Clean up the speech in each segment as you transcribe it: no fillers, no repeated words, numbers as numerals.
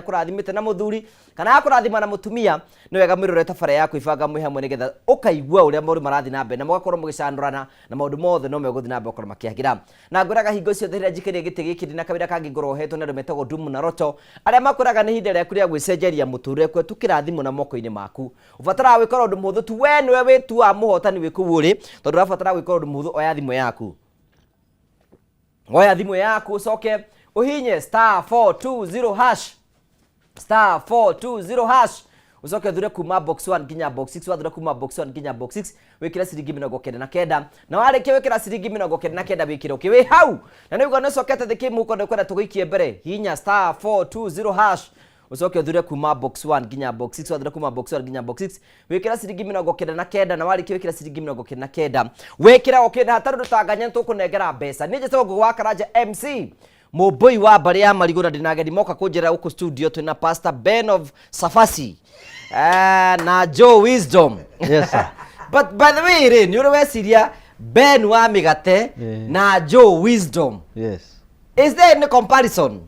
Akũrathimĩte na mũthuri kana akũrathima na mũtumia, nĩ wega mwĩrore tabarĩra ya Kwĩbanga mwĩ hamwe, nĩgetha ũkaigua ũrĩa maũndũ marathiĩ na mbere na mũgakorwo mũgĩcanũrana na maũndũ mothe no megũthiĩ na mbere gũkorwo makĩagĩra. Na ngwĩraga hingo ciothe rĩrĩa njikĩrie gĩtĩ gĩkĩ ndĩ na kawĩra kangĩ ngoragwo hetwo nĩ andũ metagwo Dumu na Roto, arĩa makwĩraga nĩ ihinda rĩaku rĩa gwĩcenjeria mũtũrĩre kũhetũkĩra thimũ na moko-inĩ maku. Ũbataraga gwĩka ũndũ mũhũthũ tu, we nĩwe wĩtuaga mũhotani wĩ kũu ũrĩ, tondũ ũrabatara gwĩka ũndũ mũhũthũ, oya thimũ yaku. Oya thimũ yaku ũcoke ũhinye *420 hash, *420 hash, ucoke ũthure kuma box 1 nginya box 6. Wathura kuma box 1 nginya box 6, wĩkĩre ciringi 99, na warĩkia wĩkĩra ciringi 99, wĩkĩre okay wĩ hau na nĩ uga nĩ ũcokete thĩ kĩmũhuko, nĩ kwenda tũgũikie mbere. Hinya *420 hash, ucoke ũthure kuma box 1 nginya box 6. Wathura kuma box 1 nginya box 6, wĩkĩra ciringi 99, na warĩkia wĩkĩra ciringi 99, wĩkĩra okay, na hatarĩ ũndũ tanganya nĩtũkũnengera mbeca. Niĩ njĩtagwo Ngũgĩ wa Karanja, MC Mũmbũi wa mbarĩ ya Marigũ, na ndĩna ageni moka kũnjĩra gũkũ studio. Twĩna Pastor Ben of Safasi na Joe Wisdom. Yes, sir. But by the way rĩ, nĩ ũrĩ weciria Ben wa mĩgate na Joe Wisdom? Yes. Is there any comparison?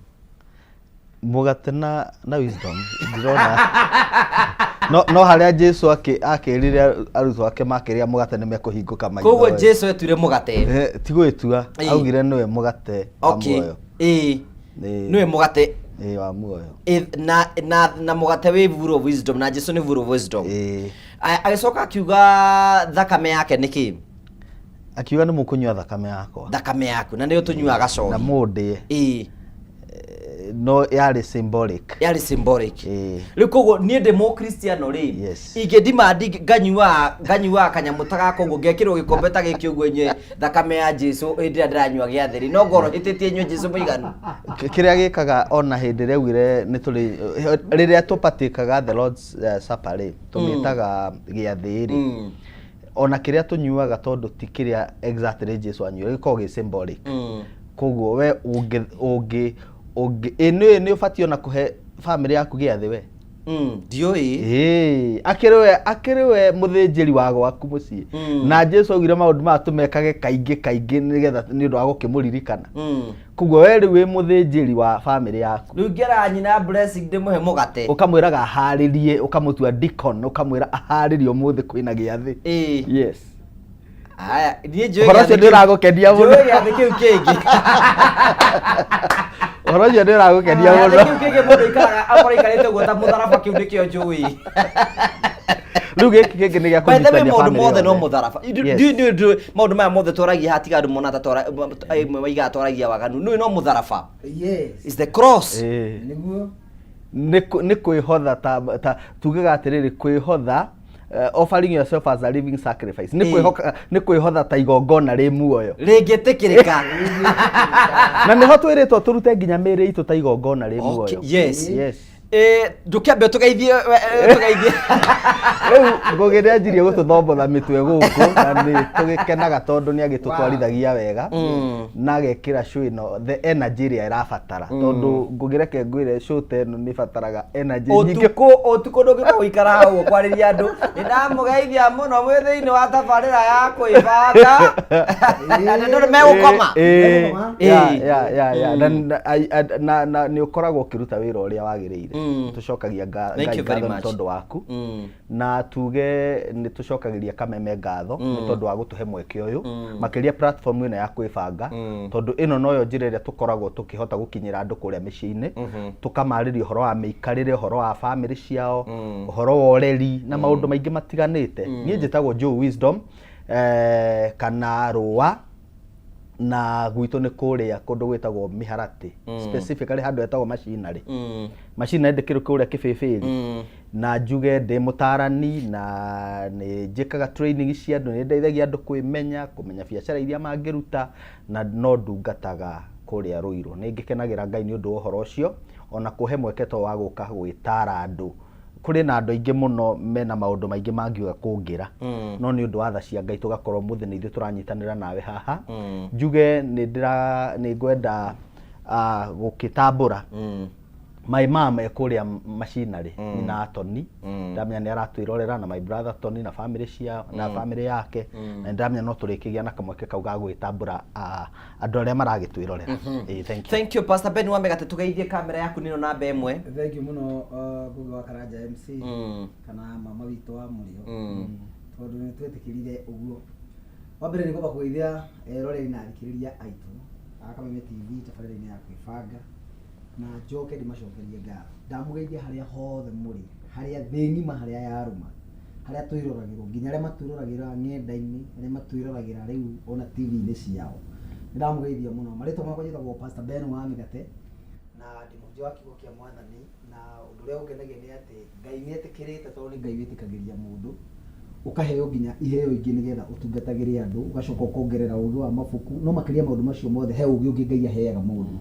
Mũgate na wisdom ndirona, no harĩa Jesu akĩrire arutwo ake makĩrĩa mũgate nĩ mekũhingũka maitho. Koguo Jesu etuire mũgate? Eh, ti gwĩtua. Augire nĩwe mũgate wa muoyo. Nĩwe mũgate. Ĩĩ, wa muoyo. Na mũgate wĩ full of wisdom, na Jesu nĩ full of wisdom. Agĩcoka akiuga thakame yake nĩ kĩ? Akiuga nĩ mũkũnyua thakame yakwa. Thakame yaku, na nĩyo tũnyuaga na cohi. Mũndĩe. No yarĩ symbolic. Yarĩ symbolic. Rĩu koguo niĩ ndĩ mũkristiano rĩ, ingĩndimandi nganyuaga kanyamũ ta gaka ũguo, ngekĩrwo gĩkombe ta gĩkĩ ũguo, nyue thakame ya Jesu hĩndĩ ĩrĩa ndĩranyua gĩathĩ rĩ, no ngorwo hĩtĩtie nyue Jesu mũiganu? Kĩrĩa gĩkaga ona hĩndĩ ĩrĩa augire nĩ tũrĩ rĩrĩa tũpatĩkaga the Lord's Supper rĩ, tũmĩtaga gĩathĩ rĩ, ona kĩrĩa tũnyuaga, tondũ ti kĩrĩa exactly Jesu anyuire, gĩkoragwo gĩ symbolic. Koguo we ũngĩ ĩ nĩ ũbatiĩ ona kũhe family yaku gĩathĩ we? Ndiũĩ. Ĩĩ, akĩrĩ we mũthĩnjĩri wa gwaku mũciĩ. Na Jesu augire maũndũ maya tũmekage kaingĩ kaingĩ nĩgetha nĩ ũndũ wa gũkĩmũririkana. Koguo we rĩu wĩ mũthĩnjĩri wa family yaku. Rĩu ngĩraga nyina Blessing ndĩmũhe mũgate. Ũkamwĩraga aharĩrie, ũkamũtua deacon, ũkamwĩra aharĩrie ũmũthĩ kwĩna gĩathĩ. Yes. Aya, niĩ njũĩ Ũhoro ũcio gĩathĩ nĩ ũragũkenia mũno. Njũĩ gĩathĩ kĩu kĩngĩ. Ũhoro ũcio nĩ ũragũkenia Gĩathĩ mũno. kĩu kĩngĩ mũndũ aikaraga akorwo aikarĩte ũguo ta mũtharaba, kĩu nĩkĩo njũĩ. Rĩu gĩkĩ kĩngĩ nĩ gĩa By the way, kũnyitithania maũndũ family mothe no yothe. mũtharaba. Yes. Maũndũ maya mothe twaragia haha, tiga andũ mona ta maigaga twaragia waganu, nĩ no mũtharaba. Is the cross. Nĩguo. Nĩ kwĩhotha, ta tugaga atĩrĩrĩ, kwĩhotha, offering yourself as a living sacrifice, nĩ kwĩhoka, nĩ kwĩhotha ta igongona rĩ muoyo rĩngĩtĩkĩrĩka. Na nĩho twĩrĩtwo tũrute nginya mĩĩrĩ itũ ta igongona rĩ muoyo. Yes. Ndũkĩambe tũgeithie tũgeithie. Rĩu Ngũgĩ nĩ anjirie gũtũthombotha mĩtwe gũkũ, na nĩ tũgĩkenaga tondũ nĩ agĩtũtwarithagia wega na agekĩra show ĩno the energy ĩrĩa ĩrabatara, tondũ Ngũgĩ, reke ngwĩre, show ta ĩno nĩ ĩbataraga energy nyingĩ. Ũtukũ ndũngĩũka gũikara hau ũkwarĩria andũ, nĩ ndamũgeithia mũno mwĩ thĩinĩ wa tabarĩra ya kwĩbanga, na ndũrĩ megũkoma. Ĩĩ, ya. Na nĩ ũkoragwo ũkĩruta wĩra ũrĩa wagĩrĩire. Tũcokagia Thank Ngai you very ngatho nĩ much. tondũ waku, na tuge nĩ tũcokagĩria Kameme ngatho nĩ tondũ wa gũtũhe mweke ũyũ, makĩria platform ĩno ya kwĩbanga, tondũ ĩno noyo njĩra ĩrĩa tũkoragwo tũkĩhota gũkinyĩra andũ kũrĩa mĩciĩ-inĩ, tũkamarĩria ũhoro wa mĩikarĩre, ũhoro wa family ciao, ũhoro wa ũreri na maũndũ maingĩ matiganĩte. Niĩ njĩtagwo Joe Wisdom, kana Rũa, na gwitũ nĩ kũrĩa kũndũ gwĩtagwo Mĩharatĩ, specifically handũ hetagwo Macinarĩ. Macinarĩ ndĩkĩrĩ kũrĩa Kĩbĩbĩri. Na njuge ndĩ mũtarani na nĩ njĩkaga training cia andũ, nĩ ndeithagia andũ kwĩmenya, kũmenya biacara iria mangĩruta, na no ndungataga kũrĩa Rũirũ. Nĩ ngĩkenagĩra Ngai nĩ ũndũ wa ũhoro ũcio, ona kũhe mweke to wa gũka gwĩtara andũ. Kũrĩ na andũ aingĩ mũno mena maũndũ maingĩ mangiuga kũngĩra, no nĩ ũndũ wa tha cia Ngai tũgakorwo mũthĩ nĩ ithuĩ tũranyitanĩra nawe haha. Njuge nĩ ndĩra nĩ ngwenda gũkĩtambũra. My mom e kũrĩa macinarĩ, nyina Tony, ndamenya nĩ aratwĩrorera, na my brother Tony na family cia na family yake, na ndamenya no tũrĩkĩgĩa na kamweke kau ga gwĩtambũra andũ arĩa maragĩtwĩrorera. Ĩĩ, thank you. Thank you, Pastor Ben wa Megate. Tugeithie kamera yaku nino namba ĩmwe. Thank you mũno, Ngugi wa Karanja MC, kana mama witũ wa mũrĩo, tondũ nĩ twetĩkĩrire ũguo. Wa mbere nĩ kwamba kũgeithia eroreri na athikĩrĩria aitũ a Kameme TV tabarĩra-inĩ ya kwĩbanga, na njoke ndĩmacokerie ngatho. Ndamũgeithia harĩa hothe mũrĩ, harĩa thĩ ng'ima, harĩa yarũma, harĩa twĩroragĩrwo, nginya arĩa matwĩroragĩra ng'enda-inĩ, arĩa matwĩroragĩra rĩu ona TV-inĩ ciao, nĩ ndamũgeithia mũno. Marĩtwa makwa njĩtagwo Pastor Ben wa Mĩgate, na ndĩ mũhunjia wa kiugo kĩa Mwathani. Na ũndũ ũrĩa ũngenagia nĩ atĩ Ngai nĩ etĩkĩrĩte, tondũ nĩ Ngai wĩtĩkagĩria mũndũ ũkaheo nginya iheo ingĩ nĩgetha ũtungatagĩre andũ, ũgacoka ũkongerera ũgĩ wa mabuku. No makĩria maũndũ macio mothe, he ũgĩ ũngĩ Ngai aheaga mũndũ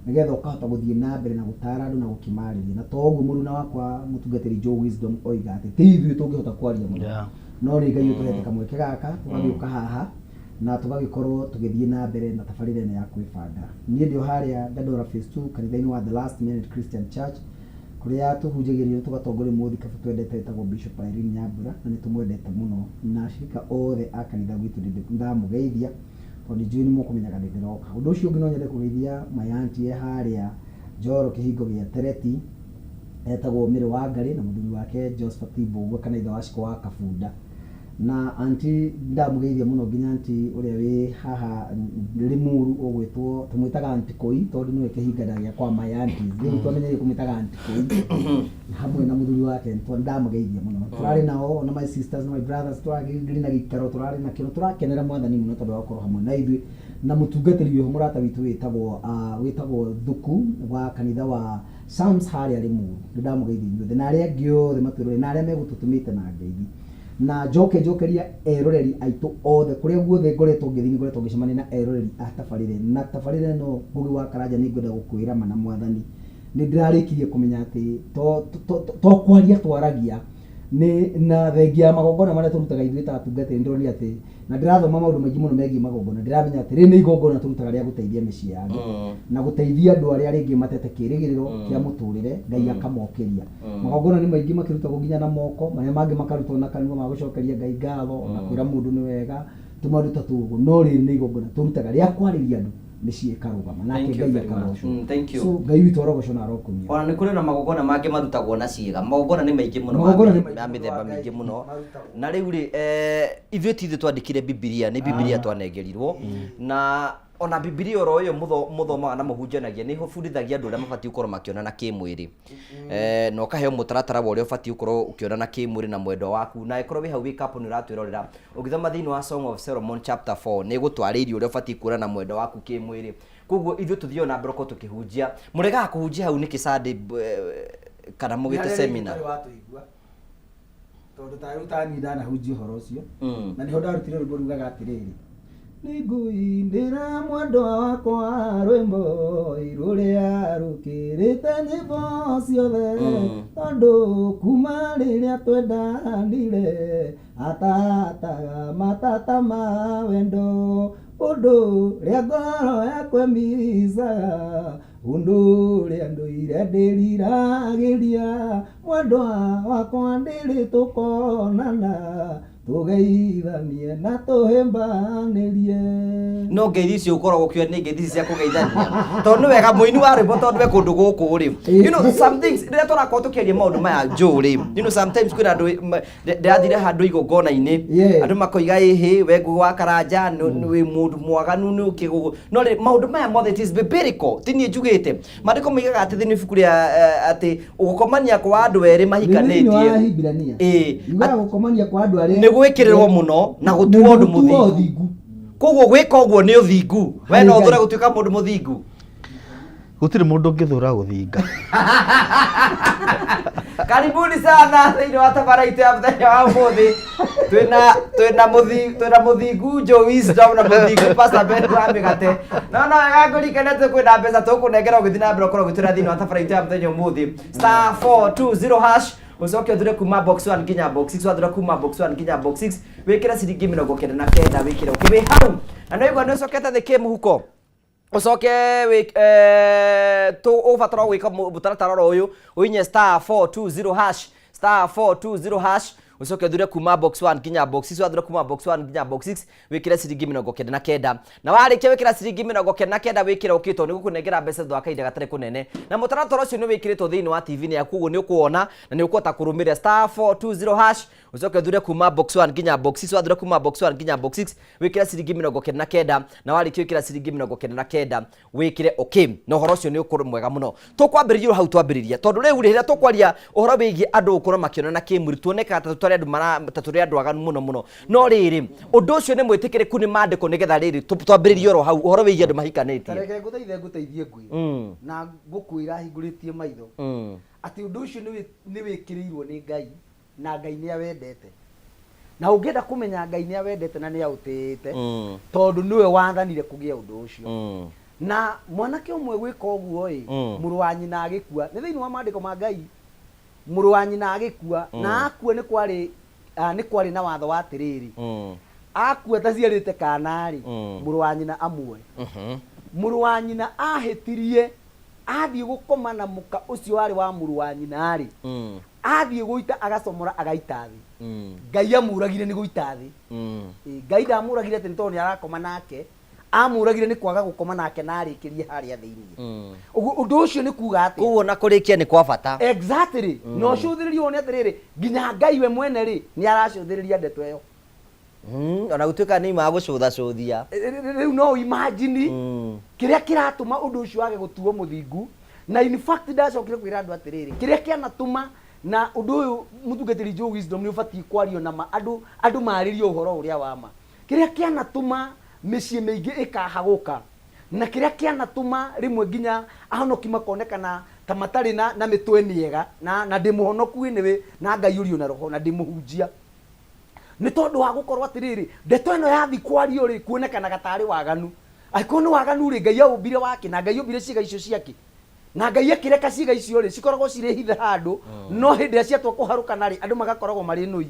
nĩgetha ũkahota gũthiĩ na mbere na gũtara andũ na gũkĩmarĩria. Na to ũguo mũruna wakwa mũtungatĩri Joe Wisdom oiga atĩ ti ithuĩ tũngĩhota kwaria mũno, no nĩ Ngai ũtũhete kamweke gaka tũgagĩũka haha na tũgagĩkorwo tũgĩthiĩ na mbere na tabarĩra ĩno ya kwĩbanga. Niĩ ndĩ o harĩa Dandora Phase 2, kanitha-inĩ wa The Last Minute Christian Church, kũrĩa tũhunjagĩrio tũgatongorio mũthikabu twendete wĩtagwo Bishop Irene Nyambura, na nĩ tũmwendete mũno, na ashirika othe a kanitha gwitũ nĩ ndamũgeithia, tondũ nĩ njũĩ nĩ mũkũmenyaga nĩ ndĩroka. Ũndũ ũcio ũngĩ, no nyende kũgeithia my auntie e harĩa Njoro kĩhingo gĩa Tereti, etagwo Mĩrĩ wa Ngarĩ, na mũthuri wake Josephat Mbũgua, kana ithe wa Ciko wa Kabunda. Na auntie ndamũgeithia mũno, nginya auntie ũrĩa wĩ haha Limuru ũgwĩtwo, tũmwĩtaga Auntie Koi, tondũ nĩwe kĩhingana gĩa kwa my aunties. Rĩu twamenyeire kũmwĩtaga Auntie Koi hamwe na mũthuri wake. Ndamũgeithia mũno. Tũrarĩ nao na my sisters na my brothers, tũrarĩ na gĩikaro tũrarĩ nakĩo na tũrakenera Mwathani mũno tondũ wa gũkorwo hamwe na ithuĩ, na mũtungatĩri wĩho mũrata witũ wĩtagwo Thuku wa kanitha wa Psalms harĩa Limuru. Nĩ ndamũgeithia inyuothe na arĩa angĩ othe matwĩrore na arĩa megũtũtũmĩte na ngeithi. Na njoke njokeria eroreri aitũ othe kũrĩa guothe ngoretwo ngĩthiĩ, nĩ ngoretwo ngĩcemania na eroreri a tabarĩra ĩno. Na tabarĩra ĩno, Ngugi wa Karanja, nĩ ngwenda gũkwĩra ma na Mwathani, nĩ ndĩrarĩkirie kũmenya atĩ to kwaria twaragia nĩ na thengia ya magongona marĩa tũrutaga ithuĩ ta atungatĩri. Ndĩronire atĩ na ndĩrathoma maũndũ maingĩ mũno megiĩ magongona, ndĩramenya atĩ rĩrĩ nĩ igongona tũrutaga rĩa gũteithia mĩciĩ ya andũ na gũteithia andũ arĩa rĩngĩ matete kĩrĩgĩrĩro kĩa mũtũrĩre, Ngai akamokĩria. Magongona nĩ maingĩ makĩrutagwo nginya na moko, marĩa mangĩ makarutwo na kanua, ma gũcokeria Ngai ngatho na kwĩra mũndũ nĩ wega, tũmaũndũ ta tũu ũguo. No rĩrĩ nĩ igongona tũrutaga rĩa kwarĩria andũ, mĩciĩ ĩkarũgama, nake Thank you Ngai very much. akarocwo. Thank you. So Ngai witũ arogocwo na arokumio. Ona nĩ kũrĩ na magongona mangĩ marutagwo na ciĩga. Magongona nĩ maingĩ mũno, ma Magongona nĩ maingĩ ma mĩthemba mũno, mĩingĩ mũno. Marutagwo. Na rĩu rĩ, ithuĩ ti ithuĩ twandĩkire Bibilia, nĩ Bibilia twanengerirwo. Na ona Bibilia oro ĩyo mũthomaga na mũhunjanagia nĩ ĩbundithagia andũ ũrĩa mabatiĩ gũkorwo makĩonana kĩmwĩrĩ, na ũkaheo mũtaratara wa ũrĩa ũbatiĩ gũkorwo ũkĩonana kĩmwĩrĩ na mwendwa waku. Na ĩkorwo wĩ hau wĩ couple nĩ ũratwĩrorera, ũngĩthoma thĩinĩ wa Song of Solomon chapter 4, nĩ ĩgũtwarĩirie ũrĩa ũbatiĩ kuonana na mwendwa waku kĩmwĩrĩ. Koguo ithuĩ tũthiĩ na mbere gũkorwo tũkĩhunjia. Mũregaga kũhunjia hau nĩkĩ Sunday, kana mũgĩte seminar? Ũtarĩ watũigua, tondũ ta rĩu taniĩ ndanahunjia ũhoro ũcio, na nĩho ndarutire rwĩmbo rugaga atĩrĩrĩ, "Nĩngũindĩra mwendwa wakwa rwĩmbo rũrĩa rũkĩrĩte nyĩmbo ciothe, tondũ kuma rĩrĩa twendanire atataga matata ma wendo, ũndũ ũrĩa ngoro yakwa ĩmicaga, ũndũ ũrĩa ndũire ndĩriragĩria, mwendwa wakwa ndĩrĩ tũkonana, tũgeithanie na tũhĩmbanĩrie." No ngeithi icio ũkoragwo ũkiuga nĩ ngeithi ici cia kũgeithania, tondũ nĩ wega mũini wa rwĩmbo, tondũ we kũndũ gũkũ rĩ, some things rĩrĩa tũrakorwo tũkĩaria maũndũ maya njũ rĩ, sometimes kwĩna andũ ndĩrathire handũ igongona-inĩ, andũ makoiga, "Ĩhĩ, we Ngugi wa Karanja nĩ wĩ mũndũ mwaganu, nĩ ũkĩgũgũ." No rĩ, maũndũ maya mothe, it is biblical, ti niĩ njugĩte. Maandĩko moigaga atĩ thĩinĩ ibuku rĩa atĩ gũkomania kwa andũ erĩ Thĩinĩ wa mahikanĩtie Ahibirania yugaga gũkomania kwa andũ arĩa nĩ gwĩkĩrĩrwo mũno na gũtuo ũndũ gũtuo mũthingu. Ũthingu. Koguo gwĩka ũguo nĩ ũthingu. We no Harĩ ũthũre Ngai. gũtuĩka mũndũ mũthingu? Gũtirĩ mũndũ ũngĩthũra gũthinga. Karibuni sana thĩinĩ wa tabara itũ ya mũthenya wa ũmũthĩ. Twĩna mũthingu Joe Wisdom na mũthingu Pastor Ben wa Mĩgate. No wega ngũririkane atĩ kwĩna mbeca tũkũnengera ũgĩthiĩ na mbere ũkorwo ũgĩtwĩra thĩinĩ wa tabara itũ ya mũthenya ũmũthĩ. *420#, ũcoke ũthure kuma box 1 nginya box 6. Wathura kuma box 1 nginya box 6, wĩkĩre ciringi 99, wĩkĩre ũkĩ wĩ hau. Na nĩ waigua nĩ ũcokete thĩ kĩmũhuko. Ucoke ũbatara gwĩka mũtaratara oro ũyũ, ũinye *420#, *420#, ucoke ũthure kuma box 1 nginya box 6. Wathure kuma box 1 nginya box 6, wĩkĩre ciringi 99, na warĩkia wĩkĩra ciringi 99, wĩkĩre ũkĩtwo nĩ gũkũnengera mbeca thutha wa kahinda gatarĩ kũnene. Na mũtaratara ũcio nĩ wĩkĩrĩtwo thĩinĩ wa TV yaku, ũguo nĩ ũkuona na nĩ ũkũhota kũrũmĩrĩra. *420#, ucoke ũthure kuma box 1 nginya box 6. Wathure kuma box 1 nginya box 6, wĩkĩre ciringi 99, na warĩkia wĩkĩra ciringi 99, wĩkĩre okay, na ũhoro ũcio nĩ ũkũrũ mwega mũno. Tũkwambĩrĩria hau twambĩrĩria, tondũ rĩu rĩ, rĩrĩa tũkwaria ũhoro wĩgiĩ andũ gũkorwo makĩonana kĩmwĩrĩ, tuonekaga ta tũtarĩ andũ mara ta tũrĩ andũ aganu mũno mũno, no rĩrĩ, ũndũ ũcio nĩ mwĩtĩkĩrĩku nĩ maandĩko? Nĩgetha rĩrĩ twambĩrĩrie oro hau ũhoro wĩgiĩ andũ mahikanĩtie. Tareke ngũthaithe, ngũteithie, ngwĩre na ngũkwĩra hingũrĩtie maitho atĩ ũndũ ũcio nĩ wĩkĩrĩirwo nĩ Ngai, na Ngai nĩ awendete, na ũngĩenda kũmenya Ngai nĩ awendete na nĩ aũtĩĩte, tondũ nĩwe wathanire kũgĩa ũndũ ũcio. Na mwanake ũmwe gwĩka ũguo ĩ, mũrũ wa nyina agĩkua. Nĩ thĩinĩ wa maandĩko ma Ngai. Mũrũ wa nyina agĩkua, na akua nĩ kwarĩ na watho wa atĩrĩrĩ, akua taciarĩte kana rĩ, mũrũ wa nyina amuoe. Mũrũ wa nyina ahĩtirie, athiĩ gũkoma na mũka ũcio warĩ wa mũrũ wa nyina rĩ, athiĩ gũita agacomora agaita thĩ. Ngai amũragire nĩ gũita thĩ. Ĩ, Ngai ndamũragire atĩ nĩ tondũ nĩ arakoma nake, amũragire nĩ kwaga gũkoma nake na arĩkĩrie harĩa thĩinĩ. Ũguo ũndũ ũcio nĩ kuga atĩa? Koguo na kũrĩkia nĩ kwa bata. Exactly. Na ũcũthĩrĩrie wone atĩrĩrĩ, nginya Ngai we mwene rĩ, nĩ aracũthĩrĩria ndeto ĩyo. Ona gũtuĩka nĩ imaga gũcũthacũthia. Rĩu no imagine kĩrĩa kĩratũma ũndũ ũcio wage gũtuo mũthingu. Na in fact ndacokire kwĩra andũ atĩrĩrĩ, kĩrĩa kĩanatũma na ũndũ ũyũ, mũtungatĩri Joe Wisdom, nĩ ũbatiĩ kwario na ma andũ marĩrie ũhoro ũrĩa wa ma, kĩrĩa kĩanatũma mĩciĩ mĩingĩ ĩkahagũka, na kĩrĩa kĩanatũma rĩmwe nginya ahonoki makonekana ta matarĩ na mĩtwe mĩega, na ndĩ mũhonoku anyway, na Ngai ũrio na roho, na ndĩ mũhunjia, nĩ tondũ wa gũkorwo atĩrĩrĩ, ndeto ĩno yathi kwario rĩ, kuonekanaga tarĩ waganu. Angĩkorwo nĩ waganu rĩ, Ngai aũmbire wake, na Ngai ombire ciĩga icio ciake, na Ngai akĩreka ciĩga icio rĩ cikoragwo cirĩ hithe handũ, no hĩndĩ ĩrĩa ciatua kũharũkana rĩ, andũ magakoragwo marĩ nũi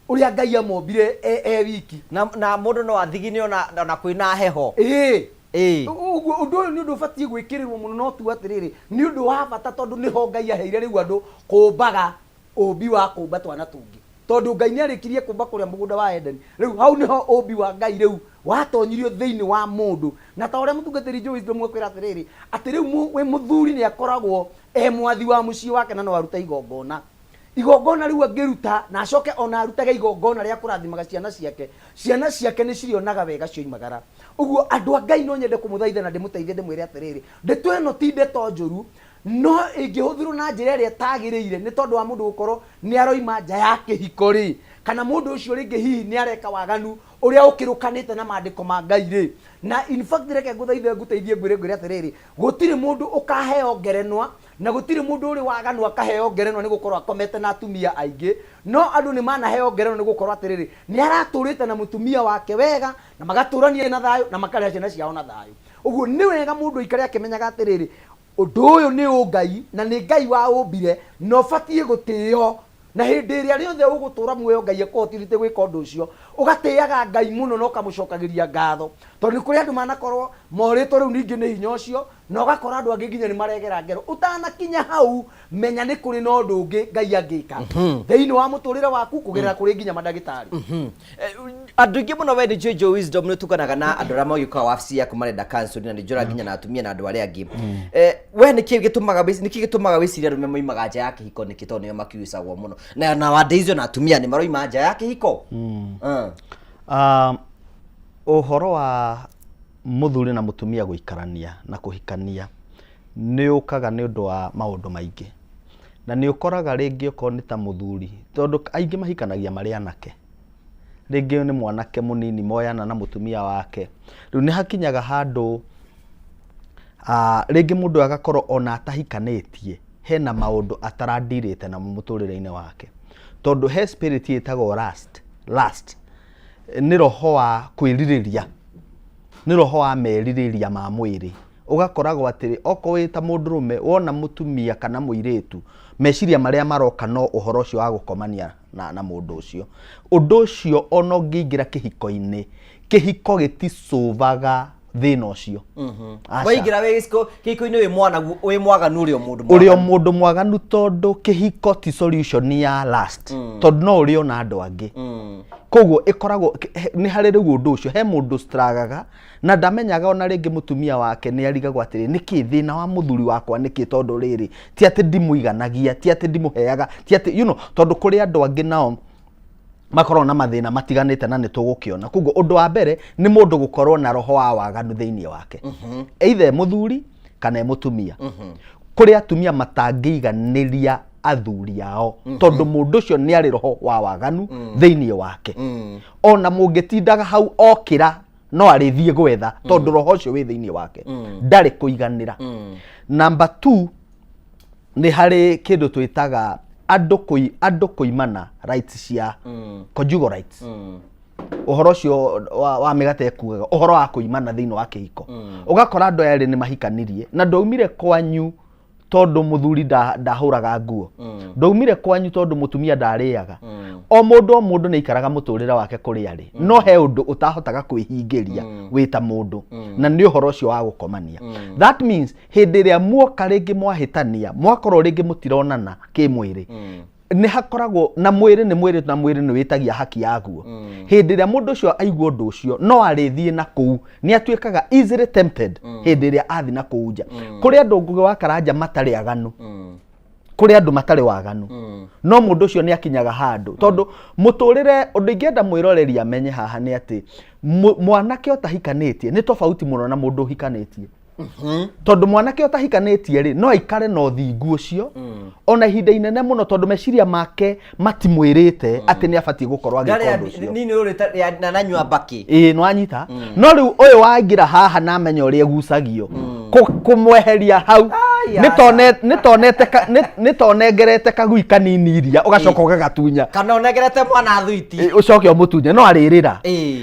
ũrĩa Ngai amombire e wiki. Na mũndũ no athigine ona kwĩna heho. Ĩĩ. Ũguo ũndũ ũyũ nĩ ũndũ ũbatiĩ gwĩkĩrĩrwo mũno, no tu atĩrĩrĩ, nĩ ũndũ wa bata, tondũ nĩho Ngai aheire rĩu andũ kũmbaga ũmbi wa kũmba twana tũngĩ, tondũ Ngai nĩ arĩkirie kũmba kũrĩa mũgũnda wa Edeni. Rĩu hau nĩho ũmbi wa Ngai rĩu watonyirio thĩinĩ wa mũndũ, na ta ũrĩa mũtungatĩri Joe Wisdom ekwĩra atĩrĩrĩ, atĩ rĩu wĩ mũthuri nĩ akoragwo e mwathi wa mũciĩ wake, na no arute igongona. Igongona rĩu angĩruta, na acoke ona arutage igongona rĩa kũrathimaga ciana ciake, ciana ciake nĩ cirĩonaga wega cioimagara. Ũguo andũ a Ngai, no nyende kũmũthaitha na ndĩmũteithie, ndĩmwĩre atĩrĩrĩ, ndeto ĩno ti ndeto njũru, no ĩngĩhũthĩrwo na njĩra ĩrĩa ĩtagĩrĩire, nĩ tondũ wa mũndũ gũkorwo nĩ aroima nja ya kĩhiko rĩ, kana mũndũ ũcio rĩngĩ hihi nĩ areka waganu ũrĩa ũkĩrũkanĩte na maandĩko ma Ngai rĩ. Na in fact reke ngũthaithe, ngũteithie, ngwĩre atĩrĩrĩ, gũtirĩ mũndũ ũkaheo ngerenwa, na gũtirĩ mũndũ ũrĩ waganu akaheo ngerenwa nĩ gũkorwo akomete na atumia aingĩ. No andũ nĩ manaheo ngerenwa nĩ gũkorwo atĩrĩrĩ, nĩ aratũrĩte na mũtumia wake wega, na magatũrania na thayũ, na makarera ciana ciao na thayũ. Ũguo nĩ wega mũndũ aikare akĩmenyaga atĩrĩrĩ, ũndũ ũyũ nĩ ũngai, na nĩ Ngai wa ũmbire, na ũbatiĩ gũtĩo, na hĩndĩ ĩrĩa rĩothe ũgũtũra muoyo Ngai akũhotithĩtie gwĩka ũndũ ũcio, ũgatĩaga Ngai mũno na ũkamũcokagĩria ngatho, tondũ nĩ kũrĩ andũ manakorwo morĩtwo rĩu ningĩ nĩ hinya ũcio, na ũgakora andũ angĩ nginya nĩ maregera ngero. Ũtanakinya hau, menya nĩ kũrĩ na ũndũ ũngĩ Ngai angĩka thĩinĩ wa mũtũrĩre waku kũgerera kũrĩ nginya mandagĩtarĩ. Andũ aingĩ mũno, we nĩ njũĩ Joe Wisdom nĩ ũtunganaga na andũ arĩa magĩũkaga wabici yaku marenda counseling, na nĩ njũraga nginya na atumia na andũ arĩa angĩ. We nĩkĩ gĩtũmaga wĩcirie arũme moimaga nja ya kĩhiko nĩkĩ? Tondũ nĩo makiucagwo mũno na nowadays ona atumia nĩ maroima nja ya kĩhiko. Ũhoro wa mũthuri na mũtumia gũikarania na kũhikania nĩ ũkaga nĩ ũndũ wa maũndũ maingĩ, na nĩ ũkoraga rĩngĩ okorwo nĩ ta mũthuri, tondũ aingĩ mahikanagia marĩ anake, rĩngĩ nĩ mwanake mũnini moyana na mũtumia wake. Rĩu nĩ hakinyaga handũ rĩngĩ mũndũ agakorwo ona atahikanĩtie hena maũndũ atarandirĩte namo mũtũrĩre-inĩ wake, tondũ he spirit ĩtagwo lust. Lust nĩ roho wa kwĩrirĩria, nĩ roho wa merirĩria ma mwĩrĩ. Ũgakoragwo atĩrĩ, okorwo wĩ ta mũndũrũme, wona mũtumia kana mũirĩtu, meciria marĩa maroka no ũhoro ũcio wa gũkomania na mũndũ ũcio. Ũndũ ũcio ona ũngĩingĩra kĩhiko-inĩ, kĩhiko gĩticũvaga. Thĩna ũcio. Aca. Waingĩra wĩ gĩciko kĩhiko-inĩ wĩ mwana wĩ mwaganu, ũrĩ o mũndũ Ũrĩ o mwaganu. Mũndũ mwaganu, tondũ kĩhiko ti solution ya last, tondũ no ũrĩ ona andũ angĩ. Koguo ĩkoragwo nĩ harĩ rĩu ũndũ ũcio, he mũndũ stragaga na ndamenyaga ona rĩngĩ mũtumia wake nĩ arigagwo atĩrĩ, nĩkĩ thĩna wa mũthuri wakwa nĩkĩ? Tondũ rĩrĩ, ti atĩ ndimũiganagia, ti atĩ ndimũheaga, ti atĩ tondũ kũrĩ andũ angĩ nao makoragwo na mathĩna matiganĩte na nĩ tũgũkĩona. Koguo ũndũ wa mbere nĩ mũndũ gũkorwo na roho wa waganu thĩinĩ wake, either e mũthuri kana e mũtumia. Kũrĩ atumia matangĩiganĩria athuri ao tondũ mũndũ ũcio nĩ arĩ roho wa waganu thĩinĩ wake. Ona mũngĩtindaga hau, okĩra no arĩthiĩ gwetha, tondũ roho ũcio wĩ thĩinĩ wake, ndarĩ kũiganĩra. Number 2, nĩ harĩ kĩndũ twĩtaga andũ kũimana rights cia conjugal rights. Ũhoro ũcio wa mĩgate ekugaga ũhoro wa kũimana thĩinĩ wa kĩhiko. Ũgakora andũ aya erĩ nĩ mahikanirie na ndwaumire kwanyu tondũ mũthuri ndahũraga nguo, ndaumire kwanyu tondũ mũtumia ndarĩaga. O mũndũ o mũndũ nĩ aikaraga mũtũrĩre wake kũrĩa arĩ, no he ũndũ ũtahotaga kwĩhingĩria wĩ ta mũndũ, na nĩ ũhoro ũcio wa gũkomania. That means hĩndĩ ĩrĩa muoka rĩngĩ mwahĩtania, mwakorwo rĩngĩ mũtironana kĩmwĩrĩ, nĩ hakoragwo na mwĩrĩ nĩ mwĩrĩ, na mwĩrĩ nĩ wĩtagia haki yaguo. Hĩndĩ ĩrĩa mũndũ ũcio aigua ũndũ ũcio, no arĩthiĩ na kũu, nĩ atuĩkaga easily tempted hĩndĩ ĩrĩa athiĩ na kũu nja. Kũrĩ andũ, Ngũgĩ wa Karanja, matarĩ aganu, kũrĩ andũ matarĩ waganu, no mũndũ ũcio nĩ akinyaga handũ tondũ mũtũrĩre. Ũndũ ingĩenda mwĩroreri amenye haha nĩ atĩ mwanake ũtahikanĩtie nĩ tofauti mũno na mũndũ ũhikanĩtie, tondũ mwanake ũtahikanĩtie rĩ, no aikare na ũthingu ũcio ona ihinda inene mũno, tondũ meciria make matimwĩrĩte atĩ nĩ abatiĩ gũkorwo agĩka ũndũ ũcio. Nini ũrĩ na nanyua mbakĩ. Ĩĩ, nĩwanyita. No rĩu ũyũ waingĩra haha na amenya ũrĩa ĩgucagio, kũmweheria hau Ai, nĩ tonengerete kagui kanini iria, ũgacoka ũgagatunya. Kana ũnengerete mwana thuiti. Ĩ, ũcoke ũmũtunye, no arĩrĩra.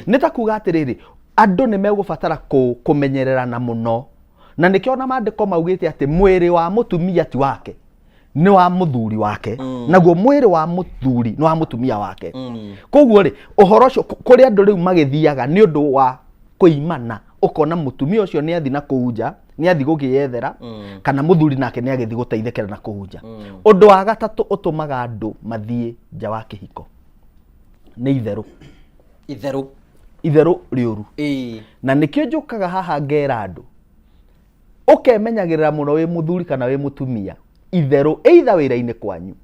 Nĩ ta kuga atĩrĩrĩ, andũ nĩ megũbatara kũmenyererana mũno, na nĩkĩo ona maandĩko maugĩte atĩ mwĩrĩ wa mũtumia ti wake, nĩ wa mũthuri wake, naguo mwĩrĩ wa mũthuri nĩ wa mũtumia wake. Koguo rĩ, ũhoro ũcio kũrĩ andũ rĩu magĩthiaga nĩ ũndũ wa kũimana, ũkona mũtumia ũcio nĩ athi na kũu nja, nĩ athi gũkĩyethera, kana mũthuri nake nĩ agĩthi gũteithĩkĩra na kũu nja. Ũndũ wa gatatũ ũtũmaga andũ mathiĩ nja wa kĩhiko nĩ itherũ. Itherũ. Itherũ rĩũru. Na nĩkĩo njũkaga haha ngera andũ, ũkemenyagĩrĩra mũno wĩ mũthuri kana wĩ mũtumia, itherũ either wĩra-inĩ kwanyu,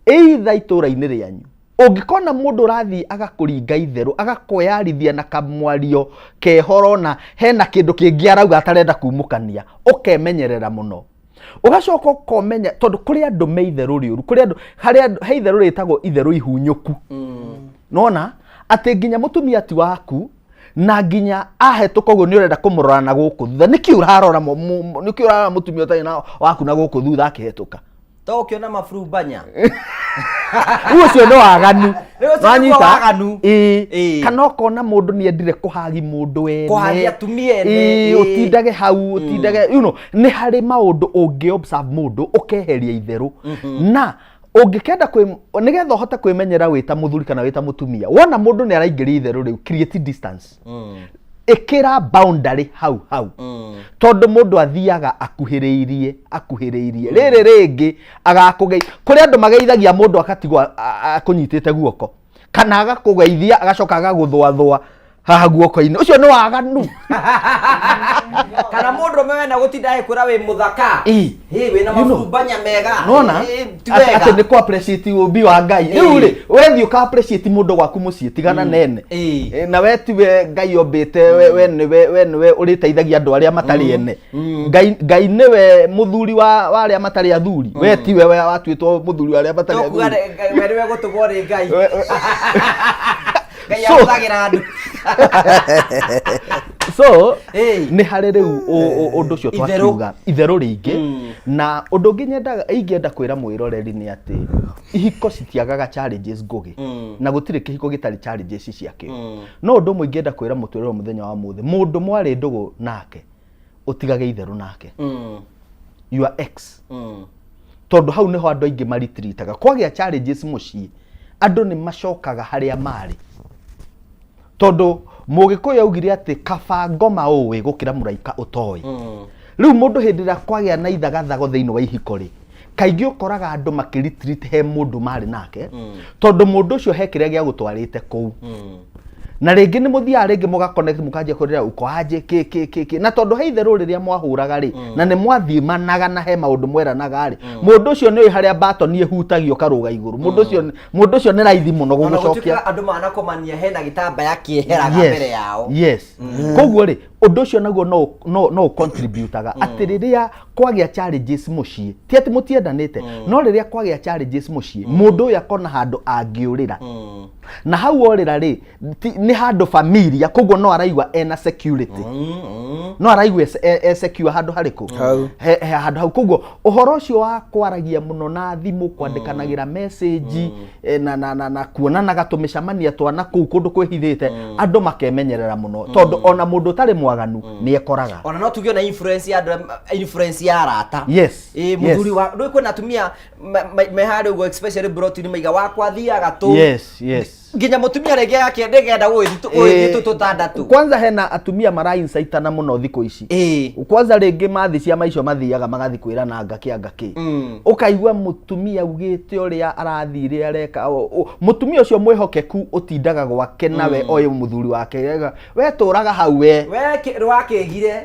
either itũũra-inĩ rĩanyu, ũngĩkona mũndũ ũrathiĩ agakũringa itherũ, agakweyarithia na kamwario kehoro na hena kĩndũ kĩngĩ arauga atarenda kumũkania, ũkemenyerera mũno. Ũgacoka ũkomenya tondũ kũrĩ andũ me itherũ rĩũru, kũrĩ andũ harĩ andũ he itherũ rĩtagwo itherũ ihunyũku. Nona atĩ nginya mũtumia ti waku, na nginya ahetũka ũguo nĩ ũrenda kũmũrora na gũkũ thutha. Nĩkĩ ũrarora nĩkĩ ũrarora mũtumia ũtarĩ na waku na gũkũ thutha akĩhetũka? To ũkĩona maburumbanya. Rĩu ũcio nĩ waganu. Rĩu ũcio nĩguo Wanyita? waganu. Ĩĩ. Ĩĩ. Kana ũkona mũndũ nĩ endire kũhagi mũndũ ene. Kũhagi atumia ene, Ĩĩ, ĩĩ. ũtindage hau, ũtindage nĩ harĩ maũndũ ũngĩ observe mũndũ ũkeheria itherũ, na ũngĩkenda nĩgetha ũhote kwĩmenyera wĩ ta mũthuri kana wĩ ta mũtumia, wona mũndũ nĩ araingĩria itherũ rĩu, create distance, ĩkĩra boundary hau hau, tondũ mũndũ athiaga akuhĩrĩirie akuhĩrĩirie, rĩrĩ rĩngĩ agakũgei. Kũrĩ andũ mageithagia mũndũ akatigwo akũnyitĩte guoko, kana agakũgeithia agacoka agagũthũathũa haha guoko-inĩ. Ũcio nĩ waganu. Kana mũndũ ũmwe wena gũtinda agĩkwĩra wĩ mũthaka. Ĩ. Ĩ, wĩna maburumbanya mega. Nona Ĩ, ti atĩ wega. nĩ kũ appreciate ũmbi wa Ngai. Rĩu rĩ, wethiĩ ũka appreciate mũndũ gwaku mũciĩ, tigana nene. Na we tiwe Ngai ombĩte, we nĩwe ũrĩteithagia andũ arĩa matarĩ ene. Ngai nĩwe mũthuri wa arĩa matarĩ athuri, we tiwe we watuĩtwo mũthuri wa arĩa matarĩ Tokuga athuri. We nĩwe gũtũmwo nĩ Ngai. Ngai ahũthagĩra andũ. So nĩ harĩ rĩu ũndũ ũcio Itherũ. twakiuga itherũ rĩingĩ. Na ũndũ ũngĩ nyendaga ingĩenda kwĩra mwĩroreri nĩ atĩ ihiko citiagaga challenges, Ngũgĩ, na gũtirĩ kĩhiko gĩtarĩ challenges ciakĩo. No ũndũ ũmwe ingĩenda kwĩra mũtũrĩre mũthenya wa mũthĩ, mũndũ mwarĩ ndũgũ nake, ũtigage itherũ nake, your ex, tondũ hau nĩho andũ aingĩ maritiritaga. Kwagĩa challenges mũciĩ, andũ nĩ macokaga harĩa marĩ. Tondũ Mũgĩkũyũ augire atĩ kaba ngoma ũĩ gũkĩra mũraika ũtoĩ. Rĩu mũndũ hĩndĩ ĩrĩa kwagĩa na ithagathago thĩinĩ wa ihiko rĩ, kaingĩ ũkoraga andũ makĩ retreat he mũndũ marĩ nake, tondũ mũndũ ũcio he kĩrĩa gĩagũtwarĩte kũu. Na rĩngĩ nĩ mũthiaga rĩngĩ mũga connect, mũkanjia kwĩrĩra uko aje kĩ kĩ kĩ kĩ, na tondũ he itherũ rĩrĩa mwahũraga rĩ, na nĩ mwathiĩmanaga na he maũndũ mweranaga rĩ, mũndũ ũcio nĩ ũĩ harĩa batoni ĩhutagio karũga igũrũ. Mũndũ ũcio nĩ raithi mũno Ona gũgũcokia. gũtuĩkaga andũ manakomania hena gĩtambaya kĩeheraga mbere yao. Yes. Koguo rĩ, ũndũ ũcio naguo no ũcontributaga atĩ rĩrĩa kwagĩa challenges mũciĩ, ti atĩ mũtiendanĩte, no rĩrĩa kwagĩa challenges mũciĩ, mũndũ ũyũ akona handũ angĩũrĩra, na hau orĩra rĩ, nĩ handũ familia, koguo no araigua ena security, no araigua e secure handũ harĩkũ? Hau. He handũ hau. Koguo ũhoro ũcio wa kwaragia mũno na thimũ, kwandĩkanagĩra message, na kuonanaga tũmĩcemania twana kũu kũndũ kwĩhithĩte, andũ makemenyerera mũno, tondũ ona mũndũ ũtarĩ mwaganu nĩ ekoraga. Ona no tuge ona influence ya andũ, influence ya arata. Ĩ, mũthuri wa ndũĩ kwĩna atumia me harĩa ũguo, especially broti-inĩ, maiga wakwa athiaga tũ Yes. nginya mũtumia rĩngĩ agakĩenda gũgĩthiĩ tũ tũtandatũ. Kwanza hena atumia marainsaitana mũno thikũ ici. Kwanza rĩngĩ mathi ciama icio mathiaga magathi kwĩrana ngakĩ angakĩ, ũkaigua mũtumia augĩte ũrĩa arathire areka. Mũtumia ũcio mwĩhokeku ũtindaga gwake nawe oĩ mũthuri wake wega, we tũraga hau we. We rwakĩgire.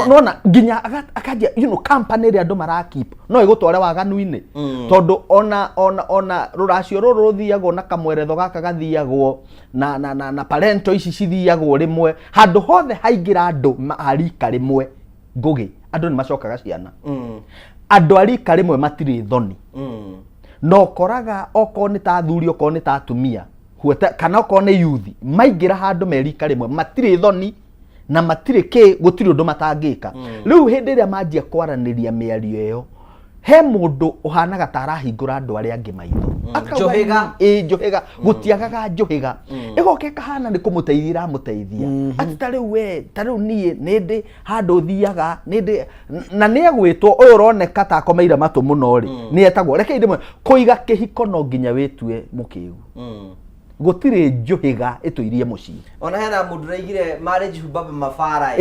Nona nginya akanjia company ĩrĩa andũ marakeep no ĩgũtware waganu-inĩ, tondũ ona rũracio rũrũ rũthiagwo na kamweretho gaka gathiagwo na parento ici cithiagwo rĩmwe, handũ hothe haingĩra andũ a rika rĩmwe, Ngũgĩ, andũ nĩ macokaga ciana. Andũ a rika rĩmwe matirĩ thoni, na ũkoraga okorwo nĩ ta athuri, okorwo nĩ ta atumia, kana okorwo nĩ youth, maingĩra handũ me rika rĩmwe matirĩ thoni na matirĩ kĩ, gũtirĩ ũndũ matangĩka. Rĩu hĩndĩ ĩrĩa manjia kwaranĩria mĩario ĩyo, he mũndũ ũhanaga ta arahingũra andũ arĩa angĩ maitho. Akauga, Njũhĩga. Ĩ, njũhĩga, gũtiagaga njũhĩga, ĩgoka ĩkahana nĩ kũmũteithia ĩramũteithia, atĩ ta rĩu we, ta rĩu niĩ nĩ ndĩ handũ thiaga, nĩ ndĩ na nĩ egwĩtwo ũyũ ũroneka ta akomeire matũ mũno rĩ, nĩ etagwo. Reke ndĩmwe, kũiga kĩhiko no nginya wĩtue mũkĩgu. Gũtirĩ njũhĩga ĩtũirie mũciĩ. Ona hena mũndũ ũraigire marriage hubaba mabara.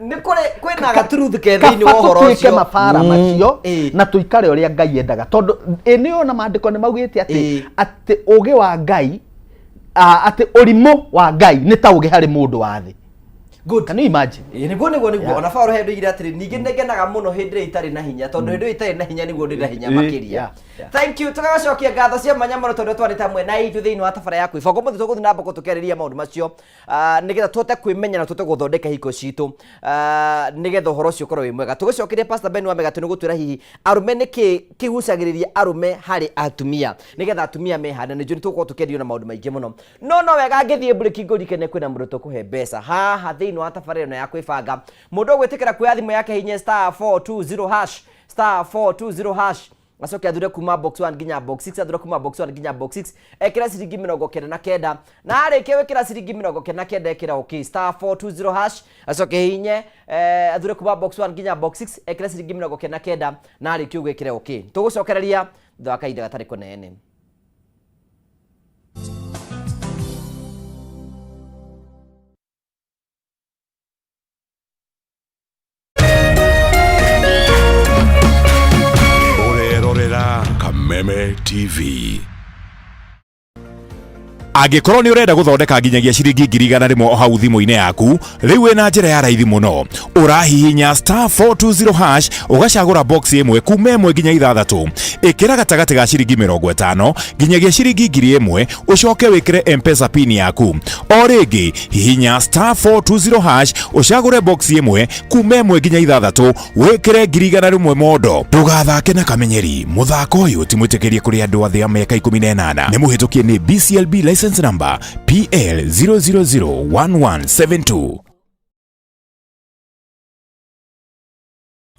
Nĩ kũrĩ kwĩna gaturuthi ke thĩinĩ wa Kaba ũhoro tũtuĩke ũcio. mabara macio na tũikare ũrĩa Ngai endaga, tondũ ĩ nĩ ona maandĩko nĩ maugĩte atĩ atĩ ũgĩ wa Ngai, atĩ ũrimũ wa Ngai nĩ ta ũgĩ harĩ mũndũ wa thĩ. Good. Can you imagine? Ĩ, nĩguo. Ona Paul he ndoigire atĩrĩ, ningĩ nĩngenaga mũno hĩndĩ ĩrĩa itarĩ na hinya, tondũ hĩndĩ ĩrĩa itarĩ na hinya nĩguo ndĩ na hinya makĩria. Thank you. Tũgagacokia ngatho cia mwanya mũno tondũ twarĩte hamwe na ithuĩ thĩinĩ wa tabara ya kwĩbanga. Ũmũthĩ tũgũthiĩ na mbere tũkĩarĩrĩria maũndũ macio, nĩgetha tũhote kwĩmenya na tũhote gũthondeka hiko citũ, nĩgetha ũhoro ũcio ũkorwo wĩ mwega. Tũgũcokeria Pastor Ben wa Megatũ nĩ gũtwĩra hihi arũme nĩkĩ kĩgucagĩrĩria arũme harĩ atumia, nĩgetha atumia mehande. Nĩ njũĩ nĩ tũgũkorwo tũkĩario na maũndũ maingĩ mũno, no wega ngĩthiĩ break ngũrikane kwĩna mũndũ tũkũhe mbeca haha thĩinĩ wa tabarĩra ĩno ya kwĩbanga. Mũndũ ũgwĩtĩkĩra kuoya thimũ yake hinya *420 hash, *420 hash, acoke athure kuma box 1 nginya box 6, athure kuma box 1 nginya box 6, ekĩre ciringi 99, na arĩkia gwĩkĩra ciringi 99 ekĩra okay, *420 hash, acoke hihinye, athure kuma box 1 nginya box 6, ekĩre ciringi 99, na arĩkia ũguo ekĩre okay. Tũgũcokereria thutha wa kahinda gatarĩ kũnene. Ũrerorera Kameme TV. Angĩkorwo nĩ ũrenda gũthondeka nginyagia ciringi 100,000 o hau thimũ-inĩ yaku, rĩu wĩna njĩra ya raithi mũno. Ũrahihinya *420 hash, ũgacagũra box ĩmwe kuma ĩmwe nginya ithathatũ, ĩkĩra gatagatĩ ga ciringi 50 nginyagia ciringi 1000, ũcoke wĩkĩre M-Pesa pin yaku. O rĩngĩ hihinya *420 hash, ũcagũre box ĩmwe kuma ĩmwe nginya ithathatũ, wĩkĩre 100,000 mondo. Ndũgathake na kamenyeri, mũthako ũyũ ti mwĩtĩkĩrie kũrĩ andũ athĩ a mĩaka 18. Nĩ mũhĩtũkie nĩ BCLB license number PL 0001172.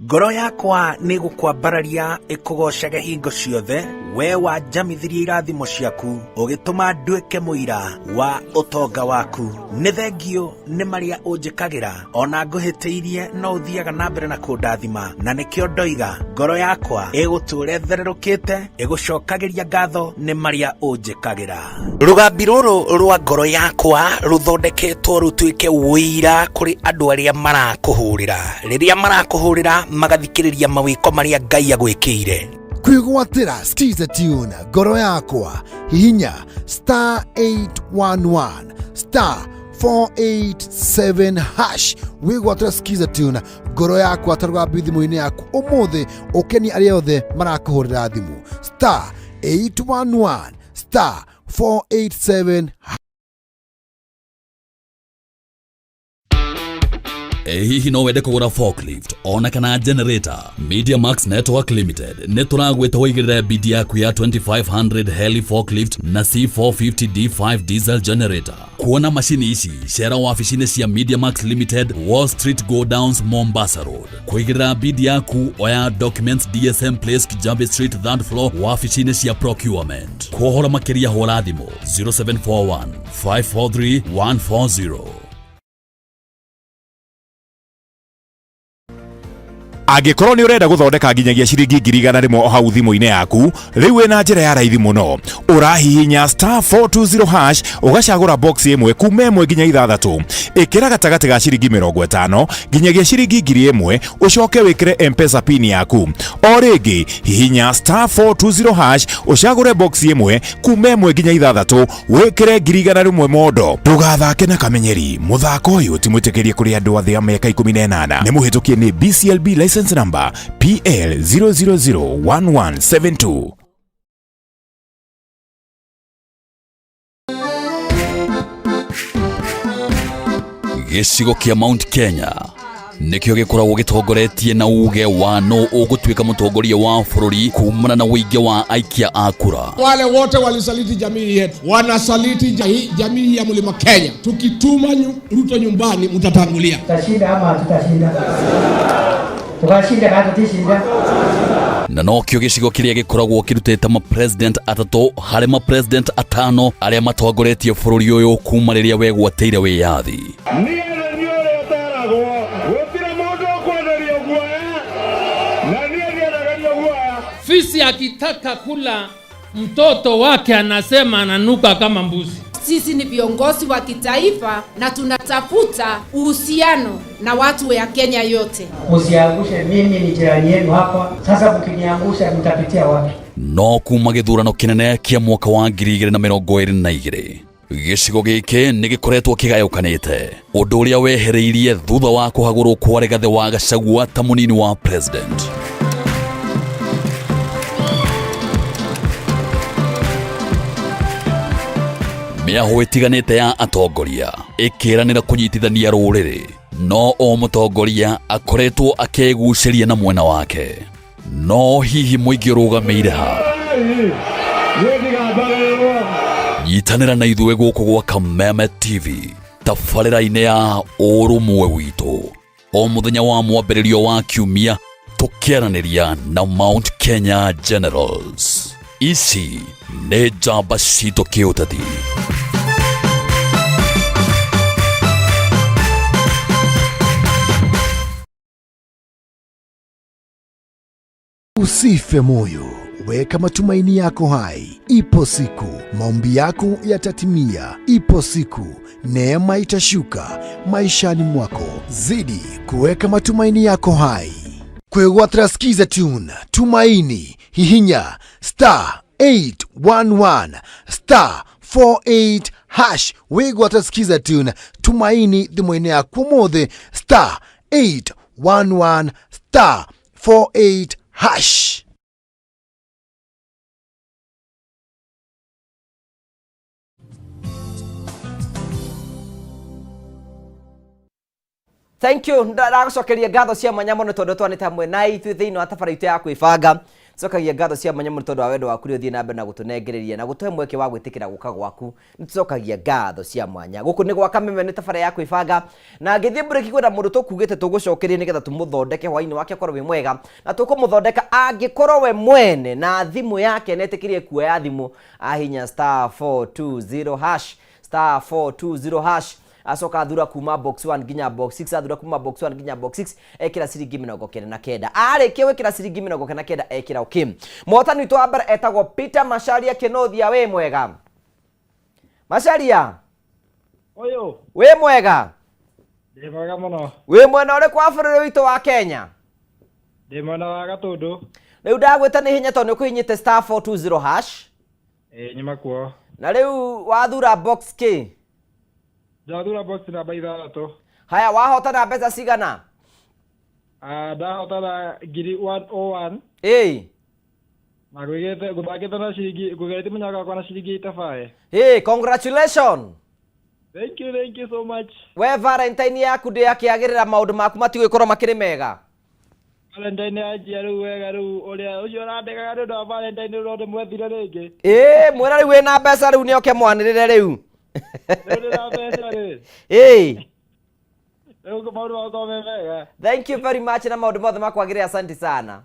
Ngoro yakwa nĩ gũkwambararia ĩkũgoocage hingo ciothe, we wanjamithirie irathimo ciaku, ũgĩtũma nduĩke mũira wa ũtonga waku. Nĩ thengiũ nĩ marĩa ũnjĩkagĩra, ona ngũhĩtĩirie no ũthiaga na mbere na kũndathima, na nĩkĩo ndoiga ngoro yakwa ĩgũtũũra ĩthererũkĩte, ĩgũcokagĩria ngatho nĩ marĩa ũnjĩkagĩra. Rũgambi rũrũ rwa ngoro yakwa rũthondeketwo rũtuĩke ũira kũrĩ andũ arĩa marakũhũrĩra, rĩrĩa marakũhũrĩra magathikĩrĩria mawĩko marĩa Ngai agwĩkĩire. Kwĩgwatĩra Skiza Tune ngoro yakwa, hihinya star 811 star 487 hash wĩgwatĩra Skiza Tune ngoro yakwa ta rũgambi thimũ-inĩ yaku ũmũthĩ, ũkenie arĩa othe marakũhũrĩra thimũ star 811 star 487. Ĩ hihi no wende kũgũra forklift ona kana generator? Media Max Network Limited nĩ tũragwĩta ũigĩrĩre bidi yaku ya 2500 heli forklift na C450 D5 diesel generator. Kuona macini ici, cera wabici-inĩ cia Media Max Limited, Wall Street Go Downs, Mombasa Road. Kũigĩrĩra bidi yaku, oya documents DSM Place, Kijabe Street, third floor, wabici-inĩ cia procurement. Kũhoro makĩria hũra thimũ 0741 543 140. Angĩkorwo nĩ ũrenda gũthondeka nginyagia ciringi 100,000 o hau thimũ-inĩ yaku, rĩu wĩna njĩra ya raithi mũno. Ũrahihinya star 420 hash, ũgacagũra box ĩmwe kuma ĩmwe nginya ithathatũ, ĩkĩra gatagatĩ ga ciringi 50 nginyagia ciringi 1000, ũcoke wĩkĩre M-Pesa pin yaku. O rĩngĩ hihinya star 420 hash, ũcagũre box ĩmwe kuma ĩmwe nginya ithathatũ, wĩkĩre 100,000 mondo. Ndũgathake na kamenyeri, mũthako ũyũ ti mwĩtĩkĩrie kũrĩ andũ athĩ a mĩaka 18. Nĩ mũhĩtũkie nĩ BCLB license number PL 0001172. Gĩcigo kĩa Mount Kenya nĩkĩo gĩkoragwo gĩtongoretie na uge wa no ũgũtuĩka mũtongoria wa bũrũri kumana na ũingĩ wa aikia a kura. Wale wote walisaliti jamii yetu, wanasaliti jamii ya Mlima Kenya. Tukituma Ruto nyumbani, mtatangulia. Tutashinda ama hatutashinda? Tukashinda kana tutishinda? Na nokĩo gĩcigo kĩrĩa gĩkoragwo kĩrutĩte mapresident atatũ harĩ mapresident atano arĩa matongoretie bũrũri ũyũ kuma rĩrĩa wegwatĩire wĩyathi. Niĩ nĩ niĩ ũrĩa ũteragwo, gũtirĩ mũndũ ũkwenderio guoya, na niĩ ndiendagĩrio guoya. Fisi akitaka kula mtoto wake anasema ananuka kama mbuzi. Sisi ni viongozi wa kitaifa na tunatafuta uhusiano na watu ya Kenya yote. Msiangushe, mimi ni jirani yenu hapa. Sasa mkiniangusha mtapitia wapi? No kuma gĩthurano kĩnene kĩa mwaka wa 2022, gĩcigo gĩkĩ nĩ gĩkoretwo kĩgayũkanĩte, ũndũ ũrĩa wehereirie thutha wa kũhagũrwo kwa Rigathĩ wa Gachagua ta mũnini wa president. Mĩahũ ĩtiganĩte ya atongoria ĩkĩranĩra kũnyitithania rũrĩrĩ, no o mũtongoria akoretwo akĩgucĩria na mwena wake. No hihi mũingĩ ũrũgamĩire ha? Nyitanĩra na ithuĩ gũkũ gwa Kameme TV tabarĩra-inĩ ya ũrũmwe witũ o mũthenya wa mwambĩrĩrio wa kiumia, tũkĩaranĩria na Mount Kenya Generals. Ici nĩ njamba citũ kĩũteti. Usife moyo, weka matumaini yako hai. Ipo siku maombi yako yatatimia. Ipo siku neema itashuka maishani mwako. Zidi kuweka matumaini yako hai. Kwĩgwatĩra Skiza Tune Tumaini, hihinya star 811 star 48 hash wĩgwatĩra Skiza Tune Tumaini thimũ-inĩ yaku ũmũthĩ star 811 star 48 hash. Thank you. Ndagũcokeria ngatho cia mwanya mũno tondũ twanĩte hamwe na ithuĩ thĩinĩ wa tabara itũ ya kwĩbanga. Cokagia ngatho cia mwanya mũno tondũ wa wendo waku ũrĩa ũthiĩ na mbere na gũtũnengereria na gũtũhe mweke wa gwĩtĩkĩra gũka gwaku. Nĩ tũcokagia ngatho cia mwanya. Gũkũ nĩ gwa Kameme, nĩ tabarĩra ya kwĩbanga. Na ngĩthiĩ break kwĩna mũndũ tũkugĩte tũgũcokerie nĩgetha tũmũthondeke hwainĩ wake ũkorwo wĩ mwega. Na tũkũmũthondeka angĩkorwo we mwene na thimũ yake nĩetĩkĩrie kuoya thimũ ahinya star 420 hash, star 420 hash, acoka athura kuma box 1 nginya box 6, athura kuma box 1 nginya box 6, ekĩra ciringi 99. Arĩkia gwĩkĩra ciringi 99, ekĩra okay. Mũhotani witũ wa mbere etagwo Peter Macharia Kĩnuthia. Wĩ mwega Macharia? Ũyũ. Wĩ mwega? Ndĩ mwega mũno. Wĩ mwena ũrĩkũ wa bũrũri witũ wa Kenya? Ndĩ mwena wa Gatũndũ. Rĩu ndagwĩta nĩ hinya tondũ nĩ ũkũhinyĩte star 420 hash. Ĩĩ, nyuma kuo. Na rĩu wathura box kĩ? Ndathura box namba 6. Haya, wahotana mbeca cigana? Ah, ndahotana ngiri 101. Ĩĩ. Na ngũigĩte ngũthakĩte na ciringi ngũgeretie mũnyaka wakwa na ciringi 85. Hey, congratulations. Thank you, thank you so much. We Valentine yaku ndĩakĩagĩrĩra, maũndũ maku matigũgĩkorwo makĩrĩ mega. Valentine yanjia rĩu wega, rĩu ũrĩa ũcio ũrandĩkaga nĩ ũndũ wa Valentine rĩu no ndĩmwethire rĩngĩ. Ĩĩ, mwĩra rĩu wĩna mbeca, rĩu nĩoke mwanĩrĩre rĩu. Rĩu ndĩna mbeca rĩ. Ĩĩ. Rĩu maũndũ magakorwo me mega. Thank you very much, na maũndũ mothe makwagĩrĩre, asante sana.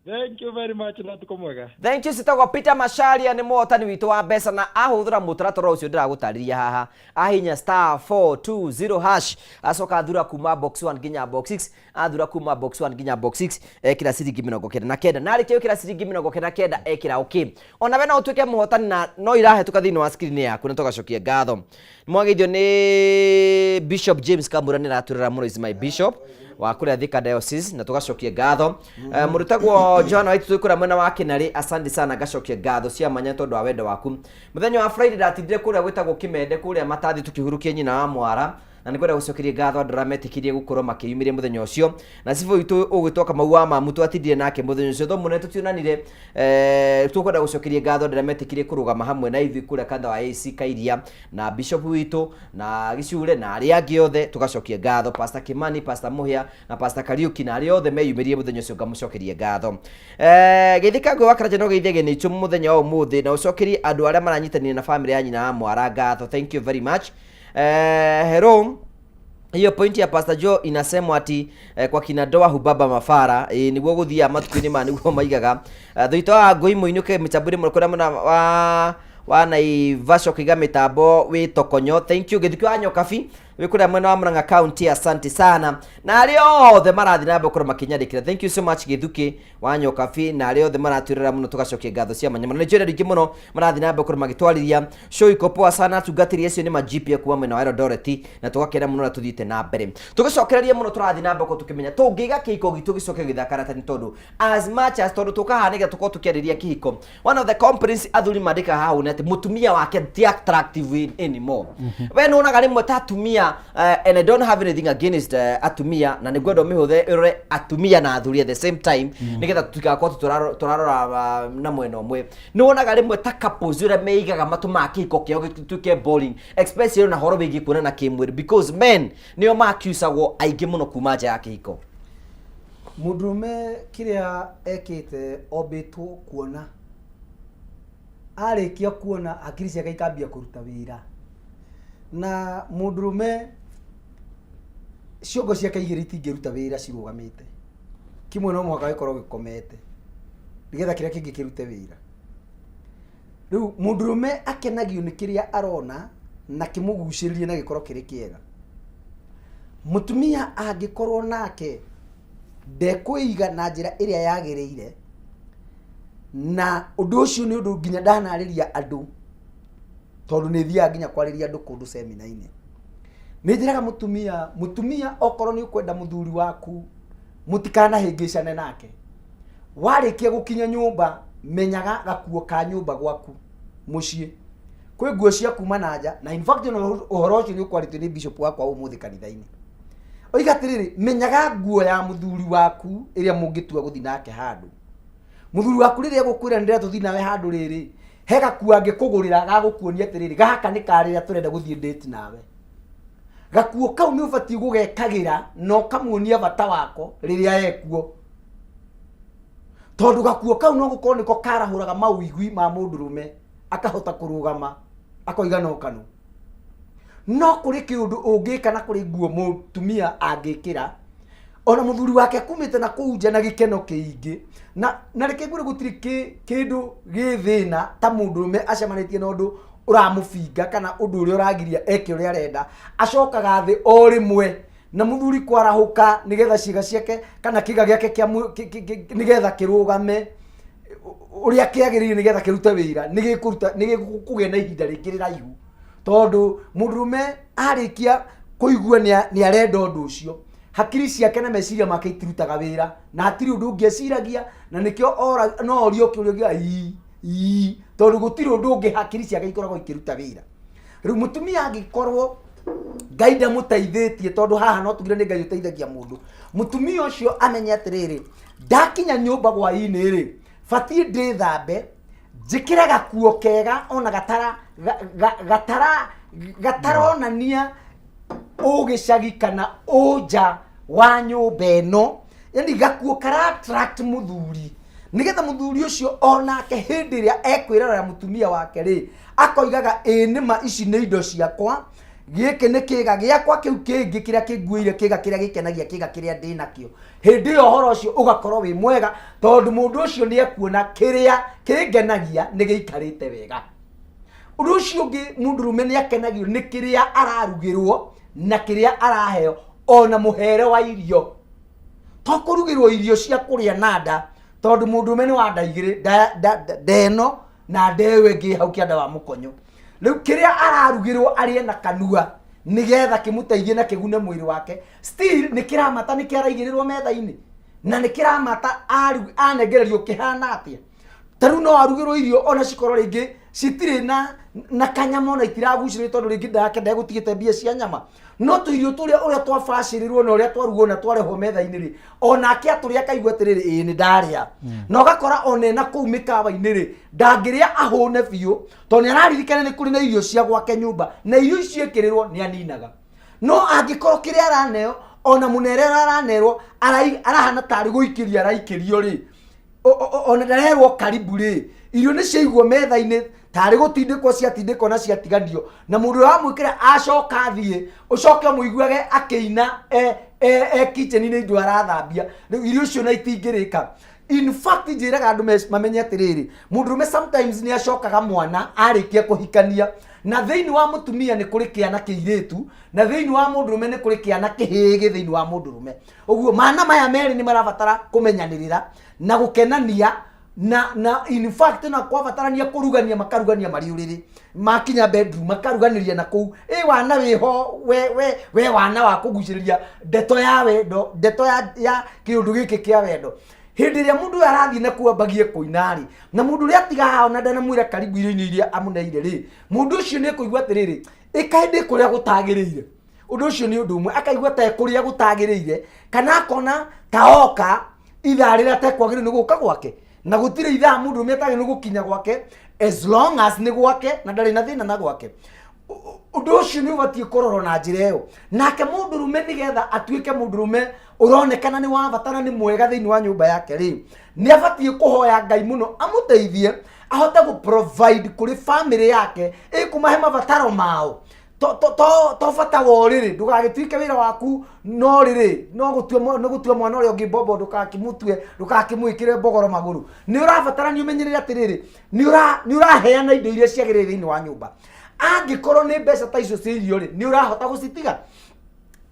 Thank you very much na ũtukũ mwega. Thank you. Citagwo Peter Macharia, nĩ mũhotani witũ wa mbeca na ahũthĩra mũtaratara ũcio ndĩragũtarĩria haha. Ahinya star 420 hash, acoka athura kuma box 1 nginya box 6, athura kuma box 1 nginya box 6, ekĩra ciringi 99, na arĩkia gwĩkĩra ciringi 99, ekĩra okay. Ona we no ũtuĩke mũhotani na no irahetũka thĩinĩ wa screen yaku, na tũgacokia ngatho. Mwageithio nĩ Bishop James Kamura, nĩ aratwĩrora mũno, is my bishop wa kũrĩa Thika Diocese, na tũgacokia ngatho. Mũrutagwo John Waitu kũrĩa mwena wa Kĩnarĩ, asante sana, ngacokia ngatho cia mwanya tondũ wa wendo waku. Mũthenya wa Friday ndatindire kũrĩa gwĩtagwo Kĩmende, kũrĩa Matathi, tũkĩhurukia nyina wa Mwara, na nĩ kwenda gũcokeria ngatho andũ arĩa metĩkĩrie gũkorwo makĩyumĩria mũthenya ũcio. Na cibũ witũ ũgwĩtwo Kamau wa Mamu, twatindire nake mũthenya ũcio tho mũnene tũtionanire. Tũkwenda gũcokeria ngatho andũ arĩa metĩkĩrie kũrũgama hamwe na ithuĩ kũrĩa kanitha wa AC Kairia, na bishop witũ na Gĩcure na arĩa angĩ othe, tũgacokia ngatho Pastor Kimani, Pastor Muhia na Pastor Kariuki na arĩa othe meyumĩrie mũthenya ũcio, ngamũcokeria ngatho. Geithĩka Ngũĩ wa Karanja, no geithie ageni aitũ mũthenya wa ũmũthĩ na ũcokerie andũ arĩa maranyitanĩire na famĩlĩ ya nyina wa Mwara ngatho. Thank you very much. Hello, hiyo point ya Pastor Joe inasemwa ati kwa kina ndoa hubaba mafara niguo guthiaga matukũ-inĩ maya, niguo maigaga. Thuito wa ngũi mũinũke mĩtambo-inĩ mũno kũrĩa mwena wa Naivasha, ũkĩiga mĩtambo wĩ tokonyo. Thank you. Gĩthukĩ wa Nyokabi wĩ kũrĩa mwena wa Murang'a County, asante sana, na arĩa othe marathiĩ na mbere gũkorwo makĩnyandĩkĩra, thank you so much, Gĩthukĩ wa Nyokabi, na arĩa othe maratwĩrora mũno, tũgacokia ngatho cia mwanya mũno. Nĩ njũĩ rĩngĩ mũno marathiĩ na mbere gũkorwo magĩtwarĩria show iko poa sana. Atungatĩri acio nĩ majipia kuma mwena wa Eldoret, na tũgakena mũno na tũthiĩte na mbere tũgĩcokereria mũno. Tũrathiĩ na mbere gũkorwo tũkĩmenya tũngĩiga kĩhiko gitũ gĩcoke gĩthakara ta nĩ tondũ as much as tondũ tũkaha nĩgetha tũkorwo tũkĩarĩria kĩhiko, one of the complaints athuri mandĩkaga hau nĩ atĩ mũtumia wake ti attractive anymore. We nĩ wonaga rĩmwe ta atumia, and I don't have anything against atumia, na nĩ ngwenda ũmĩhũthĩre ĩrore atumia na athuri at the same time, nĩgetha tũtigakorwo tũrarora na mwena ũmwe. Nĩ wonaga rĩmwe ta couples ũrĩa meigaga matũmaga kĩhiko kĩao gĩtuĩke boring, especially na horo wĩgiĩ kuonana kĩmwĩrĩ, because men nĩo maccusagwo aingĩ mũno kuma nja ya kĩhiko? Mũndũrũme kĩrĩa ekĩte, ombĩtwo kuona. Arĩkia kuona, hakiri ciake ikambia kũruta wĩra. Na mũndũrũme ciongo ciake igĩrĩ itingĩruta wĩra cirũgamĩte, kĩmwe no mũhaka gĩkorwo gĩkomete nĩgetha kĩrĩa kĩngĩ kĩrute wĩra. Rĩu mũndũrũme akenagio nĩ kĩrĩa arona na kĩmũgucĩrĩrie na gĩkorwo kĩrĩ kĩega. Mũtumia angĩkorwo nake ndekwĩiga na njĩra ĩrĩa yagĩrĩire, na ũndũ ũcio nĩ ũndũ nginya ndanarĩria andũ, tondũ nĩ thiaga nginya kwarĩria andũ kũndũ semina-inĩ, nĩ njĩraga mũtumia okorwo nĩ ũkwenda mũthuri waku mũtikanahĩngĩcane nake, warĩkia gũkinya nyũmba, menyaga gakuo ka nyũmba gwaku mũciĩ kwĩ nguo cia kuma na nja. Na in fact ona ũhoro ũcio nĩ ũkwarĩtio nĩ bishop wakwa ũmũthĩ kanitha-inĩ. Oiga atĩrĩrĩ, menyaga nguo ya mũthuri waku ĩrĩa mũngĩtua gũthiĩ nake handũ. Mũthuri waku rĩrĩa egũkwĩra nĩ ndĩrenda tũthiĩ nawe handũ rĩrĩ, he gakuo angĩkũgũrĩra gagũkuonia atĩrĩrĩ, gaka nĩ karĩrĩa tũrenda gũthiĩ date nawe. Gakuo kau nĩ ũbatiĩ gũgekagĩra na ũkamuonia bata wako rĩrĩa ekuo. Tondũ gakuo kau no gũkorwo nĩko karahũraga mawĩigwi ma mũndũrũme akahota kũrũgama akoiga no kano. No kũrĩ kĩũndũ ũngĩka na kũrĩ nguo mũtumia angĩkĩra ona mũthuri wake kumĩte na kũu nja na gĩkeno kĩingĩ na na reke ngwĩre gũtirĩ kĩndũ gĩ thĩna ta mũndũrũme acemanĩtie na ũndũ ũramũbinga kana ũndũ ũrĩa ũragiria eke ũrĩa arenda, acokaga thĩ o rĩmwe na mũthuri kwarahũka nĩgetha ciĩga ciake kana kĩga gĩake kĩa nĩgetha kĩrũgame ũrĩa kĩagĩrĩire nĩgetha kĩrute wĩra, nĩgĩkũruta nĩgĩkũgĩa na ihinda rĩngĩ rĩraihu, tondũ mũndũrũme arĩkia kũigua nĩ arenda ũndũ ũcio, hakiri ciake na meciria make itirutaga wĩra na hatirĩ ũndũ ũngĩ eciragia, na nĩkĩo no orio kĩũria kĩa ii ii, tondũ gũtirĩ ũndũ ũngĩ hakiri ciake ikoragwo ikĩruta wĩra. Rĩu mũtumia angĩkorwo Ngai ndamũteithĩtie, tondũ haha no tugire nĩ Ngai ũteithagia mũndũ, mũtumia ũcio amenye atĩrĩrĩ, ndakinya nyũmba hwainĩ rĩ, batiĩ ndĩthambe, njĩkĩre gakuo kega ona gatara gatara gataronania ũgĩcagi kana ũnja wa nyũmba ĩno, yani gakuo kara attract mũthuri, nĩgetha mũthuri ũcio onake hĩndĩ ĩrĩa ekwĩrorera mũtumia wake rĩ, akoigaga ĩĩ nĩma ici nĩ indo ciakwa, gĩkĩ nĩ kĩga gĩakwa, kĩu kĩngĩ kĩrĩa kĩnguĩire kĩga kĩrĩa gĩkenagia kĩga kĩrĩa ndĩ nakĩo. Hĩndĩ ĩyo ũhoro ũcio ũgakorwo wĩ mwega, tondũ mũndũ ũcio nĩ ekuona kĩrĩa kĩngenagia nĩ gĩikarĩte wega. Ũndũ ũcio ũngĩ, mũndũrũme nĩ akenagio nĩ kĩrĩa ararugĩrwo na kĩrĩa araheo, ona mũhere wa irio. To kũrugĩrwo irio cia kũrĩa na nda, tondũ mũndũrũme nĩ wa nda igĩrĩ, nda ĩno na nda ĩyo ĩngĩ hau kĩanda wa mũkonyo. Rĩu kĩrĩa ararugĩrwo arĩe na kanua nĩgetha kĩmũteithie na kĩgune mwĩrĩ wake, still nĩ kĩramata nĩ kĩaraigĩrĩrwo metha-inĩ, na nĩ kĩramata anengererio kĩhana atĩa. Ta rĩu no arugĩrwo irio ona cikorwo rĩngĩ citirĩ na kanyama, ona itiragucĩrĩrio, tondũ rĩngĩ ndake ndegũtigĩte mbia cia nyama, no tũirio tũrĩa ũrĩa twabacĩrĩrwo na ũrĩa twarugwo na twarehwo metha-inĩ rĩ, onake atũrĩa akaigua atĩrĩrĩ, ĩĩ nĩ ndarĩa. Na ũgakora ona ena kũu mĩkawa-inĩ rĩ, ndangĩrĩa ahũne biũ, tondũ nĩ araririkana nĩ kũrĩ na irio cia gwake nyũmba, na irio icio ekĩrĩrwo nĩ aninaga. No angĩkorwo kĩrĩa araneo ona mũnere ũrĩa aranerwo arahana tarĩ gũikĩrio araikĩrio rĩ, ona ndarerwo karibu rĩ, irio nĩ ciaigwo metha-inĩ tarĩ gũtindĩkwo ciatindĩkwo na ciatiganio, na mũndũ ũrĩa wamwĩkĩra acoka athiĩ, ũcoke ũmũiguage akĩina e kitchen-inĩ indo arathambia. Rĩu irio icio na itingĩrĩka. In fact, njĩraga andũ mamenye atĩrĩrĩ, mũndũrũme sometimes nĩ acokaga mwana arĩkia kũhikania, na thĩinĩ wa mũtumia nĩ kũrĩ kĩana kĩirĩtu, na thĩinĩ wa mũndũrũme nĩ kũrĩ kĩana kĩhĩĩ thĩinĩ wa mũndũrũme. Ũguo mana maya merĩ nĩ marabatara kũmenyanĩrĩra na gũkenania, na in fact na kwabatarania kũrugania makarugania marĩ ũrĩrĩ, makinya bedroom makaruganĩria na kũu. Ĩ wana wĩho we we wana wa kũgucĩrĩria ndeto ya wendo, ndeto ya kĩũndũ gĩkĩ kĩa wendo. Hĩndĩ ĩrĩa mũndũ ũyũ arathiĩ na kũu ambagie kũina rĩ, na mũndũ ũrĩa atiga haha ona ndanamwĩra karibu irio-inĩ iria amũneire rĩ, mũndũ ũcio nĩ ekũigua atĩrĩrĩ, ĩka hĩndĩ kũrĩa gũtagĩrĩire. Ũndũ ũcio nĩ ũndũ ũmwe, akaigua ta kũrĩa gũtagĩrĩire, kana akona ta oka ithaa rĩrĩa atekwagĩrĩirwo nĩ gũka gwake, na gũtirĩ ithaa mũndũ ũmwe atagĩrĩirwo nĩ gũkinya gwake, as long as nĩ gwake na ndarĩ na thĩna na gwake. Ũndũ ũcio nĩ ũbatiĩ kũrorwo na njĩra ĩyo. Nake mũndũrũme nĩgetha atuĩke mũndũrũme ũronekana nĩ wa bata na nĩ mwega thĩinĩ wa nyũmba yake rĩ, nĩ abatiĩ kũhoya Ngai mũno amũteithie ahote gũ provide kũrĩ family yake, ĩkũmahe mabataro mao. To bata wa ũrĩrĩ, ndũgagĩtuĩke wĩra waku no rĩrĩ, no gũtua nĩ gũtua mwana ũrĩa ũngĩ mbombo, ndũgakĩmũtue, ndũgakĩmwĩkĩre mbogoro magũrũ. Nĩ ũrabatarania ũmenyerere atĩrĩrĩ, nĩ ũraheana indo iria ciagĩrĩire thĩinĩ wa nyũmba. Angĩkorwo nĩ mbeca ta icio cia irio rĩ, nĩ ũrahota gũcitiga.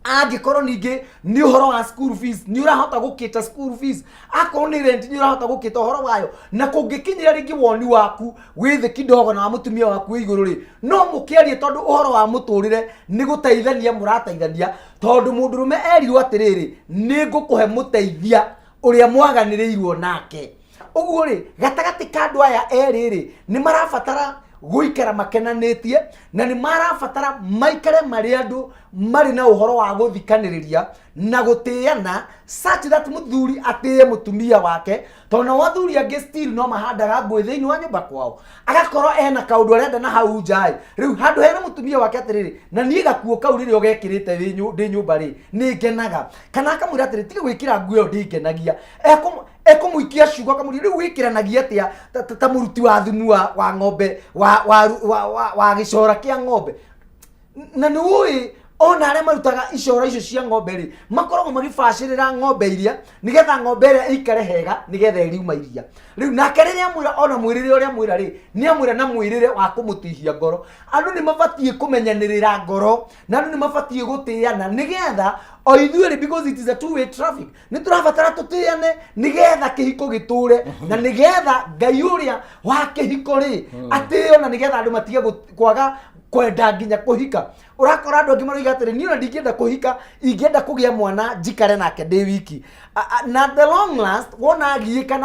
Angĩkorwo ningĩ nĩ ũhoro wa school fees, nĩ ũrahota gũkĩta school fees. Akorwo nĩ rent, nĩ ũrahota gũkĩta ũhoro wayo. Na kũngĩkinyĩra rĩngĩ woni waku wĩ thĩ kidogo na wa mũtumia waku wĩ igũrũ rĩ, no mũkĩarie, tondũ ũhoro wa mũtũrĩre nĩ gũteithania mũrateithania, tondũ mũndũrũme erirwo atĩrĩrĩ, nĩ ngũkũhe mũteithia ũrĩa mwaganĩrĩirwo nake. Ũguo rĩ, gatagatĩ ka andũ aya erĩ rĩ, nĩ marabatara gũikara makenanĩtie, na nĩ marabatara maikare marĩ andũ marĩ na ũhoro wa gũthikanĩrĩria Na gũtĩana such that mũthuri atĩe mũtumia wake, tondũ nao athuri angĩ still no mahandaga ngũĩ thĩinĩ wa nyũmba kwao, agakorwo ena kaũndũ arenda na hau nja ĩ rĩu handũ hena mũtumia wake atĩrĩrĩ, na niĩ gakuo kau rĩrĩa ũgekĩrĩte ndĩ nyũmba rĩ nĩ ngenaga, kana akamwĩra atĩrĩ, tiga gwĩkĩra nguo ĩyo ndĩngenagia. Ekũmũikia ciugo akamũria, rĩu wĩkĩranagia atĩa ta mũruti wa thumu wa ng'ombe wa gĩcora kĩa ng'ombe? Na nĩ ũĩ ona arĩa marutaga icora icio cia ng'ombe rĩ, makoragwo magĩbacĩrĩra ng'ombe iria nĩgetha ng'ombe ĩrĩa ĩikare hega nĩgetha ĩriuma iria. Rĩu nake rĩrĩa amwĩra, ona mwĩrĩre ũrĩa amwĩra rĩ, nĩ amwĩra na mwĩrĩre wa kũmũtihia ngoro. Andũ nĩ mabatiĩ kũmenyanĩrĩra ngoro na andũ nĩ mabatiĩ gũtĩana nĩgetha o ithuĩ rĩ, because it is a two way traffic, nĩ tũrabatara tũtĩane nĩgetha kĩhiko gĩtũre na nĩgetha Ngai ũrĩa wa kĩhiko rĩ atĩo, na nĩgetha andũ matige kwaga kwenda nginya kũhika. Ũrakora andũ angĩ maroiga atĩrĩ, niĩ ona ndingĩenda kũhika, ingĩenda kũgĩa mwana njikare nake ndĩ wiki. Na the long last wona agiĩka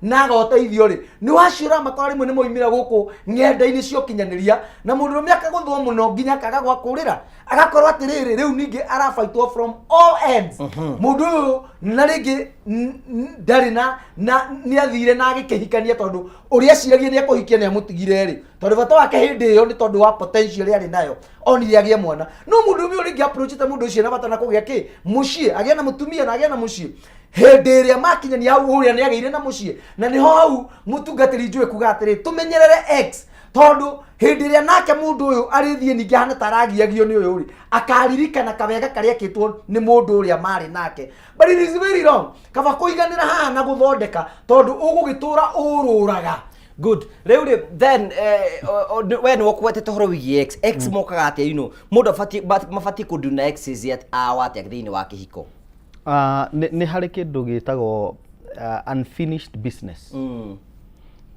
na aga ũteithio rĩ, nĩ wacio ũramakora rĩmwe nĩ moimĩra gũkũ ng'enda-inĩ cia ũkinyanĩria, na mũndũrũme akagũthwo mũno nginya akaga gwa kũrĩra, agakorwo atĩrĩrĩ, rĩu ningĩ arabaitwo from all ends. Mũndũ ũyũ na rĩngĩ ndarĩ na nĩ athire na agĩkĩhikania tondũ ũrĩa aciragia nĩ ekũhikia nĩ amũtigire rĩ, tondũ bata wake hĩndĩ ĩyo nĩ tondũ wa potential ĩrĩa arĩ nayo onire agĩe mwana. No mũndũ ũmwe rĩngĩ approachĩte mũndũ ũcio na bata na kũgĩa kĩ mũciĩ, agĩe na mũtumia na agĩe na mũciĩ. Hĩndĩ ĩrĩa makinyania hau, ũrĩa nĩ agĩire na mũciĩ, na nĩho hau mũtungatĩri njũĩ kuga atĩrĩ, tũmenyerere ex, tondũ hĩndĩ ĩrĩa nake mũndũ ũyũ arĩthiĩ ningĩ ahana ta aragiagio nĩ ũyũ rĩ, akaririkana kawega karĩa ekĩtwo nĩ mũndũ ũrĩa marĩ nake. But it is very wrong. Kaba kũiganĩra haha na gũthondeka, tondũ ũgũgĩtũra ũrũraga. Good. Rĩu rĩ, then we nĩ ũkwetete ũhoro wĩgiĩ ex. Ex mokaga atĩa? Mũndũ abatiĩ mabatiĩ kũndu na exes ao atĩa thĩinĩ wa kĩhiko? Nĩ harĩ kĩndũ gĩtagwo unfinished business,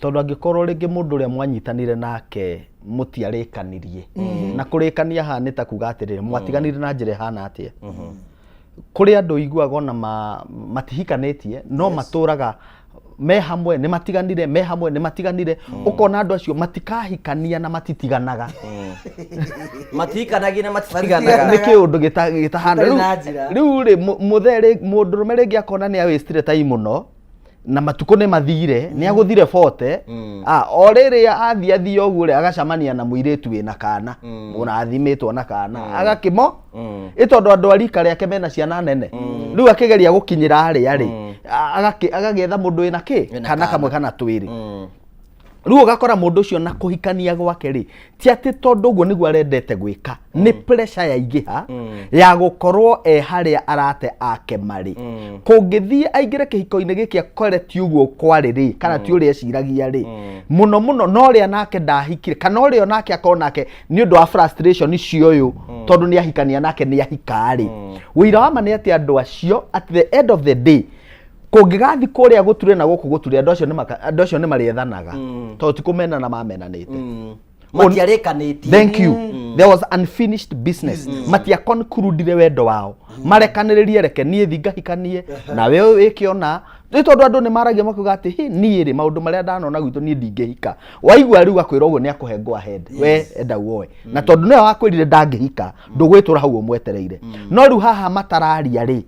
tondũ angĩkorwo rĩngĩ mũndũ ũrĩa mwanyitanire nake mũtiarĩkanirie, na kũrĩkania haha nĩ ta kuga atĩrĩrĩ, mwatiganire na njĩra ĩhana atĩa. Kũrĩ andũ iguaga ona matihikanĩtie no matũraga me hamwe, nĩ matiganire me hamwe, nĩ matiganire, ũkona andũ acio matikahikania na matitiganaga. Matikanagia na matitiganaga. Nĩ kĩũndũ gĩtahana. Gĩtarĩ na njĩra. Rĩu rĩ, mũthee rĩ, mũndũrũme rĩngĩ akona nĩ awĩstire time mũno na matukũ nĩ mathire, nĩ agũthire bote. O rĩrĩa athiĩ athiĩ ũguo rĩ, agacemania na mũirĩtu wĩna kana ũrathimĩtwo na kana, agakĩmo ĩ tondũ andũ a rika rĩake mena ciana nene. Rĩu akĩgeria gũkinyĩra harĩa rĩ, agagĩetha mũndũ wĩna kĩ Wĩna kana kana. Kamwe kana twĩrĩ. Rĩu ũgakora mũndũ ũcio na kũhikania gwake rĩ, ti atĩ tondũ ũguo nĩguo arendete gwĩka, nĩ pressure yaingĩha ya gũkorwo e harĩa arate ake marĩ. Kũngĩthiĩ aingĩre kĩhiko-inĩ gĩkĩ akore ti ũguo kwarĩ rĩ, kana ti ũrĩa eciragia rĩ, mũno mũno no ũrĩa nake ndahikire, kana ũrĩa nake akorwo nake nĩ ũndũ wa frustration icio ũyũ, tondũ nĩ ahikania nake nĩ ahika rĩ. Ũira wa ma nĩ atĩ andũ acio at the end of the day, kũngĩgathiĩ kũrĩa gũture na gũkũ gũture, andũ acio nĩ marĩethanaga, tondũ ti kũmenana mamenanĩte. Matiarĩkanĩtie. Thank you. There was unfinished business. Matia concludire wendo wao, marekanĩrĩrie, reke niĩ thi ngahikanie nawe wĩke ona nĩ tondũ andũ nĩ maragia makuga atĩ hĩ, niĩ rĩ, maũndũ marĩa ndanona gwitũ niĩ ndingĩhika. Waigua rĩu akwĩra ũguo, nĩ akũhe go ahead, we enda woe, na tondũ nĩwe wakwĩrire ndangĩhika, ndũgwĩtũra hau ũmwetereire. No rĩu haha matararia rĩ,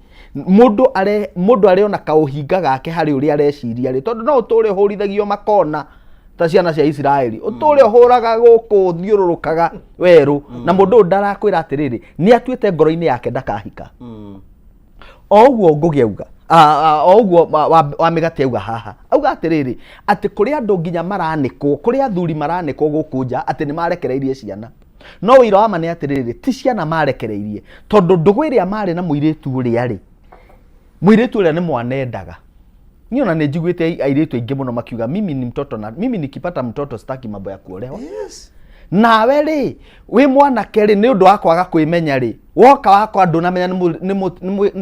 mũndũ arĩona kaũhinga gake harĩ ũrĩa areciria rĩ, tondũ no ũtũre ũhũrithagio makona ta ciana cia Isiraeli, ũtũre ũhũraga gũkũ ũthiũrũrũkaga werũ, na mũndũ ũyũ ndarakwĩra atĩrĩrĩ, nĩ atuĩte ngoro-inĩ yake ndakahika. O ũguo Ngũgĩ auga, o ũguo wa mĩgate auga haha, auga atĩrĩrĩ, atĩ kũrĩ andũ nginya maranĩkwo, kũrĩ athuri maranĩkwo gũkũ nja atĩ nĩ marekereirie ciana. No ũira wa ma nĩ atĩrĩrĩ, ti ciana marekereirie, tondũ ndũgũ ĩrĩa marĩ na mũirĩtu ũrĩa rĩ, mũirĩtu ũrĩa nĩ mwanendaga. Niĩ ona nĩ njiguĩte airĩtu aingĩ mũno makiuga, mimi ni mtoto na mimi nikipata mtoto sitaki mambo ya kuolewa. Nawe rĩ, wĩ mwanake rĩ, nĩ ũndũ wa kwaga kwĩmenya rĩ, woka wakwa ndũnamenya nĩ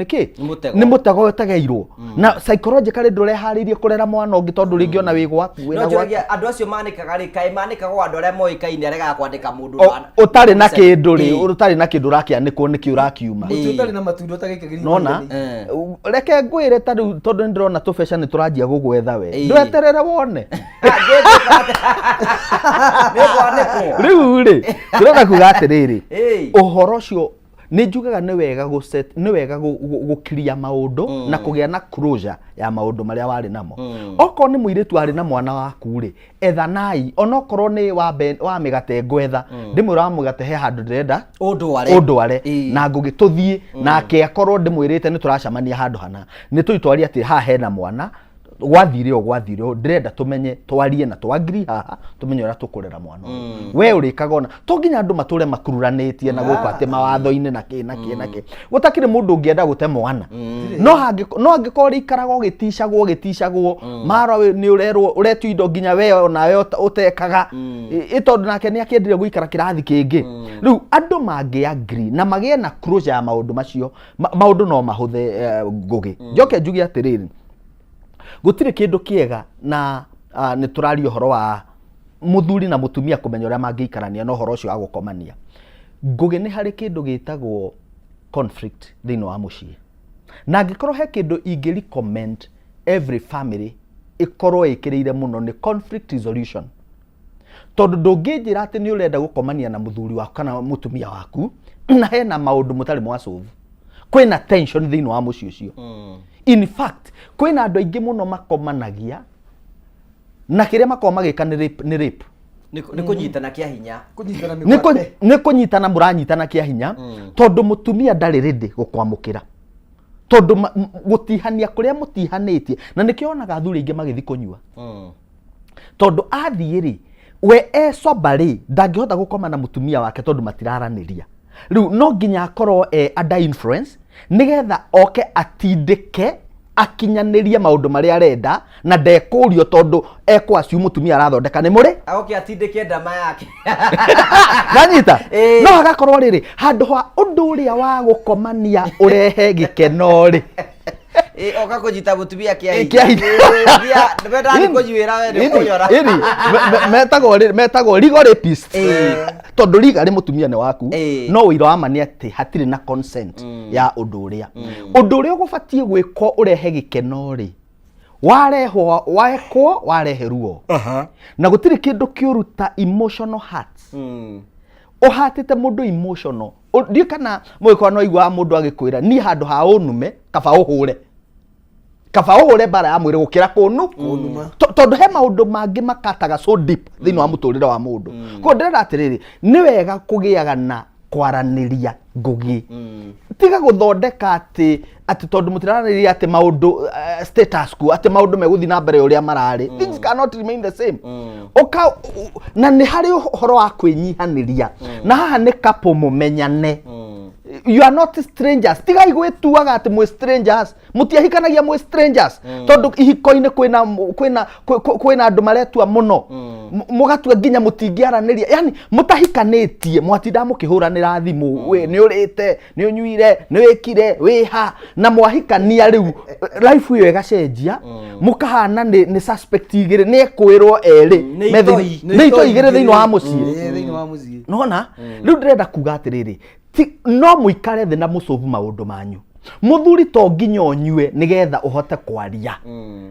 kĩ. Nĩ mũtego. Nĩ mũtego ũtegeirwo, na psychologically ndũreharĩirie kũrera mwana ũngĩ, tondũ rĩngĩ ona wĩ gwaku No wĩna gwaku. njũragia andũ acio manĩkaga rĩ, kaĩ manĩkagwo andũ arĩa moĩkaine aregaga kwandĩka mũndũ Ũtarĩ na kĩndũ rĩ, ũtarĩ na kĩndũ ũrakĩanĩkwo nĩkĩ ũrakiuma. Mũtĩ ũtarĩ na matunda ũtagĩkagĩria. Nona reke ngwĩre, ta rĩu tondũ nĩ ndĩrona tũbeca nĩ tũranjia gũgwetha we, ndweterere wone. Nĩkwanĩkwo. Rĩu rĩ, ndĩrenda kuga atĩrĩrĩ, ũhoro ũcio Nĩ njugaga nĩ wega gũ set, nĩ wega gũkiria maũndũ na kũgĩa na closure ya maũndũ marĩa warĩ namo. Okorwo nĩ mũirĩtu warĩ na mwana waku rĩ, ethanai, onokorwo nĩ wa wa mĩgate ngwetha, ndĩmwĩra wa mũgate he handũ ndĩrenda ũndware. Ũndware. Na ngũgĩ tũthiĩ nake, akorwo ndĩmwĩrĩte nĩ tũracemania handũ hana, nĩ tũitwarie atĩ haha hena mwana, gwathire ũũ, gwathire ũũ, ndĩrenda tũmenye, twarie na twangiri haha, tũmenye ũrĩa tũkũrera mwana ũyũ. We ũrĩkaga ona to nginya andũ matũre makururanĩtie na gũkũ atĩ mawatho-inĩ na kĩ na kĩ na kĩ, gũtakĩrĩ mũndũ ũngĩenda gũte mwana, no angĩkorwo ũrĩikaraga ũgĩticagwo ũgĩticagwo mara nĩ ũrerwo ũretio indo nginya we onawe ũtekaga ĩ tondũ nake nĩ akĩendire gũikara kĩrathi kĩngĩ. Rĩu andũ mangĩ agree na magĩe na closure ya maũndũ macio, maũndũ no mahũthe. Ngũgĩ, njoke njuge atĩrĩrĩ, gũtirĩ kĩndũ kĩega na nĩ tũraria ũhoro wa mũthuri na mũtumia kũmenya ũrĩa mangĩikarania na ũhoro ũcio wa gũkomania. Ngũgĩ, nĩ harĩ kĩndũ gĩtagwo conflict thĩinĩ wa mũciĩ, na angĩkorwo he kĩndũ ingĩ recommend every family ĩkorwo ĩkĩrĩire mũno nĩ conflict resolution, tondũ ndũngĩnjĩra atĩ nĩ ũrenda gũkomania na mũthuri waku kana mũtumia waku na hena maũndũ mũtarĩ mwasolve, kwĩna tension thĩinĩ wa mũciĩ ũcio. In fact, kwĩna andũ aingĩ mũno makomanagia na kĩrĩa makoragwo magĩka nĩ rape, nĩ rape. Nĩ kũnyitana kĩa hinya. Kũnyitana Nĩ nĩ kũnyitana mũranyitana kĩa hinya, tondũ mũtumia ndarĩ ready gũkwamũkĩra, tondũ gũtihania kũrĩa mũtihanĩtie, na nĩkĩo wonaga athuri aingĩ magĩthiĩ kũnyua, tondũ athiĩ rĩ, we e sober rĩ, ndangĩhota gũkoma na mũtumia wake tondũ matiraranĩria. Rĩu no nginya akorwo e under influence nĩgetha oke atindĩke akinyanĩrie maũndũ marĩa arenda na ndekũrio, tondũ ekwaciu mũtumia arathondeka nĩ mũrĩ agoke atindĩke ndama yake. Nanyita. No hagakorwo rĩrĩ handũ ha ũndũ ũrĩa wa gũkomania ũrehe gĩkeno rĩ, Oka kũnyita mũtumia kĩa hinya. Kĩa hinya. Nĩ kũnyuĩra we nĩ ũkũnyora. Ĩni, metagwo legal rapist, tondũ legally mũtumia nĩ waku, no ũira wa ma nĩ atĩ hatirĩ na consent ya ũndũ ũrĩa ũgũbatiĩ gwĩkwo ũrehe gĩkeno rĩ, warehwo wekwo warehe ruo, na gũtirĩ kĩndũ kĩũru ta emotional hurts, ũhatĩte mũndũ emotional. Ndiũĩ kana mũgĩkorwo no iguaga mũndũ agĩkwĩra, niĩ handũ ha ũnume kaba ũhũre, kaba ũhũre mbara ya mwĩrĩ gũkĩra kũnu. Tondũ he maũndũ mangĩ makataga so deep thĩinĩ wa mũtũrĩre wa mũndũ. Koguo ndĩrenda atĩrĩrĩ, nĩ wega kũgĩaga na kwaranĩria. Ngũgĩ, tiga gũthondeka atĩ tondũ mũtiraranĩria atĩ maũndũ status quo, atĩ maũndũ megũthiĩ na mbere ũrĩa mararĩ. Things cannot remain the same. Ũka na nĩ harĩ ũhoro wa kwĩnyihanĩria, na haha nĩ couple mũmenyane. You are not strangers. Tigai gwĩtuaga atĩ mwĩ strangers. Mũtiahikanagia mwĩ strangers, tondũ ihiko-inĩ kwĩna andũ maretua mũno. Mũgatua nginya mũtingĩaranĩria, yani mũtahikanĩtie mwatindaga mũkĩhũranĩra thimũ, we nĩ ũrĩte, nĩ ũnyuire, nĩ wĩkire wĩha, na mwahikania rĩu life ĩyo ĩgacenjia, mũkahana nĩ suspect igĩrĩ, nĩ ekwĩrwo erĩ. Nĩ itoi. Nĩ itoi igĩrĩ thĩinĩ wa mũciĩ. Thĩinĩ wa mũciĩ. Nona rĩu ndĩrenda kuga atĩrĩrĩ, no mũikare thĩ na mũcovu maũndũ manyu. Mũthuri to nginya ũnyue nĩgetha ũhote kwaria.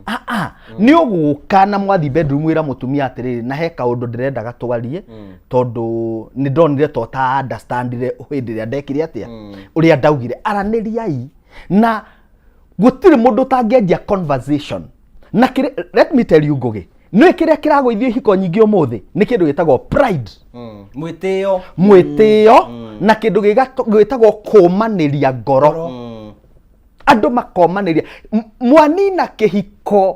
Ah, nĩ ũgũka na mwathi bedroom, wĩra mũtumia atĩrĩrĩ, na he kaũndũ ndĩrendaga twarie, tondũ nĩ ndonire to ta understandire hĩndĩ ĩrĩa ndekire atĩa, ũrĩa ndaugire. Aranĩriai, na gũtirĩ mũndũ ũtangĩanjia conversation. Na let me tell you, Ngũgĩ, nĩ kĩrĩa kĩragũithio ihiko nyingĩ ũmũthĩ nĩ kĩndũ gĩtagwo pride. Mwĩtĩo. Mwĩtĩo na kĩndũ gĩtagwo kũmanĩria ngoro. Andũ makomanĩria. Mwanina kĩhiko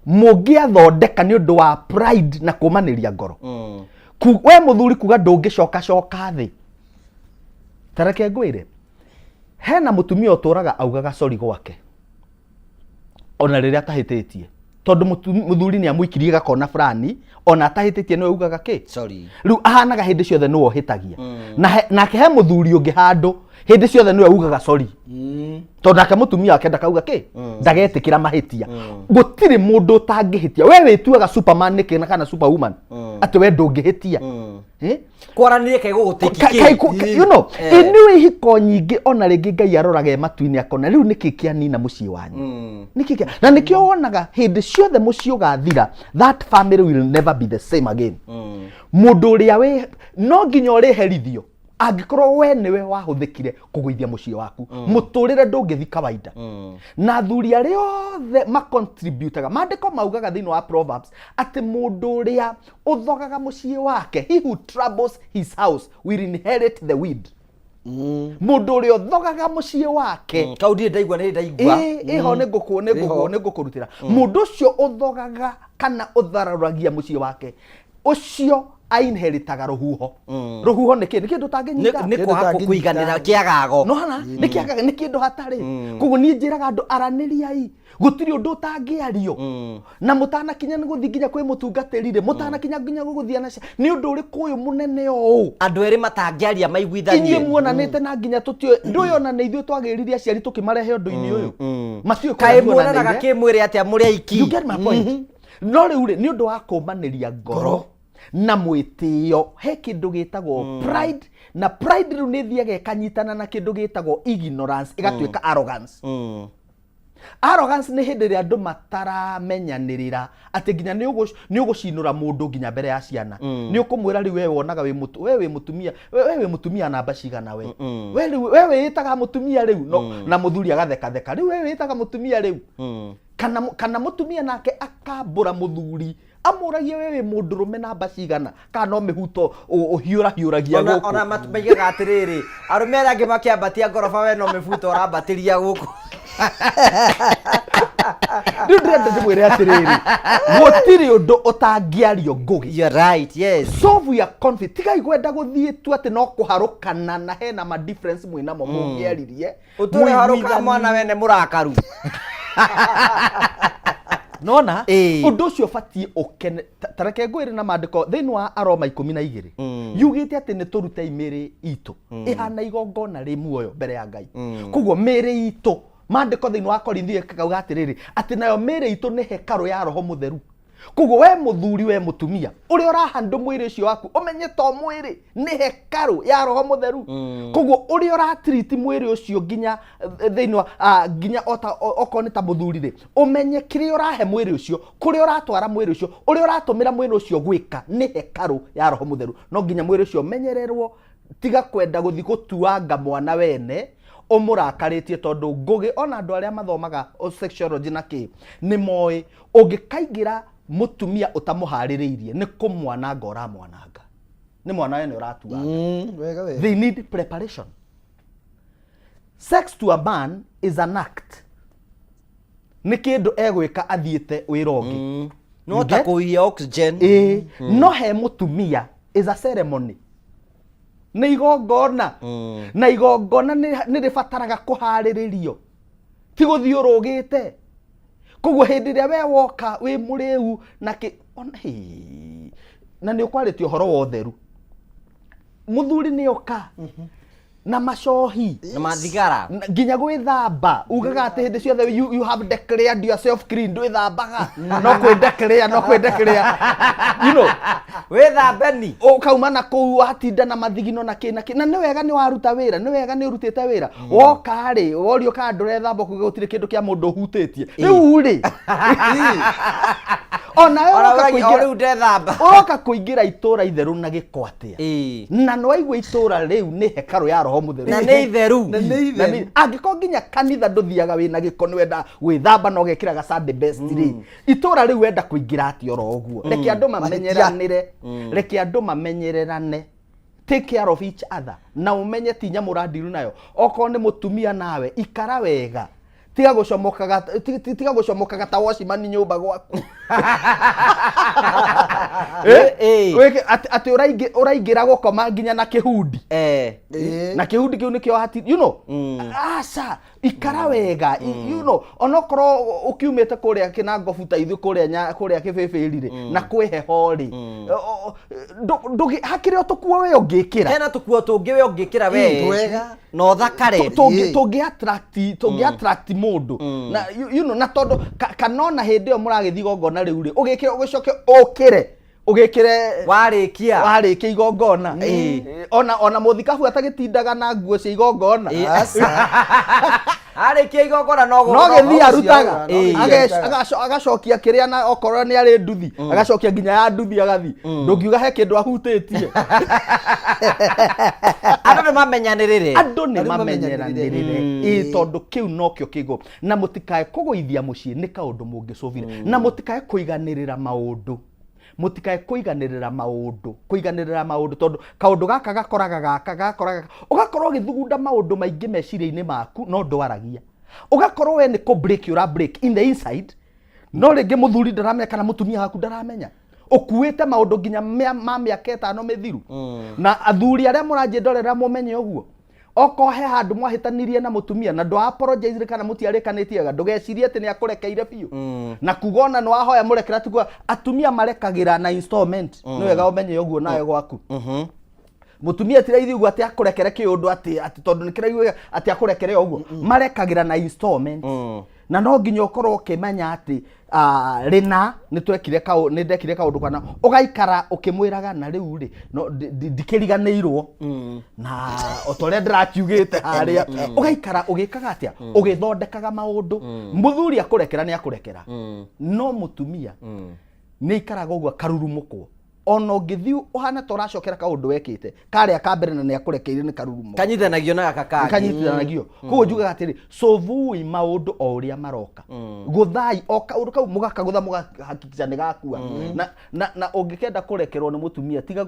mũngĩathondeka nĩ ũndũ wa pride na kũmanĩria ngoro. We mũthuri kuga ndũngĩcoka coka thĩ, tareke ngwĩre, hena mũtumia ũtũraga augaga sorry gwake ona rĩrĩa atahĩtĩtie, tondũ mũthuri nĩ amũikirie gakona fulani, ona atahĩtĩtie nĩwe ugaga kĩ. Sorry. Rĩu ahanaga hĩndĩ ciothe nĩwe ũhĩtagia. Na nake he mũthuri ũngĩ handũ hĩndĩ ciothe nĩwe ugaga sorry, tondũ nake mũtumia wake ndakauga kĩ, ndagetĩkĩra mahĩtia. Gũtirĩ mũndũ ũtangĩhĩtia. We wĩtuaga superman nĩkĩ na kana superwoman atĩ we ndũngĩhĩtia? Eh? Kwaranĩria kaĩ gũgũtĩki You know, ihiko nyingĩ ona rĩngĩ Ngai aroraga e matu-inĩ akona rĩu nĩkĩ kĩanina mũciĩ wanyu, nĩkĩ na nĩkĩo wonaga hĩndĩ ciothe mũciĩ ũgathira, that family will never be the same again. Mũndũ ũrĩa wĩ no nginya ũrĩherithio. Angĩkorwo we nĩwe wahũthĩkire kũgũithia mũciĩ waku, mũtũrĩre ndũngĩthi kawaida. Na athuri arĩa othe macontributaga, maandĩko maugaga thĩinĩ wa Proverbs atĩ mũndũ ũrĩa ũthogaga mũciĩ wake, he who troubles his house will inherit the weed. Mũndũ ũrĩa ũthogaga mũciĩ wake. Kau ndirĩ ndaigua, nĩ ndaigua. Ĩĩ, ĩho nĩ ngũkũ nĩ ngũkũ nĩ ngũkũrutĩra. Mũndũ ũcio ũthogaga kana ũtharũragia mũciĩ wake, ũcio ainheritaga rũhuho. Rũhuho nĩ kĩ? Nĩ kĩndũ ũtangĩnyita. Nĩ kwaga kũiganĩra, kĩagago. Nona nĩ kĩagago, nĩ kĩndũ hatarĩ. Koguo niĩ njĩraga andũ, aranĩriai, gũtirĩ ũndũ ũtangĩario. Na mũtanakinya nĩ gũthiĩ nginya kwĩ mũtungatĩri rĩ, mũtanakinya nginya gũgũthiĩ na nĩ ũndũ ũrĩkũ ũyũ mũnene ũũ andũ erĩ matangĩaria maiguithanie? Inyuĩ muonanĩte na nginya tũtiũĩ ndũĩ, ona nĩ ithuĩ twagĩririe aciari tũkĩmarehe ũndũ-inĩ ũyũ, matiũĩ kũrĩa Kaĩ muonanaga tuonanĩire. kĩmwĩrĩ atĩa mũrĩ aiki? You get my point? No rĩu rĩ, nĩ ũndũ wa kũmanĩria ngoro na mwĩtĩo, he kĩndũ gĩtagwo pride, na pride rĩu nĩ ĩthiaga ĩkanyitana na kĩndũ gĩtagwo ignorance, ĩgatuĩka arrogance. Arrogance nĩ hĩndĩ ĩrĩa andũ mataramenyanĩrĩra atĩ nginya nĩ ũgũcinũra mũndũ nginya mbere ya ciana. Nĩ ũkũmwĩra rĩu we wonaga wĩ mũtu, we wĩ mũtumia, we wĩ mũtumia namba cigana, we we rĩu we wĩĩtaga mũtumia rĩu, no na mũthuri agathekatheka, rĩu we wĩĩtaga mũtumia rĩu. Kana mũtumia nake akambũra mũthuri, amũragie we wĩ mũndũrũme namba cigana, kana no mĩhuto ũhiũrahiũragia Ona gũkũ. Ona maigaga atĩrĩrĩ, arũme arĩa angĩ makĩambatia ngoroba, we no mĩbuto ũrambatĩria gũkũ. Rĩu ndĩrenda ndĩmwĩre atĩrĩrĩ, gũtirĩ ũndũ ũtangĩario, Ngũgĩ. You're right, yes. Solve your conflict. Tigai kwenda gũthiĩ tu atĩ no kũharũkana, na hena ma difference mwĩnamo mũngĩaririe. Ũtũre harũka Mũiguithanie. Mwana wene mũrakaru. Nona Ĩĩ. ũndũ ũcio ũbatiĩ ũkene. Ta reke ngwĩre na maandĩko thĩinĩ wa Aroma 12, yugĩte atĩ nĩ tũrutei mĩĩrĩ itũ ĩhana igongona rĩ muoyo mbere ya Ngai. Koguo mĩĩrĩ itũ, maandĩko thĩinĩ wa Korinthio ĩkauga atĩrĩrĩ, atĩ nayo mĩĩrĩ itũ nĩ hekarũ ya Roho Mũtheru. Koguo we mũthuri, we mũtumia ũrĩa ũrahandũ mwĩrĩ ũcio waku, ũmenye to mwĩrĩ, nĩ hekarũ ya Roho Mũtheru. Koguo ũrĩa ũratiriti mwĩrĩ ũcio nginya thĩinĩ wa nginya ota okorwo nĩ ta mũthuri rĩ, ũmenye kĩrĩa ũrahe mwĩrĩ ũcio, kũrĩa ũratwara mwĩrĩ ũcio, ũrĩa ũratũmĩra mwĩrĩ ũcio gwĩka, nĩ hekarũ ya Roho Mũtheru. No nginya mwĩrĩ ũcio ũmenyererwo. Tiga kwenda gũthiĩ gũtuanga mwana wene ũmũrakarĩtie, tondũ Ngũgĩ, ona andũ arĩa mathomaga sexuology na kĩ nĩ moĩ, ũngĩkaingĩra mũtumia ũtamũharĩrĩirie, nĩ kũmwananga ũramwananga, nĩ mwana wene ũratuanga. Wega wega. They need preparation. Sex to a man is an act, nĩ kĩndũ egwĩka athiĩte wĩra ũngĩ. No You ta get? kũhuhia oxygen. Ĩĩ, no he mũtumia is a ceremony, nĩ igongona, na igongona nĩ rĩbataraga kũharĩrĩrio, ti gũthiĩ ũrũgĩte. Koguo hĩndĩ ĩrĩa we woka wĩ mũrĩu na kĩ ona hĩ, na nĩ ũkwarĩtie ũhoro wa ũtheru, mũthuri nĩ oka na macohi na mathigara. Nginya gwĩthamba, ugaga atĩ hĩndĩ ciothe you have declared yourself clean, ndwĩthambaga, no kwĩ declare, no kwĩ declare, you know. Wĩthambeni. Ũkauma na kũu watinda na mathigino na kĩ na kĩ, na nĩ wega nĩ waruta wĩra, nĩ wega nĩ ũrutĩte wĩra, woka rĩ, worio kana ndũrethamba, kuga gũtirĩ kĩndũ kĩa mũndũ ũhutĩtie. Rĩu rĩ, onawe Ona ũroka ũragi- o kũingĩra rĩu ndethamba. Ũroka kũingĩra itũra itheru na gĩko atĩa? Ĩĩ. Na nĩ waigua itũra rĩu nĩ hekarũ ya Roho Mũtheru. Na nĩ itheru. Na nĩ angĩkorwo nginya kanitha ndũthiaga wĩna gĩko, nĩ wenda gwĩthamba na ũgekĩraga Sunday best rĩ, itũra rĩu wenda kũingĩra atĩa oro ũguo? Reke andũ mamenyeranĩre, reke andũ mamenyererane. Take care of each other, na ũmenye ti nyamũ ũrandiru nayo. Okorwo nĩ mũtumia, nawe ikara wega, tiga gũcomokaga, tiga gũcomokaga ta wacimani nyũmba gwaku. Eh, eh. Wĩke atĩ ũraingĩra gũkoma nginya na kĩhundi, na kĩhundi kĩu nĩkĩo hati, you know. Aca, ikara wega, you know, onokorwo ũkiumĩte kũrĩa kĩnangobu ta ithuĩ kũrĩa kũrĩa kĩbĩbĩri rĩ, na kwĩ heho rĩ, hakĩrĩ o tũkuo we ũngĩkĩra. Hena tũkuo tũngĩ we ũngĩkĩra we Twega. Na ũthakare. Tũngĩ attract mũndũ na you know, na tondũ kana ona hĩndĩ ĩyo mũragĩthiĩ igongona rĩu rĩ, ũgĩkĩre, ũgĩcoke ũkĩre ũgĩkĩre warĩkia. Warĩkia igongona. Ona mũthikabu atagĩtindaga na nguo cia igongona. Arĩkia igongona no No gĩthiĩ arutaga. Ĩĩ. Agacokia kĩrĩa, na okorwo nĩ arĩ nduthi, agacokia nginya ya nduthi agathi. Ndũngiuga he kĩndũ ahutĩtie. Andũ nĩ mamenyanĩrĩre. Andũ nĩ Andũ mamenyeranĩrĩre. Ĩĩ, tondũ kĩu nokĩo kĩgo na mũtikae kũgũithia mũciĩ nĩ kaũndũ mũngĩcũbire, na mũtikae kũiganĩrĩra maũndũ, mũtikae kũiganĩrĩra maũndũ, kũiganĩrĩra maũndũ, tondũ kaũndũ gaka gakoraga gaka gakoraga gaka. Ũgakorwo ũgĩthugunda maũndũ maingĩ meciria-inĩ maku, no ndwaragia, ũgakorwo we nĩ kũ break ũra break in the inside, no rĩngĩ mũthuri ndaramenya kana mũtumia waku ndaramenya ũkuĩte maũndũ nginya ma mĩaka 5 mĩthiru. Na athuri arĩa mũranjĩndorera, mũmenye ũguo, okorwo he handũ mwahĩtanirie na mũtumia na ndwa apologize kana mũtiarĩkanĩtie wega, ndũgecirie atĩ nĩ akũrekeire biũ na kuga ona nĩ wahoya mũrekera, tiguo atumia marekagĩra na installment. Nĩ wega ũmenye ũguo nawe gwaku mũtumia ti raithi ũguo atĩ akũrekere kĩũndũ atĩ tondũ nĩ kĩraigua atĩ akũrekere ũguo. Marekagĩra na installment, na no nginya ũkorwo ũkĩmenya atĩ rĩna nĩ twekire kaũ, nĩ ndekire kaũndũ kana ũgaikara ũkĩmwĩraga na rĩu rĩ no ndikĩriganĩirwo na o ta ũrĩa ndĩrakiugĩte harĩa, ũgaikara ũgĩkaga atĩa, ũgĩthondekaga maũndũ. Mũthuri akũrekera nĩ akũrekera, no mũtumia nĩ aikaraga ũguo akarurumũkwo, ona ũngĩthiĩ ũhana ta ũracokera kaũndũ wekĩte karĩa ka mbere na nĩ akũrekeire, nĩ karurumo. Kanyithanagio na gaka kangĩ. Kanyitithanagio. Koguo njugaga atĩrĩ, cũvui maũndũ o ũrĩa maroka, gũthai o kaũndũ kau, mũgakagũtha, mũgahakikisha nĩ gakua. Na ũngĩkenda kũrekerwo nĩ mũtumia, tiga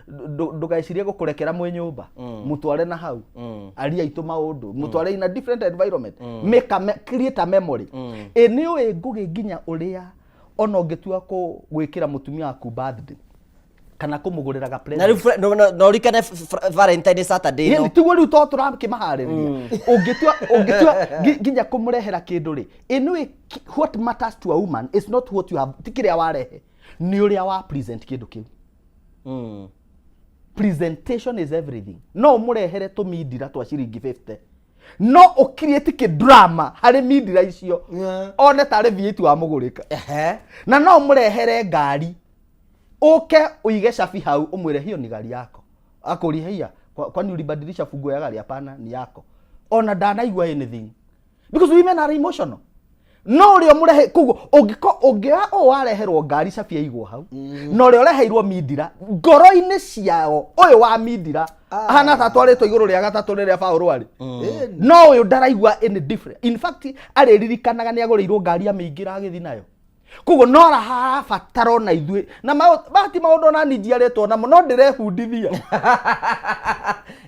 ndũgecirie gũkũrekera mwĩ nyũmba. Mũtware na hau aria aitũ maũndũ, mũtware in a different environment, make a create a memory. Ĩ nĩ ũĩ ngũgĩ nginya ũrĩa ona ũngĩtua gwĩkĩra mũtumia waku birthday kana kũmũgũrĩra ga Na rĩu no ũrikane Valentine Saturday no ĩno. Tiguo rĩu to tũrakĩmaharĩrĩria, ũngĩtua nginya kũmũrehera kĩndũ rĩ, ĩ what matters to a woman is not what you have, ti kĩrĩa warehe, nĩ ũrĩa wa present kĩndũ kĩu. Presentation is everything. No ũmũrehere tũmindira twa ciringi 50, no ũcreate kĩdrama harĩ mindira icio, one tarĩ V8 wamũgũrĩka. Na no ũmũrehere ngari, ũke ũige cabi hau, ũmwĩre hiyo ni gari yako, akũrie hiya, kwani ulibadilisha funguo ya gari? Hapana, ni yako. Ona ndanaigua anything, because women are emotional. No ũrĩa ũmũrehe koguo ũngĩko ũngĩoya ũũ wareherwo ngari cabi yaigwo hau, na ũrĩa ũreheirwo mindira, ngoro-inĩ ciao ũyũ wa mindira ahana ta atwarĩtwo igũrũ rĩa gatatũ rĩrĩa Paũlũ arĩ, no ũyũ ndaraigua any different. In fact, arĩririkanaga nĩ agũrĩirwo ngari amĩingĩra agĩthiĩ nayo. Koguo no harabatara ona ithuĩ na maya ti maũndũ ona niĩ njiarĩtwo namo, no ndĩrebundithia.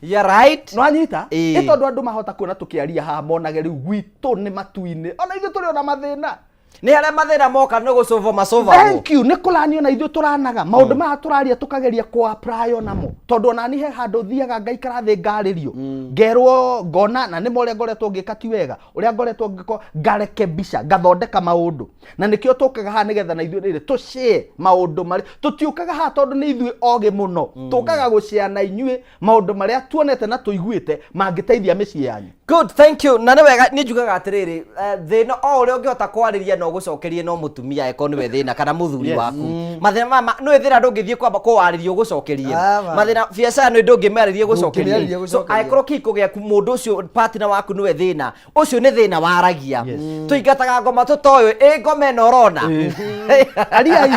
You're right. Nwanyita? Ĩĩ. Ĩ tondũ andũ mahota kuona tũkĩaria haha monage rĩu gwitũ nĩ matu-inĩ, ona ithuĩ tũrĩ ona mathĩna. Nĩ harĩa mathĩna moka nĩ gũcũvwo macũvagwo. Thank you. Nĩ kũranio na ithuĩ tũranaga maũndũ maya tũraria, tũkageria kũ apply onamo, tondũ ona ni he handũ thiaga ngaikara thĩ ngarĩrio, ngerwo, ngona na nĩ ma ũrĩa ngoretwo ngĩka ti wega, ũrĩa ngoretwo ngĩko ngarekebisha, ngathondeka maũndũ. Na nĩkĩo tũkaga haha nĩgetha na ithuĩ rĩrĩ tũshare maũndũ marĩa tũtiũkaga haha tondũ nĩ ithuĩ ogĩ mũno, tũkaga gũshare na inyuĩ maũndũ marĩa tuonete na tũiguĩte mangĩteithia mĩciĩ yanyu. Good, thank you. Na nĩ wega nĩ njugaga atĩrĩrĩ, thĩna o ũrĩa ũngĩhota kwarĩria no ũgũcokerie, no mũtumia eko nĩwe thĩna kana mũthuri waku. Mathĩna maya nĩ thĩna ndũngĩthiĩ kwamba kũwarĩria ũgũcokerie. Mathĩna biacara nĩ ndũngĩmĩarĩria ũgũcokerie. Ndũngĩmĩarĩria So ũgũcokerie. angĩkorwo kĩhiko gĩaku mũndũ ũcio partner waku nĩwe thĩna, ũcio nĩ thĩna waragia. Tũingataga ngoma tũtoĩ, ĩ ngoma ĩno ũrona. Ariai.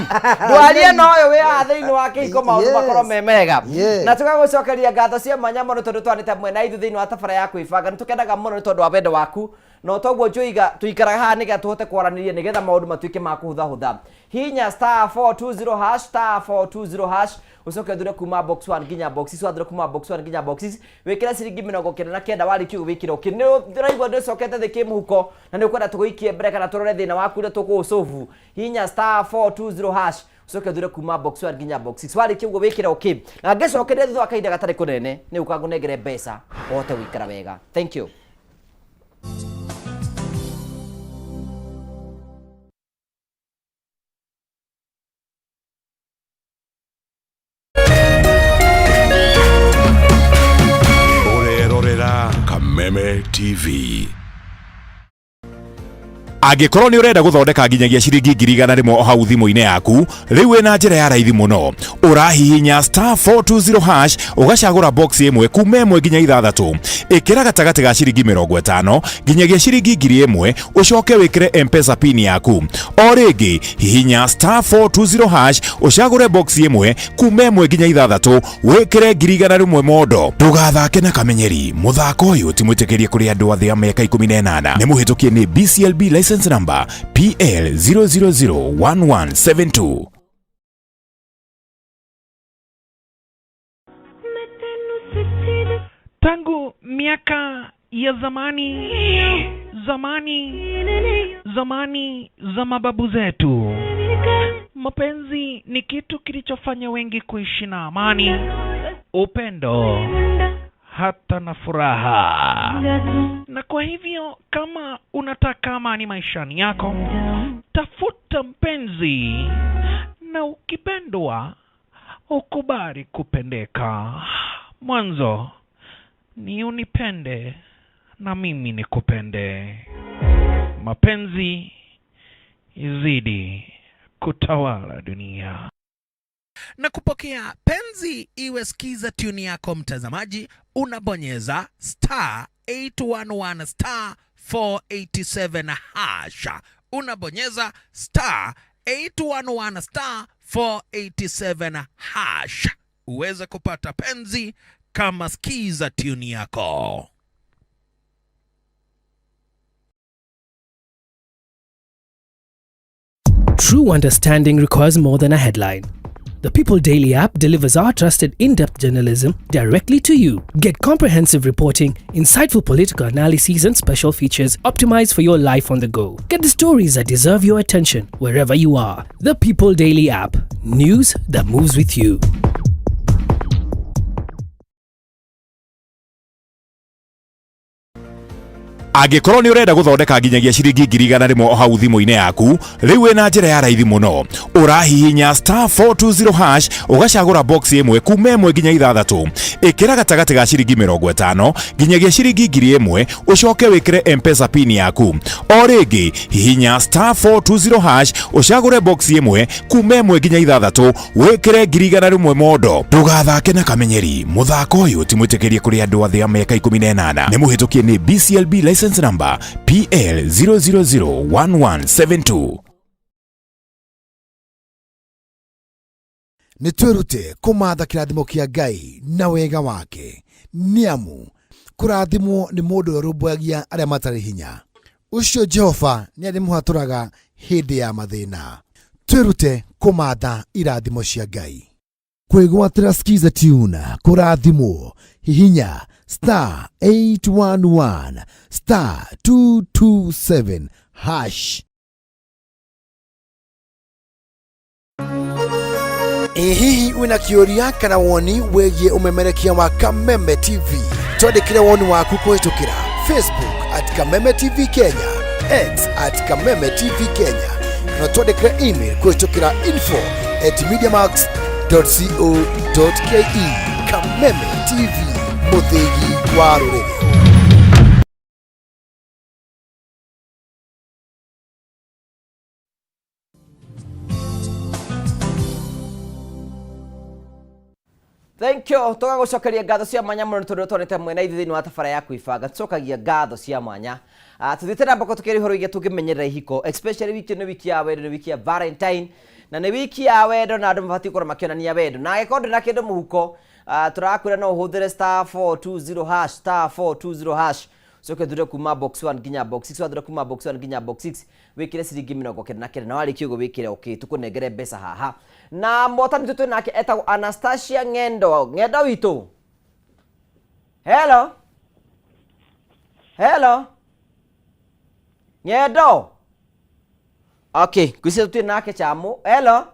Ndwarie na ũyũ wĩ haha thĩinĩ wa kĩhiko maũndũ makorwo me mega. Na tũgagũcokeria ngatho cia mwanya mũno tondũ twanĩte mwena ithu thĩinĩ wa tabara ya kwĩbanga. Nĩ tũkenaga mũno nĩ tondũ wa wendo waku, na toguo njuiga tũikaraga haha nĩgetha tũhote kwaranĩria nĩgetha maũndũ matuĩke ma kũhũthahũtha. Hinya star 420 hash, star 420 hash, ũcoke ũthure kuma box 1 nginya box 6. Wathure kuma box 1 nginya box 6, wĩkĩre ciringi 99. Warĩkia ũguo wĩkĩre okay. Nĩ ũraigua nĩ ũcokete thĩ kĩmũhuko na nĩ ũkwenda tũgũikie mbere kana tũrore thĩna waku ũrĩa tũkũũcũbu, hinya star 420 hash, ũcoke ũthure kuma box 1 nginya box 6. Warĩkia ũguo wĩkĩre okay, na ngĩcokeria thutha wa kahinda gatarĩ kũnene nĩ ũka ngũnengere mbeca ũhote gũikara wega. Thank you. Ũrerorera Kameme TV. Angĩkorwo nĩ ũrenda gũthondeka nginyagia ciringi 100,000 o hau thimũ-inĩ yaku, rĩu wĩna njĩra ya raithi mũno. Ũrahihinya star 420 hash ũgacagũra box ĩmwe kuma ĩmwe nginya ithathatũ. Ĩkĩra gatagatĩ ga ciringi 50 nginyagia ciringi 1000 ũcoke wĩkĩre M-Pesa pin yaku. O rĩngĩ hihinya star 420 hash ũcagũre box ĩmwe kuma ĩmwe nginya ithathatũ wĩkĩre 100,000 mondo. Ndũgathake na kamenyeri, mũthako ũyũ ti mwĩtĩkĩrie kũrĩ andũ athĩ a mĩaka 18. Nĩ mũhĩtũkie nĩ BCLB license number PL 0001172. Tangu miaka ya zamani zamani zamani za mababu zetu, mapenzi ni kitu kilichofanya wengi kuishi na amani, upendo, hata na furaha. Na kwa hivyo kama unataka amani maishani yako, tafuta mpenzi, na ukipendwa ukubali kupendeka. Mwanzo ni unipende na mimi nikupende. Mapenzi izidi kutawala dunia. Na kupokea penzi iwe skiza tune yako mtazamaji, unabonyeza star 811 star 487 hash. Unabonyeza star 811 star 487 hash uweze kupata penzi kama skiza tune yako. True understanding requires more than a headline. The People Daily app delivers our trusted in depth journalism directly to you. Get comprehensive reporting, insightful political analyses, and special features optimized for your life on the go. Get the stories that deserve your attention wherever you are. The People Daily app. News that moves with you. Angĩkorwo nĩ ũrenda gũthondeka nginyagia ciringi 100,000 o hau thimũ-inĩ yaku, rĩu wĩna njĩra ya raithi mũno. Ũrahihinya star 420 hash ũgacagũra box ĩmwe kuma ĩmwe nginya ithathatũ. Ĩkĩra gatagatĩ ga ciringi 50 nginyagia ciringi 1000 ũcoke wĩkĩre M-Pesa pin yaku. O rĩngĩ hihinya star 420 hash ũcagũre box ĩmwe kuma ĩmwe nginya ithathatũ wĩkĩre 100,000 mondo. Ndũgathake na kamenyeri, mũthako ũyũ ti mwĩtĩkĩrie kũrĩ andũ athĩ a mĩaka 18. Nĩ mũhĩtũkie nĩ BCLB license number PL 0001172. Nĩ twĩrute kũmatha kĩrathimo kĩa Ngai na wega wake, nĩ amu kũrathimwo nĩ mũndũ ũrĩa ũrũmbũyagia arĩa matarĩ hinya. Ũcio Jehova nĩ arĩmũhatũraga hĩndĩ ya mathĩna. Twĩrute kũmatha irathimo cia Ngai. Kwĩgwatĩra Skiza Tune kũrathimwo, hihinya star 811 star 227 hash. Ĩ hihi wĩna kĩũria kana woni wĩgiĩ ũmemerekia wa Kameme TV? Twandĩkĩre woni waku kũhĩtũkĩra Facebook at Kameme TV Kenya, X at Kameme TV Kenya, kana twandĩkĩre email kũhĩtũkĩra info at mediamax.co.ke. Kameme TV, mũthĩgi wa rũrĩrĩ. Thank you. Tũgagũcokeria ngatho cia mwanya mũno nĩ tondũ twanĩte mwena ithuĩ thĩinĩ wa tabara ya kwĩbanga. Tũcokagia ngatho cia mwanya. Tũthiĩte na mbako tũkĩaria ũhoro wĩgiĩ tũngĩmenyerera ihiko, especially wiki ĩno nĩ wiki ya wendo, nĩ wiki ya Valentine, na nĩ wiki ya wendo na andũ mabatiĩ gũkorwo makĩonania wendo. Na angĩkorwo ndũrĩ na kĩndũ mũhuko, tũrakwĩra no ũhũthĩre star 420 hash, star 420 hash, ũcoke ũthure kuma box 1 nginya box 6, wathure kuma box 1 nginya box 6 wĩkĩre ciringi 99, na warĩkia ũguo wĩkĩre okay, tũkũnengere mbeca haha. Na mũhotani witũ twĩ nake etagwo Anastasia Ng'endo. Ng'endo witũ. Hello. Hello. Ng'endo. Okay, ngwĩciria tũtirĩ nake Chamu. Hello.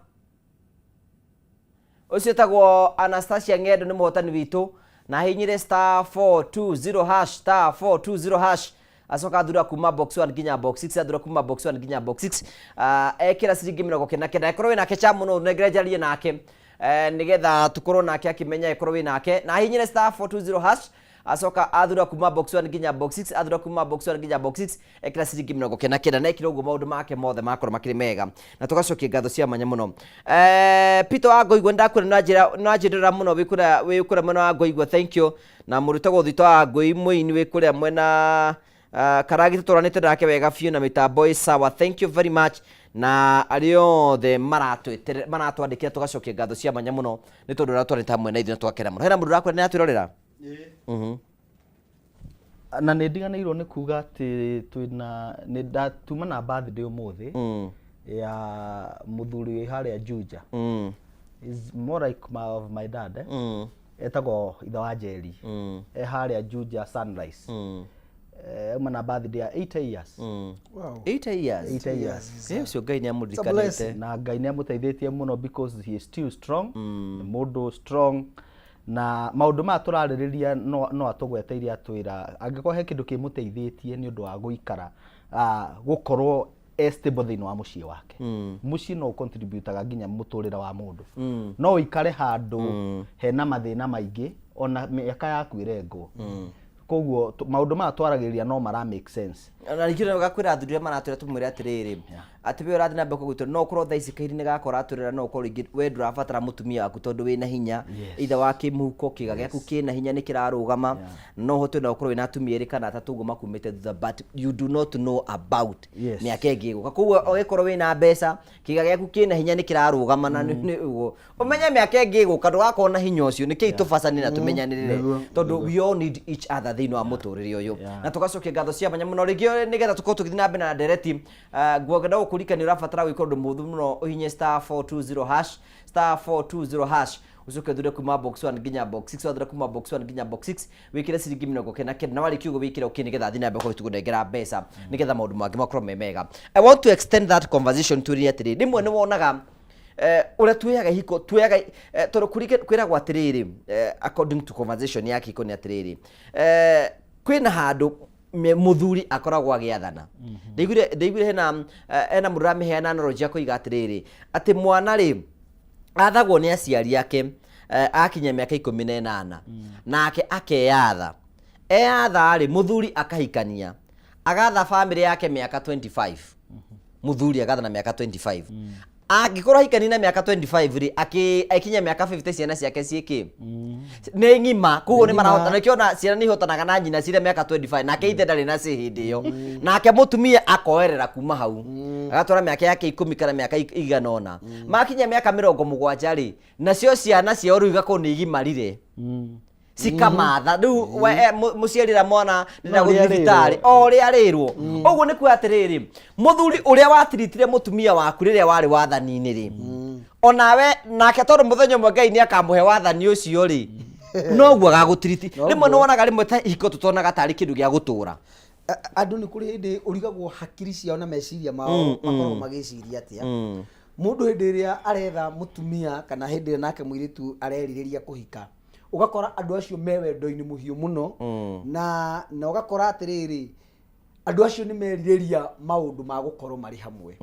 Ũcio etagwo Anastasia Ng'endo nĩ mũhotani witũ na ahihinyire star 420 hash, star 420 hash, acoka athura kuma box 1 nginya box 6, athura kuma box 1 nginya box 6, ekĩra ciringi 99. Angĩkorwo wĩ nake Chamu no ũnengere njarie nake, nĩgetha tũkorwo nake akĩmenya angĩkorwo wĩ nake. Na ahihinyire star 420 hash Acoka athura kuma box 1 nginya box 6, athura kuma box 1 nginya box 6, ekĩra ciringi 99, na ekĩra ũguo maũndũ make mothe makorwo makĩrĩ mega, na tũgacokia ngatho cia mwanya mũno. Peter wa Ngoigua, nĩndakwĩra nĩwanjĩrĩra mũno wĩ kũrĩa mwena wa Ngoigua, thank you. Na mũrutagwo Thito wa Ngũi mũini wĩ kũrĩa mwena Karagi, tũtũranĩte nake wega biũ na mĩtambo ĩ sawa, thank you very much. Na arĩa othe maratwĩtere maratwandĩkĩra, tũgacokia ngatho cia mwanya mũno nĩ tondũ ũrĩa twarĩte hamwe na ithuĩ, na twakena mũno. Hena mũndũ ũrakwĩra nĩ atwĩrorera. Na nĩ ndiganĩirwo nĩ kuga atĩ twĩna nĩ ndatuma na birthday ũmũthĩ ya mũthuri wĩ harĩa Juja. Is more like of my dad, eh? Etagwo ithe wa Njeri. E harĩa Juja Sunrise. Auma na birthday ya 80 years. Wow. 80 years. 80 years. Ũcio Ngai nĩ amũririkanĩte. Blessing. Na Ngai nĩ amũteithĩtie mũno because he is still strong. Nĩ mũndũ strong, na maũndũ maya tũrarĩrĩria no atũgweteire atwĩra angĩkorwo he kĩndũ kĩmũteithĩtie nĩ ũndũ wa gũikara, gũkorwo e stable thĩinĩ wa mũciĩ wake. Mũciĩ no ũcontributaga nginya mũtũrĩre wa mũndũ. No ũikare handũ hena mathĩna maingĩ ona mĩaka yaku ĩrengwo. Koguo maũndũ maya twaragĩrĩria no mara make sense. Na ningĩ no gakwĩra athuri arĩa maratwĩra, tũmwĩre atĩrĩrĩ, atĩ we ũrathiĩ na mbere kũgwĩtwo, no ũkorwo thaa ici kahinda-inĩ gaka ũratwĩrĩra, no ũkorwo rĩngĩ we ndũrabatara mũtumia waku tondũ wĩna hinya, either wa kĩmũhuko, kĩga gĩaku kĩna hinya, nĩ kĩrarũgama, no ũhote na ũkorwo wĩna atumia erĩ kana atatũ ũguo makumĩte thutha, but you do not know about mĩaka ĩngĩ ĩgũka. Koguo ũgĩkorwo wĩna mbeca, kĩga gĩaku kĩna hinya, nĩ kĩrarũgama, na nĩ ũguo ũmenye mĩaka ĩngĩ ĩgũka ndũgakorwo na hinya ũcio. Nĩkĩi tũbacani na tũmenyanĩrĩre, tondũ we all need each other thĩinĩ wa mũtũrĩre ũyũ. Na tũgacokia ngatho cia mwanya mũno rĩngĩ nĩgetha tũkorwo tũgĩthiĩ na mbere na ndereti. Ngwenda gũkũririkania ũrabatara gwĩka ũndũ mũhũthũ mũno, ũhinye star 420 hash, star 420 hash, ũcoke ũthure kuma box 1 nginya box 6. Wathura kuma box 1 nginya box 6, wĩkĩre ciringi 99, na warĩkia ũguo wĩkĩre okay, nĩgetha thiĩ na mbere tũkũnengera mbeca nĩgetha maũndũ mangĩ makorwo me mega. I want to extend that conversation tũrie atĩrĩ, rĩmwe nĩ wonaga ũrĩa tuoyaga ihiko, tuoyaga tondũ kwĩragwo atĩrĩrĩ, according to conversation ya kĩhiko nĩ atĩrĩrĩ, kwĩna handũ mũthuri akoragwo agĩathana. Ndaiguire hena mũndũ ũramĩheana analogy akoiga atĩrĩrĩ, atĩ mwana rĩ athagwo nĩ aciari ake akinya mĩaka 18, nake akeyatha. Eyatha rĩ, mũthuri akahikania, agatha bamĩrĩ yake mĩaka 25. Mũthuri agatha na mĩaka 25. Angĩkorwo ahikania na mĩaka 25 rĩ, akinya mĩaka 50, ciana ciake ciĩkĩ nĩ ng'ima. Koguo nĩ marahota, nĩkĩo ona ciana nĩ ihotanaga na nyina cirĩ mĩaka 25, nake ithe ndarĩ na ci hĩndĩ ĩyo. Nake mũtumia akoerera kuma hau, agatwara mĩaka yake 10 kana mĩaka igana ũna. Makinya mĩaka 70 rĩ, nacio ciana ciao rĩu igakorwo nĩ igimarire, cikamatha rĩu mũciarĩra mwana No ndĩrenda ũrĩa gũthiĩ thibitarĩ, arĩrwo. O ũrĩa arĩrwo. Ũguo nĩ kuga atĩrĩrĩ, mũthuri ũrĩa watiritire mũtumia waku rĩrĩa warĩ wathani-inĩ rĩ, onawe nake tondũ mũthenya ũmwe Ngai nĩ akamũhe wathani ũcio rĩ, noguo agagũtiriti. Rĩmwe nĩ wonaga, rĩmwe ta ihiko tũtonaga tarĩ kĩndũ gĩa gũtũra. Andũ nĩ kũrĩ hĩndĩ ũrigagwo hakiri ciao na meciria mao makoragwo magĩciria atĩa. Mũndũ hĩndĩ ĩrĩa aretha mũtumia kana hĩndĩ ĩrĩa nake mũirĩtu arerirĩria kũhika, ũgakora andũ acio me wendo-inĩ mũhiũ mũno, na ũgakora atĩrĩrĩ, andũ acio nĩ merirĩria maũndũ ma gũkorwo marĩ hamwe.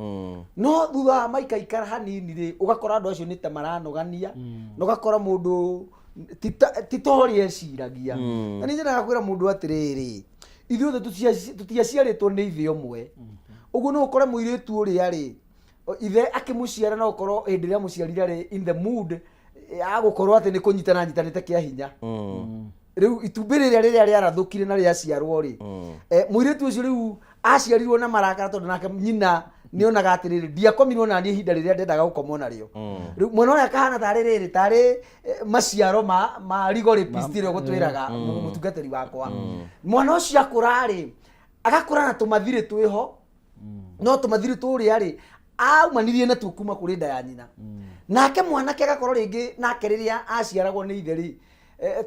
No thutha wa maikaikara hanini rĩ, ũgakora andũ acio nĩ ta maranogania, na ũgakora mũndũ ti ta ũrĩa eciragia. Na nĩ nyendaga kwĩra mũndũ atĩrĩrĩ, ithuothe tũtiaciarĩtwo nĩ ithe ũmwe. Ũguo no ũkore mũirĩtu ũrĩa rĩ, ithe akĩmũciara, no ũkorwo hĩndĩ ĩrĩa amũciarire arĩ in the mood ya gũkorwo atĩ nĩ kũnyitana anyitanĩte kĩa hinya. Rĩu itumbĩ rĩrĩa rĩrĩa rĩarathũkire na rĩaciarwo rĩ, mũirĩtu ũcio rĩu aciarirwo na marakara, tondũ nake nyina nĩonaga atĩrĩrĩ, ndiakomirwo naniĩ ihinda rĩrĩa ndendaga gũkomwo narĩo. Rĩu mwana ũrĩa akahana tarĩ rĩrĩ, tarĩ maciaro ma rigo rapist ĩrĩa ũgũtwĩraga mũtungatĩri wakwa. Mwana ũcio akũra rĩ, agakũra na tũmathirĩ twĩho, no tũmathirĩ tũrĩa rĩ aumanirie natuo kuma kũrĩ nda ya nyina. Nake mwanake agakorwo rĩngĩ nake rĩrĩa aciaragwo nĩ ithe rĩ,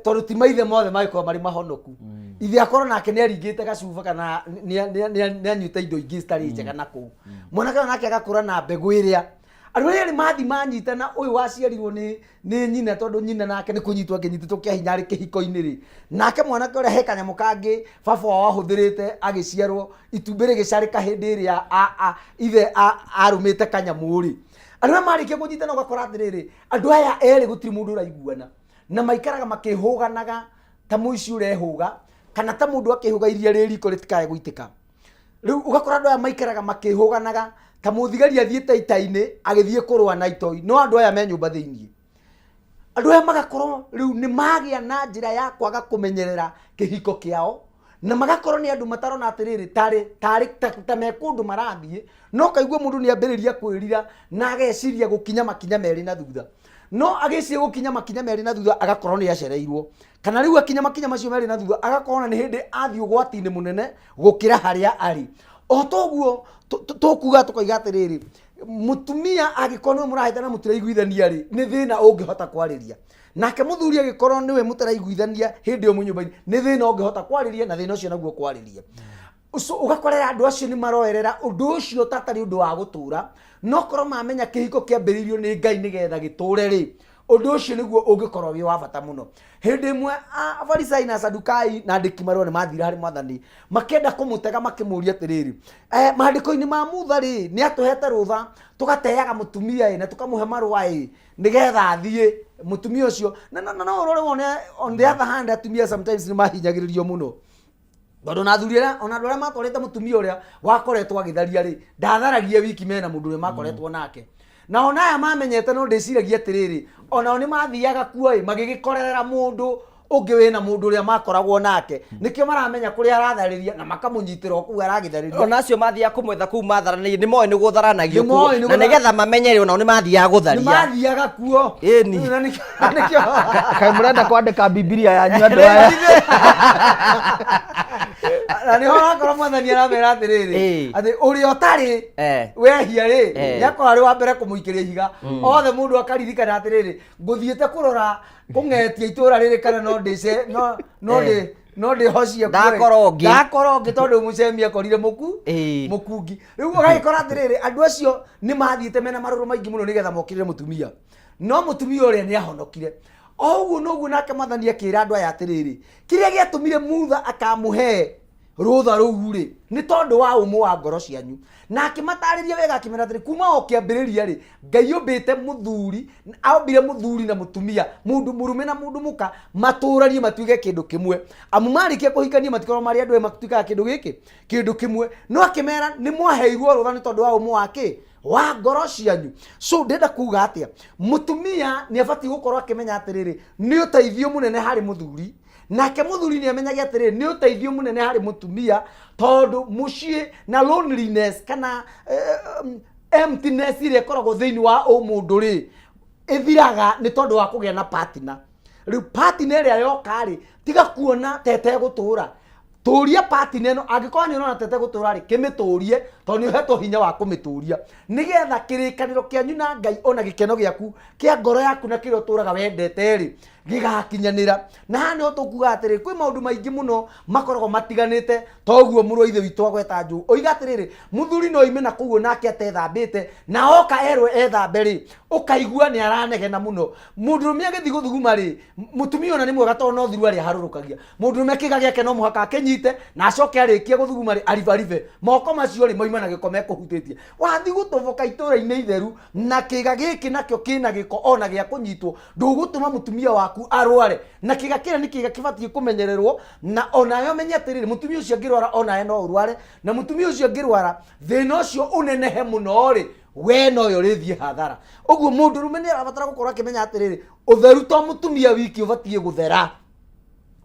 tondũ ti maithe mothe magĩkorwo marĩ mahonoku, ithe akorwo nake nĩ aringĩte gacuba kana nĩ anyuĩte indo ingĩ citarĩ njega na kũu. Mwanake ũyũ nake agakũra na mbegũ ĩrĩa andũ arĩa erĩ mathi manyitana, ũyũ waciarirwo nĩ nyina, tondũ nyina nake nĩ kũnyitwo akĩnyitĩtwo kĩa hinya arĩ kĩhiko-inĩ rĩ, nake mwanake ũrĩa he kanyamũ kangĩ baba wao ahũthĩrĩte agĩciarwo, itumbĩ rĩgĩcarĩka hĩndĩ ĩrĩa ithe arũmĩte kanyamũ rĩ. Andũ arĩa marĩkia kũnyitana, ũgakora atĩrĩrĩ, andũ aya erĩ gũtirĩ mũndũ ũraiguana na maikaraga makĩhũganaga. ta mũici ũrehũga kana ta mũndũ akĩhũga iria rĩ riko rĩtikae gũitĩka. Rĩu ũgakora andũ aya maikaraga makĩhũganaga ta mũthigari athiĩte ita-inĩ agĩthiĩ kũrũa na itoi, no andũ aya me nyũmba thĩiniĩ. Andũ aya magakorwo rĩu nĩ magĩa na njĩra ya kwaga kũmenyerera kĩhiko kĩao, na magakorwo nĩ andũ matarona atĩrĩrĩ tarĩ tarĩ ta, ta me kũndũ marathiĩ, no kaigua mũndũ nĩ ambĩrĩria kwĩrira na ageciria gũkinya makinya merĩ na thutha, no agĩciria gũkinya makinya merĩ na thutha agakorwo nĩ acereirwo, kana rĩu akinya makinya macio merĩ na thutha agakorwo na nĩ hĩndĩ athiĩ ũgwati-inĩ mũnene gũkĩra harĩa arĩ. O toguo tũkuga tũkoiga atĩrĩrĩ, mũtumia angĩkorwo nĩwe mũrahĩtana mũtiraiguithania rĩ, nĩ thĩna ũngĩhota kwarĩria. Nake mũthuri angĩkorwo nĩwe mũtaraiguithania hĩndĩ ĩyo mwĩ nyũmba-inĩ, nĩ thĩna ũngĩhota kwarĩria, na thĩna ũcio naguo kwarĩria. So, ũgakorera andũ acio nĩ maroerera ũndũ ũcio tatarĩ ũndũ wa gũtũra, no korwo mamenya kĩhiko kĩambĩrĩirio nĩ Ngai nĩgetha gĩtũre rĩ, ũndũ ũcio nĩguo ũngĩkorwo wĩ wa bata mũno. Hĩndĩ ĩmwe Afarisai na Asadukai na andĩki marũa nĩ mathire harĩ Mwathani makĩenda kũmũtega, makĩmũria atĩrĩrĩ, maandĩko-inĩ ma Mutha rĩ, nĩ atũhete rũtha tũgateaga mũtumia ĩ na tũkamũhe marũa ĩ nĩgetha athiĩ mũtumia ũcio. Na no ũrore wone on the other hand atumia sometimes nĩ mahinyagĩrĩrio mũno, tondũ na athuri arĩa ona andũ arĩa matwarĩte mũtumia ũrĩa wakoretwo agĩtharia rĩ, ndatharagia wiki mena mũndũ ũrĩa makoretwo nake. Na ona aya mamenyete, no ndĩciragia atĩrĩrĩ, onao nĩ mathiaga kuo ĩ, magĩgĩkorerera mũndũ ũngĩ wĩna mũndũ ũrĩa makoragwo nake, nĩkĩo maramenya kũrĩa aratharĩria na makamũnyitĩra o kũu aragĩtharĩria. Ona acio mathiaga kũmwetha kũu matharanĩirie nĩ moĩ nĩ gũtharanagio Nĩ kuo, moĩ nĩ na gũthara- nĩgetha mamenye rĩ, onao nĩ mathiaga Nĩ gũtharia. mathiaga kuo. Ĩni. Na nĩkĩo Kaĩ mũrenda kwandĩka Bibilia yanyu andũ aya? Na nĩho ũrakora Mwathani aramera atĩrĩrĩ, atĩ ũrĩa ũtarĩ wehia rĩ, nĩakorwo arĩ wa mbere kũmũikĩria ihiga. Othe mũndũ akaririkana atĩrĩrĩ, ngũthiĩte kũrora kũng'etia itũra rĩrĩ kana no ndĩce, no, no ndĩ, no ndĩhocie kuo. Ndakora ũngĩ. Ndakora ũngĩ tondũ mũcemi akorire mũkungi. Rĩu ũgagĩkora atĩrĩrĩ, andũ acio nĩ mathiĩte mena marũrũ maingĩ mũno nĩgetha mokĩrĩre mũtumia, no mũtumia ũrĩa nĩ ahonokire. O ũguo noguo nake Mwathani akĩra andũ aya atĩrĩrĩ, kĩrĩa gĩatũmire Mutha akamũhe rũtha rũu rĩ, nĩ tondũ wa ũmũ wa ngoro cianyu. Na akĩmatarĩria wega akĩmera atĩrĩ, kuma o kĩambĩrĩria rĩ, Ngai ombĩte mũthuri, ombire mũthuri na mũtumia, mũndũ mũrũme na mũndũ mũka, matũranie matuĩke kĩndũ kĩmwe. Amu marĩkia kũhikania matikoragwo marĩ andũ erĩ, matuĩkaga kĩndũ gĩkĩ, kĩndũ kĩmwe. No akĩmera nĩ mwaheirwo rũtha nĩ tondũ wa ũmũ wa kĩ? Wa ngoro cianyu. So ndĩrenda kuga atĩa? Mũtumia nĩ abatiĩ gũkorwo akĩmenya atĩrĩrĩ, nĩ ũteithio mũnene harĩ mũthuri, nake mũthuri nĩ amenyage atĩrĩrĩ, nĩ ũteithio mũnene harĩ mũtumia, tondũ mũciĩ na loneliness kana emptiness ĩrĩa ĩkoragwo thĩinĩ wa ũmũndũ rĩ, ĩthiraga nĩ tondũ wa kũgĩa na partner. Rĩu partner ĩrĩa yoka rĩ, tiga kuona ta ĩtegũtũra, tũria partner ĩno. Angĩkorwo nĩ ũrona ta ĩtegũtũra rĩ, kĩmĩtũrie, tondũ nĩ ũhetwo hinya wa kũmĩtũria, nĩgetha kĩrĩkanĩro kĩanyu na Ngai ona gĩkeno gĩaku kĩa ngoro yaku na kĩrĩa ũtũraga wendete rĩ, gĩgakinyanĩra. Na haha nĩho tũkuga atĩrĩ, kwĩ maũndũ maingĩ mũno makoragwo matiganĩte. Toguo mũrũ wa ithe witũ agweta njũ oiga atĩrĩrĩ, mũthuri no oime na kũu nake atethambĩte, na oka erwo ethambe rĩ, ũkaigua nĩ aranegena mũno. Mũndũrũme agĩthiĩ gũthuguma rĩ, mũtumia ona nĩ mwega tondũ no thiru arĩa aharũrũkagia. Mũndũrũme kĩga gĩake no mũhaka akĩnyite, na acoke arĩkie gũthuguma rĩ, aribaribe moko macio rĩ, moima na gĩko mekũhutĩtie. Wathiĩ gũtoboka itũra-inĩ itheru na kĩga gĩkĩ nakĩo kĩna gĩko ona gĩa kũnyitwo, ndũgũtũma mũtumia waku arware. Na kĩga kĩrĩa nĩ kĩga kĩbatiĩ kũmenyererwo, na onawe ũmenye atĩrĩrĩ, mũtumia ũcio angĩrwara onawe no ũrware, na mũtumia ũcio angĩrwara thĩna ũcio ũnenehe mũno rĩ, we noyo ũrĩthiĩ hathara. Ũguo mũndũrũme nĩ arabatara gũkorwo akĩmenya atĩrĩrĩ, ũtheru to mũtumia wiki ũbatiĩ gũthera,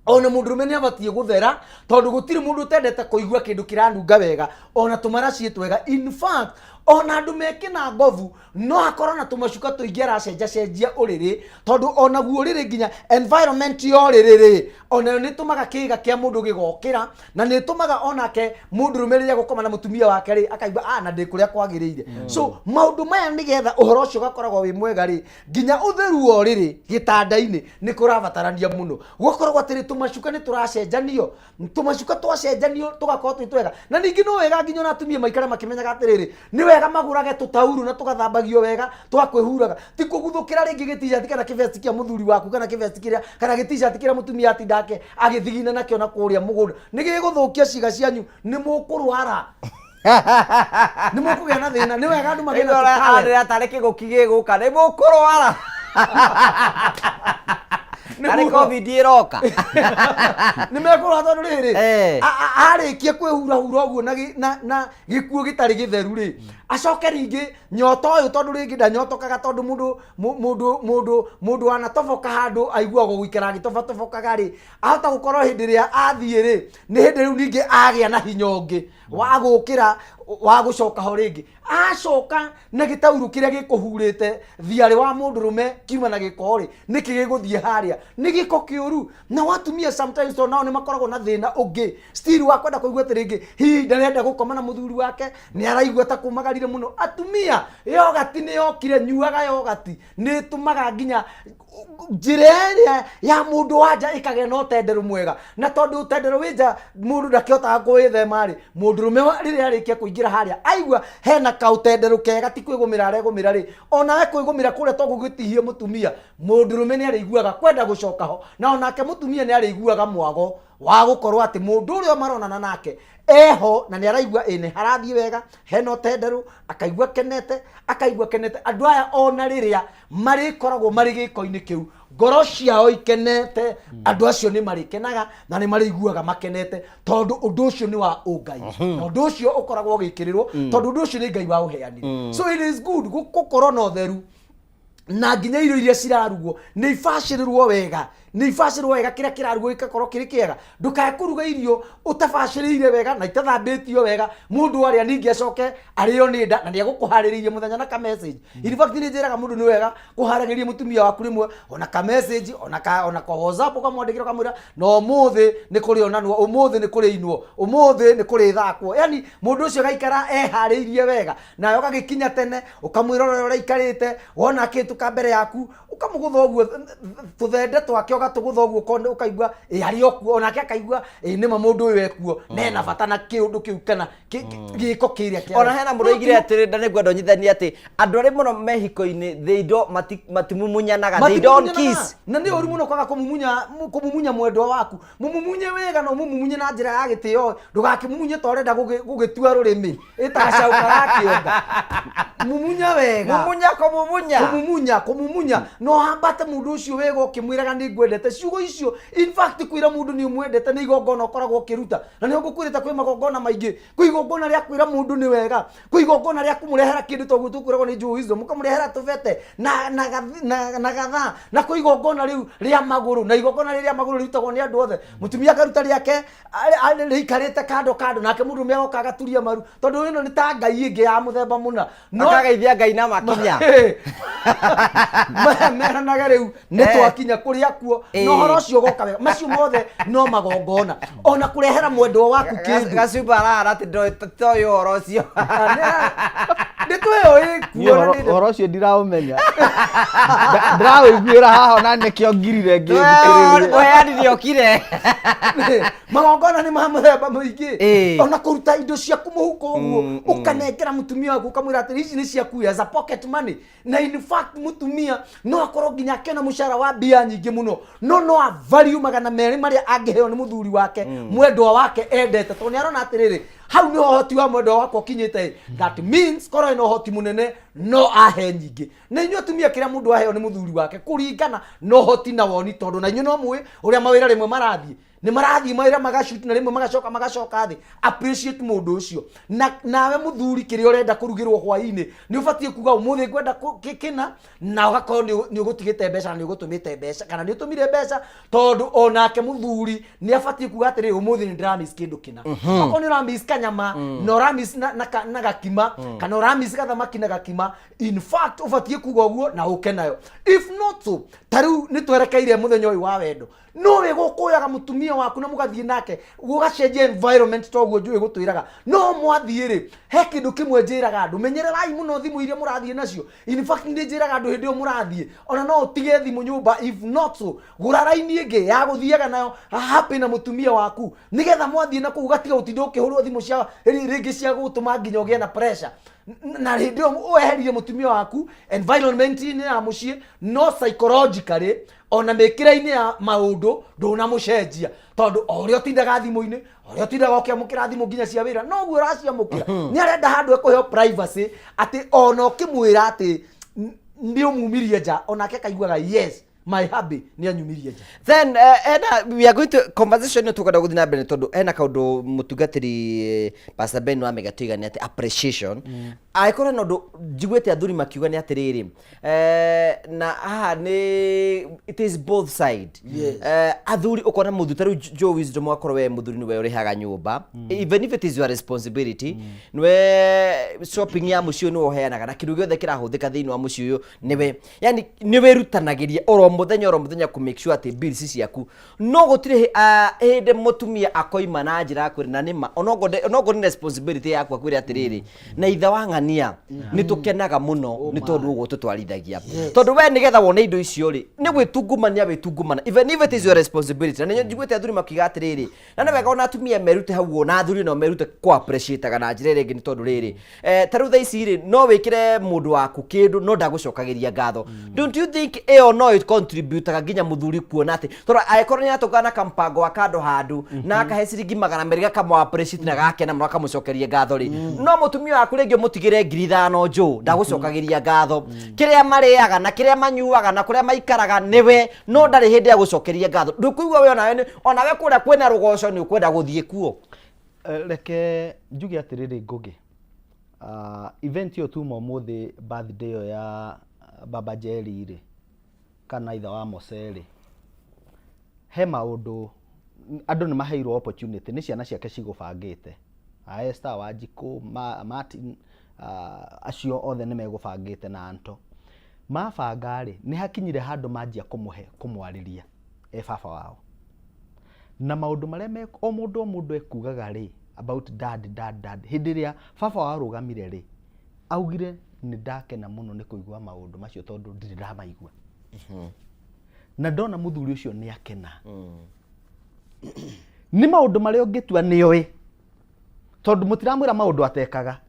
ona mũndũrũme nĩ abatiĩ gũthera, tondũ gũtirĩ mũndũ ũtendete kũigua kĩndũ kĩranunga wega, ona tũmaraciĩ twega. In fact, ona andũ me kĩna ngobu no akorwo na tũmacuka tũingĩ aracenjacenjia ũrĩrĩ, tondũ onaguo ũrĩrĩ nginya environment ya ũrĩrĩ rĩ, onayo nĩ ĩtũmaga kĩga kĩa mũndũ gĩgokĩra, na nĩ ĩtũmaga onake mũndũrũme rĩrĩa gũkoma na mũtumia wake rĩ, akaigua na ndĩ kũrĩa kwagĩrĩire. So maũndũ maya nĩgetha ũhoro ũcio ũgakoragwo wĩ mwega rĩ, nginya ũtheru wa ũrĩrĩ gĩtanda-inĩ nĩ kũrabatarania mũno. Gũkoragwo atĩrĩ, tũmacuka nĩ tũracenjanio, tũmacuka twacenjanio tũgakorwo twĩ twega. Na ningĩ no wega nginya ona atumia maikare makĩmenyaga atĩrĩrĩ, nĩ wega magũrage tũtaurũ na tũgathambagio wega twa kwĩhuraga, ti kũguthũkĩra rĩngĩ gĩtishati kana kĩvesti kĩa mũthuri waku, kana kĩvesti kĩrĩa kana gĩtishati kĩrĩa mũtumia atinda ake agĩthigina nakĩo na kũrĩa mũgũnda. Nĩ gĩgũthũkia ciĩga cianyu, nĩ mũkũrwara, nĩ mũkũgĩa na thĩna. Nĩ wega andũ magĩe na tũtowel. Arĩa tarĩ kĩgũki gĩgũka nĩ mũkũrwara. Arĩ COVID ĩroka. Nĩ mekũrũa tondũ rĩrĩ, Eh. arĩkia kwĩhurahura ũguo na na gĩkuũ gĩtarĩ gĩtheru rĩ, acoke rĩngĩ nyota ũyũ, tondũ rĩngĩ ndanyotokaga, tondũ mũndũ mũndũ mũndũ mũndũ wanatoboka handũ aiguagwo gũikara agĩtobatobokaga rĩ, ahota gũkorwo hĩndĩ ĩrĩa athiĩ rĩ, nĩ hĩndĩ rĩu ningĩ agĩa na hinya ũngĩ wa gũkĩra wa gũcoka ho rĩngĩ, acoka na gĩtaurũ kĩrĩa gĩkũhurĩte thiarĩ wa mũndũrũme kiuma na gĩko rĩ, nĩkĩ gĩgũthiĩ harĩa nĩ gĩko kĩũru. Na watumia sometimes, tondũ nao nĩ makoragwo na thĩna ũngĩ still wa kwenda kũigua atĩ rĩngĩ hihi ndarenda gũkoma na mũthuri wake, nĩ araigua ta kũmagarire mũno. Atumia, yogati nĩ yokire, nyuaga yogati, nĩ ĩtũmaga nginya njĩra ĩrĩa ya mũndũ wa nja ĩkagĩa na ũtenderũ mwega. Na tondũ ũtenderũ wĩ nja mũndũ ndakĩhotaga kũwĩthema rĩ, mũndũrũme rĩrĩa arĩkia kũingĩra harĩa aigua hena kaũtenderũ kega, ti kwĩgũmĩra aregũmĩra rĩ, onawe kwĩgũmĩra kũrĩa to gũgĩtihie mũtumia, mũndũrũme nĩ arĩiguaga kwenda gũcoka ho, na onake mũtumia nĩ arĩiguaga mwago wa gũkorwo atĩ mũndũ ũrĩa maronana nake eho na nĩ araigua ĩ nĩ harathiĩ wega, hena ũtenderũ, akaigua kenete, akaigua kenete. Andũ aya ona rĩrĩa marĩkoragwo marĩ gĩko-inĩ kĩu, ngoro ciao ikenete, andũ acio nĩ marĩkenaga na nĩ marĩiguaga makenete, tondũ ũndũ ũcio nĩ wa ũngai, na ũndũ ũcio ũkoragwo ũgĩkĩrĩrwo tondũ ũndũ ũcio nĩ Ngai wa ũheanire. So it is good gũkorwo na ũtheru, na nginya irio iria cirarugwo nĩ ibacĩrĩrwo wega, nĩ ibacĩrĩrwo wega, kĩrĩa kĩrarugwo gĩgakorwo kĩrĩ kĩega. Ndũkae kũruga irio ũtabacĩrĩire wega na itathambĩtio wega, mũndũ arĩa ningĩ acoke arĩo nĩ nda na nĩ egũkũharĩrĩirie mũthenya na ka message. In fact, nĩ njĩraga mũndũ nĩ wega kũharagĩria mũtumia waku rĩmwe ona ka message, ona ka WhatsApp, ũkamwandĩkĩra ũkamwĩra na ũmũthĩ nĩ kũrĩ onanwo, ũmũthĩ nĩ kũrĩ inwo, ũmũthĩ nĩ kũrĩ thakwo, yani mũndũ ũcio agaikara eharĩirie wega. Nawe ũgagĩkinya tene, ũkamwĩra ũrĩa ũraikarĩte, wona akĩhĩtũka mbere yaku ũkamũgũtha ũguo tũthende twake, ũgatũgũtha ũguo, ũkaigua ĩ arĩ o kuo, onake akaigua ĩ nĩma mũndũ ũyũ ekuo na ena bata na kĩũndũ kĩu kana gĩko kĩrĩa kĩa. Ona hena mũndũ oigire atĩrĩ, na nĩngwenda ũnyitithanie atĩ andũ arĩa mũno me hiko-inĩ, they don't matimumunyanaga, they don't Matimumunyanaga. kiss. Na nĩ ũru mũno kwaga kũmumunya mwendwa waku. Mũmumunye wega na ũmũmumunye na njĩra ya gĩtĩo, ndũgakĩmumunye ta ũrenda gũgĩtua rũrĩmĩ ĩtagacaũ karakĩonga. Mumunya wega. Mumunya, kũmumunya. Kũmumunya, kũmumunya na ũhambate mũndũ ũcio wega ũkĩmwĩraga nĩ ngwendete. Ciugo icio, in fact, kwĩra mũndũ nĩ ũmwendete nĩ igongona ũkoragwo ũkĩruta, na nĩho ngũkwĩrĩte kwĩ magongona maingĩ. Kwĩ igongona rĩa kwĩra mũndũ nĩ wega, kwĩ igongona rĩa kũmũrehera kĩndũ toguo tũkwĩragwo nĩ Joe Wisdom, ũkamũrehera tũbete na gathaa, na kwĩ igongona rĩu rĩa magũrũ, na igongona rĩrĩa magũrũ rĩrutagwo nĩ andũ othe. Mũtumia akaruta rĩake rĩikarĩte kando kando, nake mũndũrũme agoka agaturia maru, tondũ ĩno nĩ ta ngai ĩngĩ ya mũthemba mũna. No Akageithia Ngai na makinya. Meranage rĩu nĩ twakinya kũrĩa kuo na ũhoro ũcio ũgoka wega. Macio mothe no magongona, ona kũrehera mwendwa waku kĩndũ. Gacumba arahara atĩ ndoĩ ũhoro ũcio. Nĩ twĩũĩ Niĩ kuo na ũhoro ũcio ndiraũmenya. Ndĩrawĩiguĩra haha ona nĩkĩo ngirire ngĩthikĩrĩria. Ũheani nĩokire. Magongona nĩ ma mũthemba mũingĩ. Ona kũruta indo ciaku mũhuko ũguo ũkanengera mũtumia waku, ũkamwĩra atĩrĩ, ici nĩ ciaku as a pocket money. Na in fact, mũtumia no akorwo nginya akĩona mũcara wa mbia nyingĩ mũno, no a value 200 marĩa angĩheo nĩ mũthuri wake mwendwa wake endete, tondũ nĩ arona atĩrĩrĩ, hau nĩho ũhoti wa mwendwa wakwa ũkinyĩte. That means korwo ena ũhoti mũnene no ahe nyingĩ. Na inyuĩ atumia, kĩrĩa mũndũ aheo nĩ mũthuri wake kũringana na ũhoti na woni, tondũ na inyuĩ no mũĩ ũrĩa mawĩra rĩmwe marathiĩ, nĩ marathiĩ mawĩra magacuti na rĩmwe magacoka thĩ. Appreciate mũndũ ũcio. Na nawe mũthuri, kĩrĩa ũrenda kũrugĩrwo hwaĩ-inĩ nĩ ũbatiĩ kuga ũmũthĩ ngwenda kĩna, na ũgakorwo nĩ ũgũtigĩte mbeca na nĩ ũgũtũmĩte mbeca kana nĩ ũtũmire mbeca, tondũ onake mũthuri nĩ abatiĩ kuga atĩrĩrĩ, ũmũthĩ nĩ ndĩramiss kĩndũ kĩna. Okorwo nĩ ũramiss kanyama na ũramiss na gakima kana ũramiss gathamaki na gakima, in fact ũbatiĩ kuga ũguo na ũke nayo. If not so, ta rĩu nĩ twerekeire mũthenya ũyũ wa wendo, no wĩ gũkũyaga mũtumia waku na mũgathiĩ nake gũgacenjia environment, toguo njũĩ gũtwĩraga no mwathiĩ rĩ, he kĩndũ kĩmwe njĩraga andũ: menyererai mũno thimũ iria mũrathiĩ nacio. In fact, nĩ njĩraga andũ hĩndĩ ĩyo mũrathiĩ ona no ũtige thimũ nyũmba. If not so, gũra raini ĩngĩ ya gũthiaga nayo happy na mũtumia waku, nĩgetha mwathiĩ na kũu ũgatiga gũtinda ũkĩhũrwo thimũ cia rĩngĩ cia gũtũma nginya ũgĩe na pressure. Na hĩndĩ ĩyo weherie mũtumia waku environment-inĩ ya mũciĩ, no psychologically ona mĩkĩre-inĩ ya maũndũ ndũnamũcenjia, tondũ o ũrĩa ũtindaga thimũ-inĩ, o ũrĩa ũtindaga ũkĩamũkĩra thimũ nginya cia wĩra, noguo ũraciamũkĩra. Nĩ arenda handũ ekũheo privacy, atĩ ona ũkĩmwĩra atĩ nĩ ũmumirie nja, onake akaiguaga yes. My hubby nĩ anyumirie nja. Then ena we are going to conversation ĩno tũkwenda gũthiĩ na mbere tondũ hena kaũndũ mũtungatĩri Pastor Ben wa Mega tuiga nĩ atĩ appreciation. Angĩkorwo hena ũndũ njiguĩte athuri makiuga nĩ atĩrĩrĩ, na haha nĩ it is both side. Athuri ũkona mũthuri ta rĩu Joe Wisdom wakorwo we mũthuri nĩwe ũrĩhaga nyũmba, even if it is your responsibility, nĩwe shopping ya mũciĩ ũyũ nĩwe ũheanaga na kĩndũ gĩothe kĩrahũthĩka thĩinĩ wa mũciĩ ũyũ nĩwe, yani nĩwĩrutanagĩria oro mũthenya oro mũthenya kũ make sure atĩ bills ciaku, no gũtirĩ hĩndĩ mũtumia akoima na njĩra ya kwĩra na nĩma onokorwo nĩ responsibility yaku akwĩre atĩrĩrĩ, na ithe wa ng'ania nĩ tũkenaga mũno nĩ tondũ ũguo tũtwarithagia, tondũ we nĩgetha wone indo icio rĩ, nĩ gwĩtungumania wĩtungumana, even if it is your responsibility. Na nĩ njiguĩte athuri makiuga atĩrĩrĩ, na nĩ wega ona atumia merute hau ũguo, na athuri no merute kũ appreciate na njĩra ĩrĩa ĩngĩ, nĩ tondũ rĩrĩ, ta rĩu thaa ici rĩ, no wĩkĩre mũndũ waku kĩndũ no ndagũcokagĩria ngatho. Don't you think ĩyo no ĩ contributaga nginya mũthuri kuona atĩ tondũ angĩkorwo nĩ atũngana na kampango wa kando handũ na akahe ciringi 200 gakamũ appreciate na gakena mũno akamũcokeria ngatho rĩ, no mũtumia waku rĩngĩ ũmũtigĩre 5,000 njũ ndagũcokagĩria ngatho, kĩrĩa marĩaga na kĩrĩa manyuaga na kũrĩa maikaraga nĩwe, no ndarĩ hĩndĩ ya gũcokeria ngatho, ndũkũigua we onawe onawe kũrĩa kwĩna rũgoco nĩ ũkwenda gũthiĩ kuo? Reke njuge atĩrĩrĩ Ngũgĩ, event ĩyo tuma ũmũthĩ, birthday ĩyo ya Baba Jerry rĩ, kana ithe wa Mose rĩ, he maũndũ andũ nĩ maheirwo opportunity nĩ ciana ciake cigũbangĩte, a Esther Wanjikũ, Martin, acio othe nĩ megũbangĩte na Anto mabanga rĩ, nĩ hakinyire handũ manjia kũmũhe kũmwarĩria e baba wao na maũndũ marĩa o mũndũ o mũndũ ekugaga rĩ about dad, dad, dad. Hĩndĩ ĩrĩa baba wao arũgamire rĩ, augire nĩ ndakena mũno nĩ kũigua maũndũ macio tondũ ndirĩ ndamaigua, na ndona mũthuri ũcio nĩ akena nĩ maũndũ marĩa ũngĩtua nĩoĩ tondũ mũtiramwĩra maũndũ atekaga,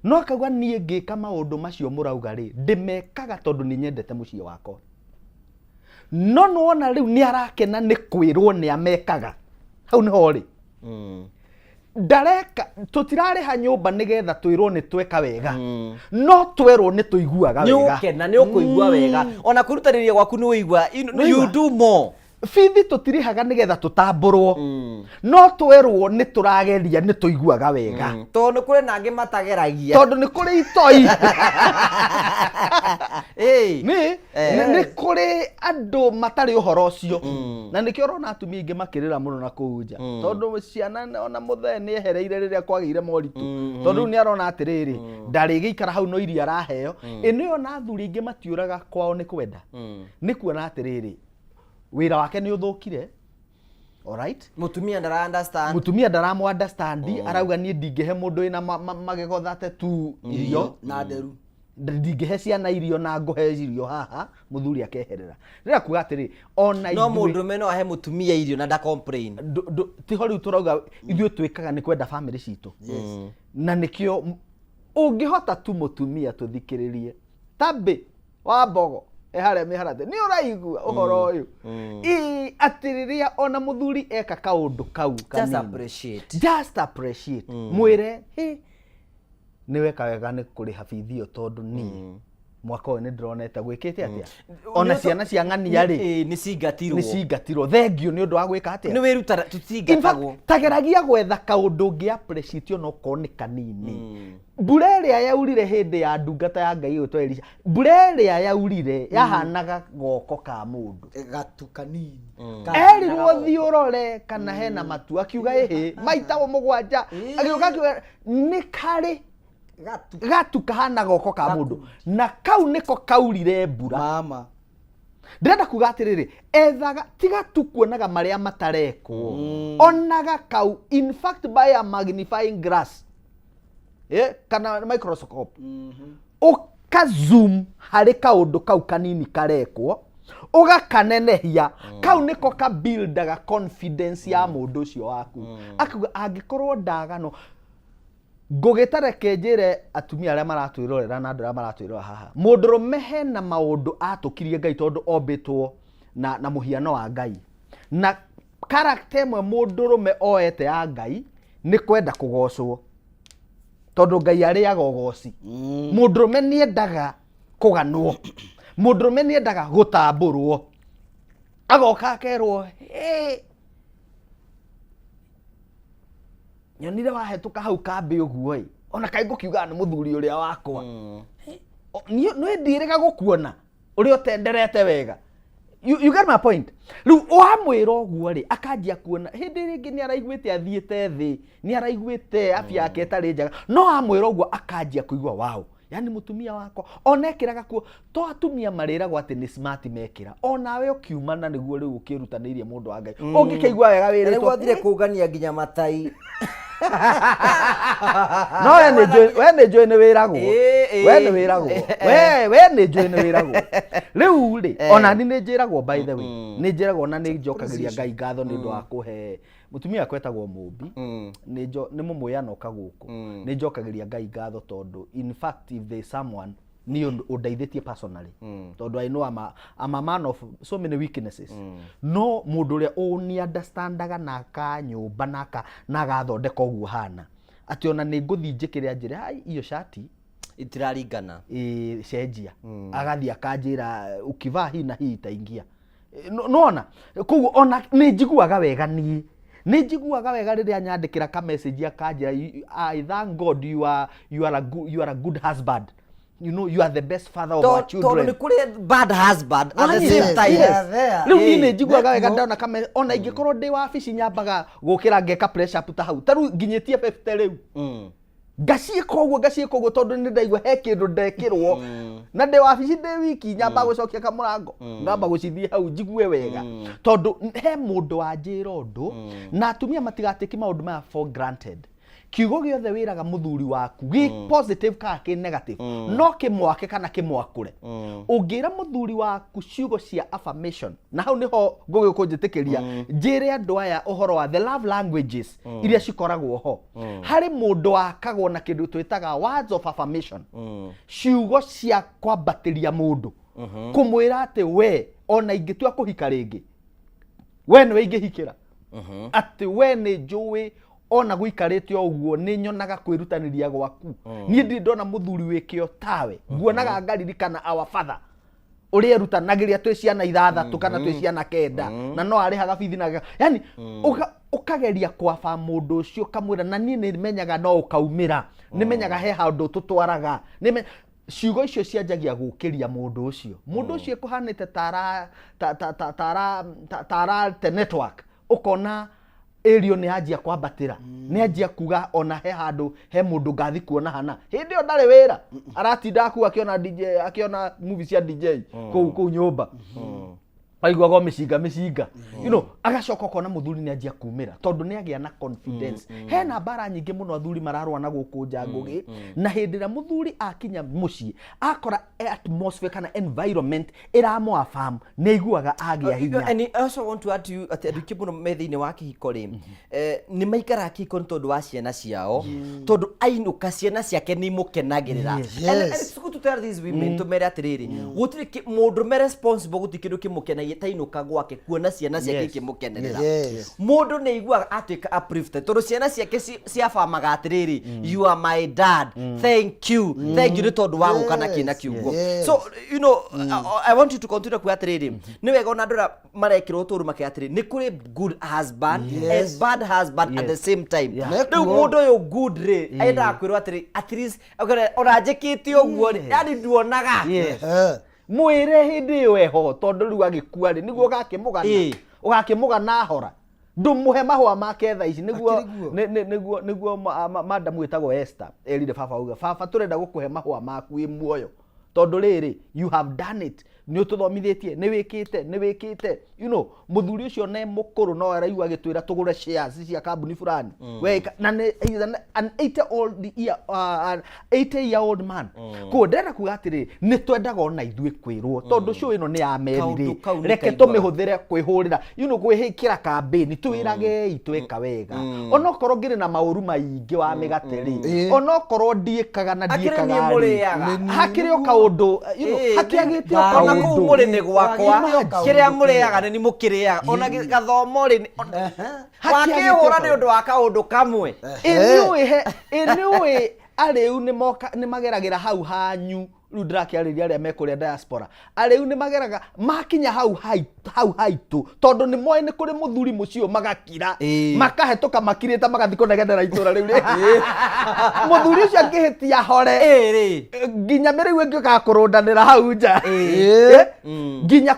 no akauga niĩ ngĩka maũndũ macio mũrauga rĩ, ndĩmekaga tondũ nĩ nyendete mũciĩ wakwa. No nĩwona rĩu nĩ arakena nĩ kwĩrwo nĩ amekaga. Hau nĩho rĩ ndareka tũtirarĩha nyũmba nĩgetha twĩrwo nĩ tweka wega, no twerwo nĩ tũiguaga nĩ wega. Ũkena nĩ ũkũigua wega, ona kwĩrutanĩria gwaku nĩ ũigua you Nĩũigua? do more. Bithi tũtirĩhaga nĩgetha tũtambũrwo, no twerwo nĩ tũrageria nĩ tũiguaga wega. Tondũ nĩ kũrĩ na angĩ matageragia. Tondũ nĩ kũrĩ itoi. Nĩ nĩ kũrĩ andũ matarĩ ũhoro ũcio, na nĩkĩo ũrona atumia aingĩ makĩrĩra mũno na kũu nja, tondũ ciana ona mũthee nĩ ehereire rĩrĩa kwagĩire moritũ, tondũ rĩu nĩ arona atĩrĩrĩ, ndarĩgĩikara hau no irio araheo. Ĩ nĩ ona athuri aingĩ matiũraga kwao nĩ kwenda, nĩ kuona atĩrĩrĩ, wĩra wake nĩ ũthũkire, alright. Mũtumia ndara understand. Mũtumia ndaramu understand. Arauga niĩ ndingĩhe mũndũ wĩna magego 32 irio na nderu. Ndingĩhe ciana irio na ngũhe irio haha. Mũthuri akeherera rĩrĩa kuga atĩrĩ ona no ithuĩ- mũndũrũme no ahe mũtumia irio na nda complain. Tiho rĩu tũrauga ithuĩ twĩkaga nĩ kwenda famĩlĩ citũ, na nĩkĩo ũngĩhota tu mũtumia tũthikĩrĩrie tambĩ wa mbogo e harĩa mĩharate nĩ ũraigua ũhoro ũyũ. Ĩ, atĩ rĩrĩa ona mũthuri eka kaũndũ kau just kanini, appreciate. Just appreciate, mwĩre hĩ nĩ weka wega nĩ kũrĩha bithi ĩyo, tondũ niĩ mwaka ũyũ nĩ ndĩronete gwĩkĩte atĩa, ona ciana cia ng'ania rĩ Nĩ cingatirwo. Nĩ cingatirwo, thengio nĩ ũndũ wa gwĩka atĩa. Nĩ wĩrutana In fact, tũtingatagwo. Tageragia gwetha kaũndũ ũngĩ appreciate ona okorwo nĩ kanini. Mbura ĩrĩa yaurire hĩndĩ ya ndungata ya Ngai ĩgwĩtwo Elisha, mbura ĩrĩa yaurire yahanaga goko ka mũndũ. Gatu kanini. Erirwo thiĩ ũrore kana hena matu, akiuga ĩhĩ maita 7, agĩũka akiuga nĩ karĩ gatu. Gatu kahana goko ka mũndũ, na kau nĩko kaurire mbura. Mama. Ndĩrenda kuga atĩrĩrĩ, ethaga tiga tu kuonaga marĩa matarekwo, onaga kau, in fact by a magnifying glass, kana microscope, ũka zoom harĩ kaũndũ kau kanini karekwo, ũgakanenehia. Kau nĩko ka buildaga confidence ya mũndũ ũcio waku, akauga angĩkorwo ndagano ngũgĩta. Reke njĩre atumia arĩa maratwĩrorera na andũ arĩa maratwĩrora haha, mũndũrũme hena maũndũ atũkirie Ngai tondũ ombĩtwo na mũhiano wa Ngai, na character ĩmwe mũndũrũme oete ya Ngai nĩ kwenda kũgocwo, tondũ Ngai arĩaga ũgoci. Mũndũrũme nĩ endaga kũganwo, mũndũrũme nĩ endaga gũtambũrwo. Agoka akerwo, "Hey, nyonire wahetũka hau kambĩ ũguo ĩ, ona kaĩ ngũkiugaga nĩ mũthuri ũrĩa wakwa. Niĩ ndiĩrĩga gũkuona ũrĩa ũtenderete wega." You get my point? Rĩu wamwĩra ũguo rĩ, akanjia kuona hĩndĩ ĩrĩa ĩngĩ nĩ araiguĩte athiĩte thĩ, nĩ araiguĩte afya yake ĩtarĩ njega, no wamwĩra ũguo akanjia kũigua wow, yani mũtumia wakwa ona ekĩraga kuo. To atumia marĩragwo atĩ nĩ smart mekĩra, onawe ũkiumana nĩguo rĩu ũkĩrutanĩirie mũndũ wa Ngai, ũngĩkĩigua wega nĩguo wĩrĩtwo athire kũngania nginya matai. No we nĩ njũĩ, we nĩ njũĩ nĩ wĩragwo. Ĩĩ, We nĩ ĩĩ. wĩragwo, we nĩ njũĩ nĩ wĩragwo. Rĩu rĩ, ona ni nĩ njĩragwo, by the way, nĩ njĩragwo, na nĩ njokagĩria Ngai ngatho nĩ ũndũ wa kũhe mũtumia wakwa etagwo Mũmbi. Nĩ mũmũyano ũka gũkũ. Nĩ njokagĩria Ngai ngatho tondũ in fact if there is someone niĩ ũndeithĩtie personally, tondũ I know I'm a man of so many weaknesses, no mũndũ ũrĩa ũni understandaga na akanyũmba na agathondeka ũguo hana atĩ ona nĩ ngũthiĩ njĩkĩre anjĩre, "Ai, iyo shati Itiraringana. Ĩ, cenjia." Agathiĩ akanjĩra, "Ukivaa hii na hii itaingia." Nona koguo ona nĩ njiguaga wega, niĩ nĩ njiguaga wega rĩrĩa nyandĩkĩra ka message akanjĩra, "I thank God you are a good husband, you know you are the best father of our Tondũ children." nĩ kũrĩ bad husband at the same time. Yes. Rĩu niĩ nĩ njiguaga wega Nĩkuo. ndona kame ona ingĩkorwo ndĩ wabici nyambaga gũkĩra ngeka press up ta hau, ta rĩu nginyĩtie 50 rĩu, ngaciĩka ũguo, ngaciĩka ũguo, tondũ nĩ ndaigua he kĩndũ ndekĩrwo, na ndĩ wabici ndĩ wiki nyamba gũcokia kamũrango, ngamba gũcithiĩ hau njigue wega, tondũ he mũndũ wanjĩra ũndũ. Na atumia matigatĩki maũndũ maya for granted. Kiugo gĩothe wĩraga mũthuri waku, gĩ positive kana kĩ negative, no kĩmwake kana kĩmwakũre. Ũngĩra mũthuri waku ciugo cia affirmation, na hau nĩho ngũgĩ kũnjĩtĩkĩria njĩre andũ aya ũhoro wa the love languages iria cikoragwo ho. Harĩ mũndũ wakagwo na kĩndũ twĩtaga words of affirmation, ciugo cia kwambatĩria mũndũ, kũmwĩra atĩ we ona ingĩtua kũhika rĩngĩ, we nĩwe ingĩhikĩra, atĩ we nĩ njũĩ ona gũikarĩte o ũguo nĩ nyonaga kwĩrutanĩria gwaku, niĩ ndirĩ ndona mũthuri wĩ kĩo tawe, nguonaga ngaririkana our father ũrĩa erutanagĩria twĩ ciana 6 kana twĩ ciana 9, na no arĩhaga bithi na yani ũkageria kwaba mũndũ ũcio, ũkamwĩra na niĩ nĩ menyaga no ũkaumĩra, nĩ menyaga he handũ tũtwaraga. Ciugo icio cianjagia gũkĩria mũndũ ũcio, mũndũ ũcio ĩkũhanĩte tara ta ta ta tara ta tarate network, ũkona ĩrio nĩ anjia kwambatĩra, nĩ anjia kuga ona he handũ he mũndũ ngathi kuona hana. Hĩndĩ ĩyo ndarĩ wĩra, aratinda aku akĩona DJ, akĩona movie cia DJ kũu nyũmba, aiguaga o mĩcinga mĩcinga, agacoka ũkona mũthuri nĩ anjia kumĩra tondũ nĩ agĩa na confidence. Hena mbara nyingĩ mũno athuri mararũa na gũkũ nja, Ngũgĩ, na hĩndĩ ĩrĩa mũthuri akinya mũciĩ akora atmosphere kana environment ĩramũ-affirm, nĩ aiguaga agĩa hinya. And I also want to add to you atĩ andũ aingĩ mũno me thĩinĩ wa kĩhiko rĩ, nĩ maikaraga kĩhiko nĩ tondũ wa ciana ciao, tondũ ainũka ciana ciake nĩ imũkenagĩrĩra. And it's good to tell these women, tũmere atĩrĩrĩ, gũtirĩ mũndũ responsible, gũtirĩ kĩndũ kĩmũkenagia ta ainũka gwake kuona ciana ciake ikĩmũkenerera. Mũndũ nĩ aiguaga atuĩka uplifted tondũ ciana ciake ciabamaga atĩrĩrĩ, "You are my dad, thank you, thank you," nĩ tondũ wa gũka na kĩna kiugo. So I want you to continue kuga atĩrĩrĩ, nĩ wega ona andũ arĩa marekĩrwo tũru makĩra atĩrĩ, nĩ kũrĩ good husband and bad husband at the same time. Rĩu mũndũ ũyũ good rĩ, endaga kwĩrwo atĩrĩ, at least ona njĩkĩte ũguo rĩ, yani nduonaga. Yes. Mwĩre hĩndĩ ĩyo eho, tondũ rĩu agĩkua rĩ, nĩguo ũgakĩmũgana. Ũgakĩmũgana hora ndũmũhe mahũa make thaa ici nĩguo. Akĩrĩ guo. Nĩguo madamu ĩtagwo Esther erire baba auga, "Baba, tũrenda gũkũhe mahũa maku wĩ muoyo, tondũ rĩrĩ you have done it, nĩ ũtũthomithĩtie, nĩ wĩkĩte, nĩ wĩkĩte." Mũthuri ũcio ne mũkũrũ no araigua agĩtwĩra tũgũre shares cia kambuni fulani. We na nĩ he is an 80 old year, an 80 year old man. Koguo ndĩrenda kuga atĩrĩrĩ, nĩ twendaga ona ithuĩ kwĩrwo, tondũ show ĩno nĩ ya meri Kaũndũ rĩ, kau nĩ reke kaiguaga. tũmĩhũthĩre kwĩhũrĩra, gwĩkĩra kambĩni, twĩragei tweka wega, onokorwo ngĩrĩ na maũru maingĩ wa mĩgate rĩ, onokorwo ndiĩkaga na Akĩrĩ ndiĩkaga niĩ rĩ, mũrĩaga. Hakĩrĩ o kaũndũ, hakĩagĩte o Ona kũu kaũndũ. mũrĩ nĩ gwakwa. Imagine. Kĩrĩa mũrĩaga nĩ mũkĩrĩaga, ona gathomo rĩ, Hakĩagĩte wakĩhũra o nĩ ũndũ wa kaũndũ kamwe. Ĩ nĩũĩ arĩu nĩ mageragĩra hau hanyu. Rĩu ndĩrakĩarĩria arĩa me kũrĩa diaspora, arĩu nĩ mageraga makinya hau hau haitũ, tondũ nĩ moĩ nĩ kũrĩ mũthuri mũciĩ ũyũ, magakira. Makahetũka makirĩte, magathiĩ kũnegenera itũra rĩu rĩngĩ. Mũthuri ũcio angĩhĩtia hore nginya mĩrĩu ĩngĩũkaga kũrũndanĩra hau nja. Nginya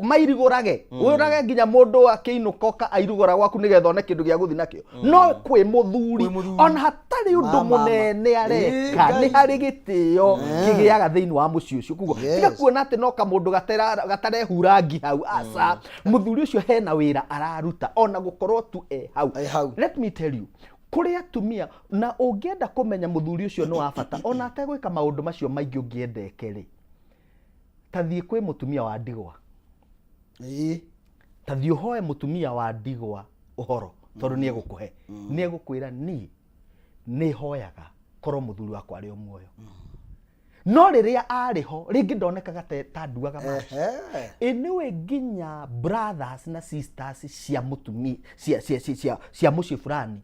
mairigũrage, ũrage nginya mũndũ akĩinũka oka airugũra gwaku nĩgetha one kĩndũ gĩa gũthiĩ nakĩo. No kwĩ mũthuri ona hatarĩ ũndũ Mama. mũnene areka, Ngai. nĩ harĩ gĩtĩo kĩgĩaga thĩinĩ wa mũciĩ ũcio. Koguo tiga kuona atĩ no kamũndũ gatarehura ngi hau, aca, mũthuri ũcio hena wĩra araruta ona gũkorwo tu e hau. E hau. Let me tell you, kũrĩ atumia, na ũngĩenda kũmenya mũthuri ũcio nĩ wa bata ona ategwĩka maũndũ macio maingĩ ũngĩenda eke rĩ, ta thiĩ kwĩ mũtumia wa ndigwa. Ta thiĩ ũhoe mũtumia wa ndigwa ũhoro, tondũ nĩ egũkũhe, nĩ egũkwĩra niĩ nĩ hoyaga korwo mũthuri wakwa arĩ o muoyo, no rĩrĩa arĩ ho rĩngĩ ndonekaga ta nduaga maci. Anyway, nginya brothers na sisters cia mũtumia cia mũciĩ fulani,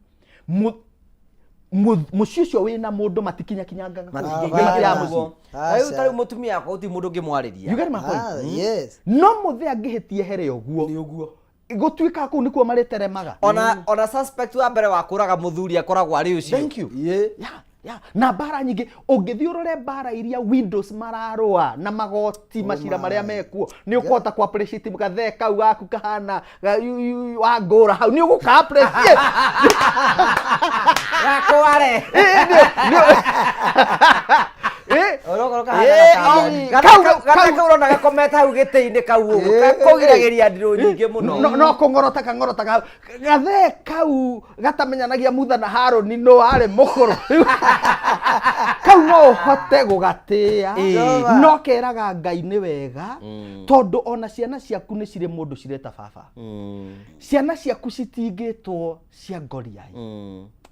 mũciĩ ũcio wĩna mũndũ matikinyakinyangaga kũu. Matingĩkinya Nĩ mathiaga ũguo. mũciĩ. Tarĩu mũtumia wakwa gũtirĩ mũndũ ũngĩmwarĩria. You get my point? Ah, yes. No mũthĩ angĩhĩtia here ũguo, Nĩ ũguo. Gũtuĩka kũu nĩkuo marĩteremaga. Ona suspect wa mbere wa kũraga mũthuri akoragwo arĩ ũcio. Thank you. Yeah. Na mbara nyingĩ ũngĩthiĩ ũrore mbara iria windows mararũa na magoti, macira marĩa mekuo, nĩ ũkũhota ku appreciate gathee kau gaku kahana wa ngũra hau, nĩ ũgũka appreciate. Gakware. Ũrokorwo kahana gatambani. Gata kau ũrona gakomete hau gĩtĩ-inĩ kau ũguo, gakũgiragĩria ndirũ nyingĩ mũno. No kũng'orota kang'orota kau gathee kau gatamenyanagia Mutha na Harũni no arĩ mũkũrũ kau, no ũhote gũgatĩĩa, no keraga Ngai nĩ wega, tondũ ona ciana ciaku nĩ cirĩ mũndũ cireta baba. Ciana ciaku citingĩtwo cia ngoriai,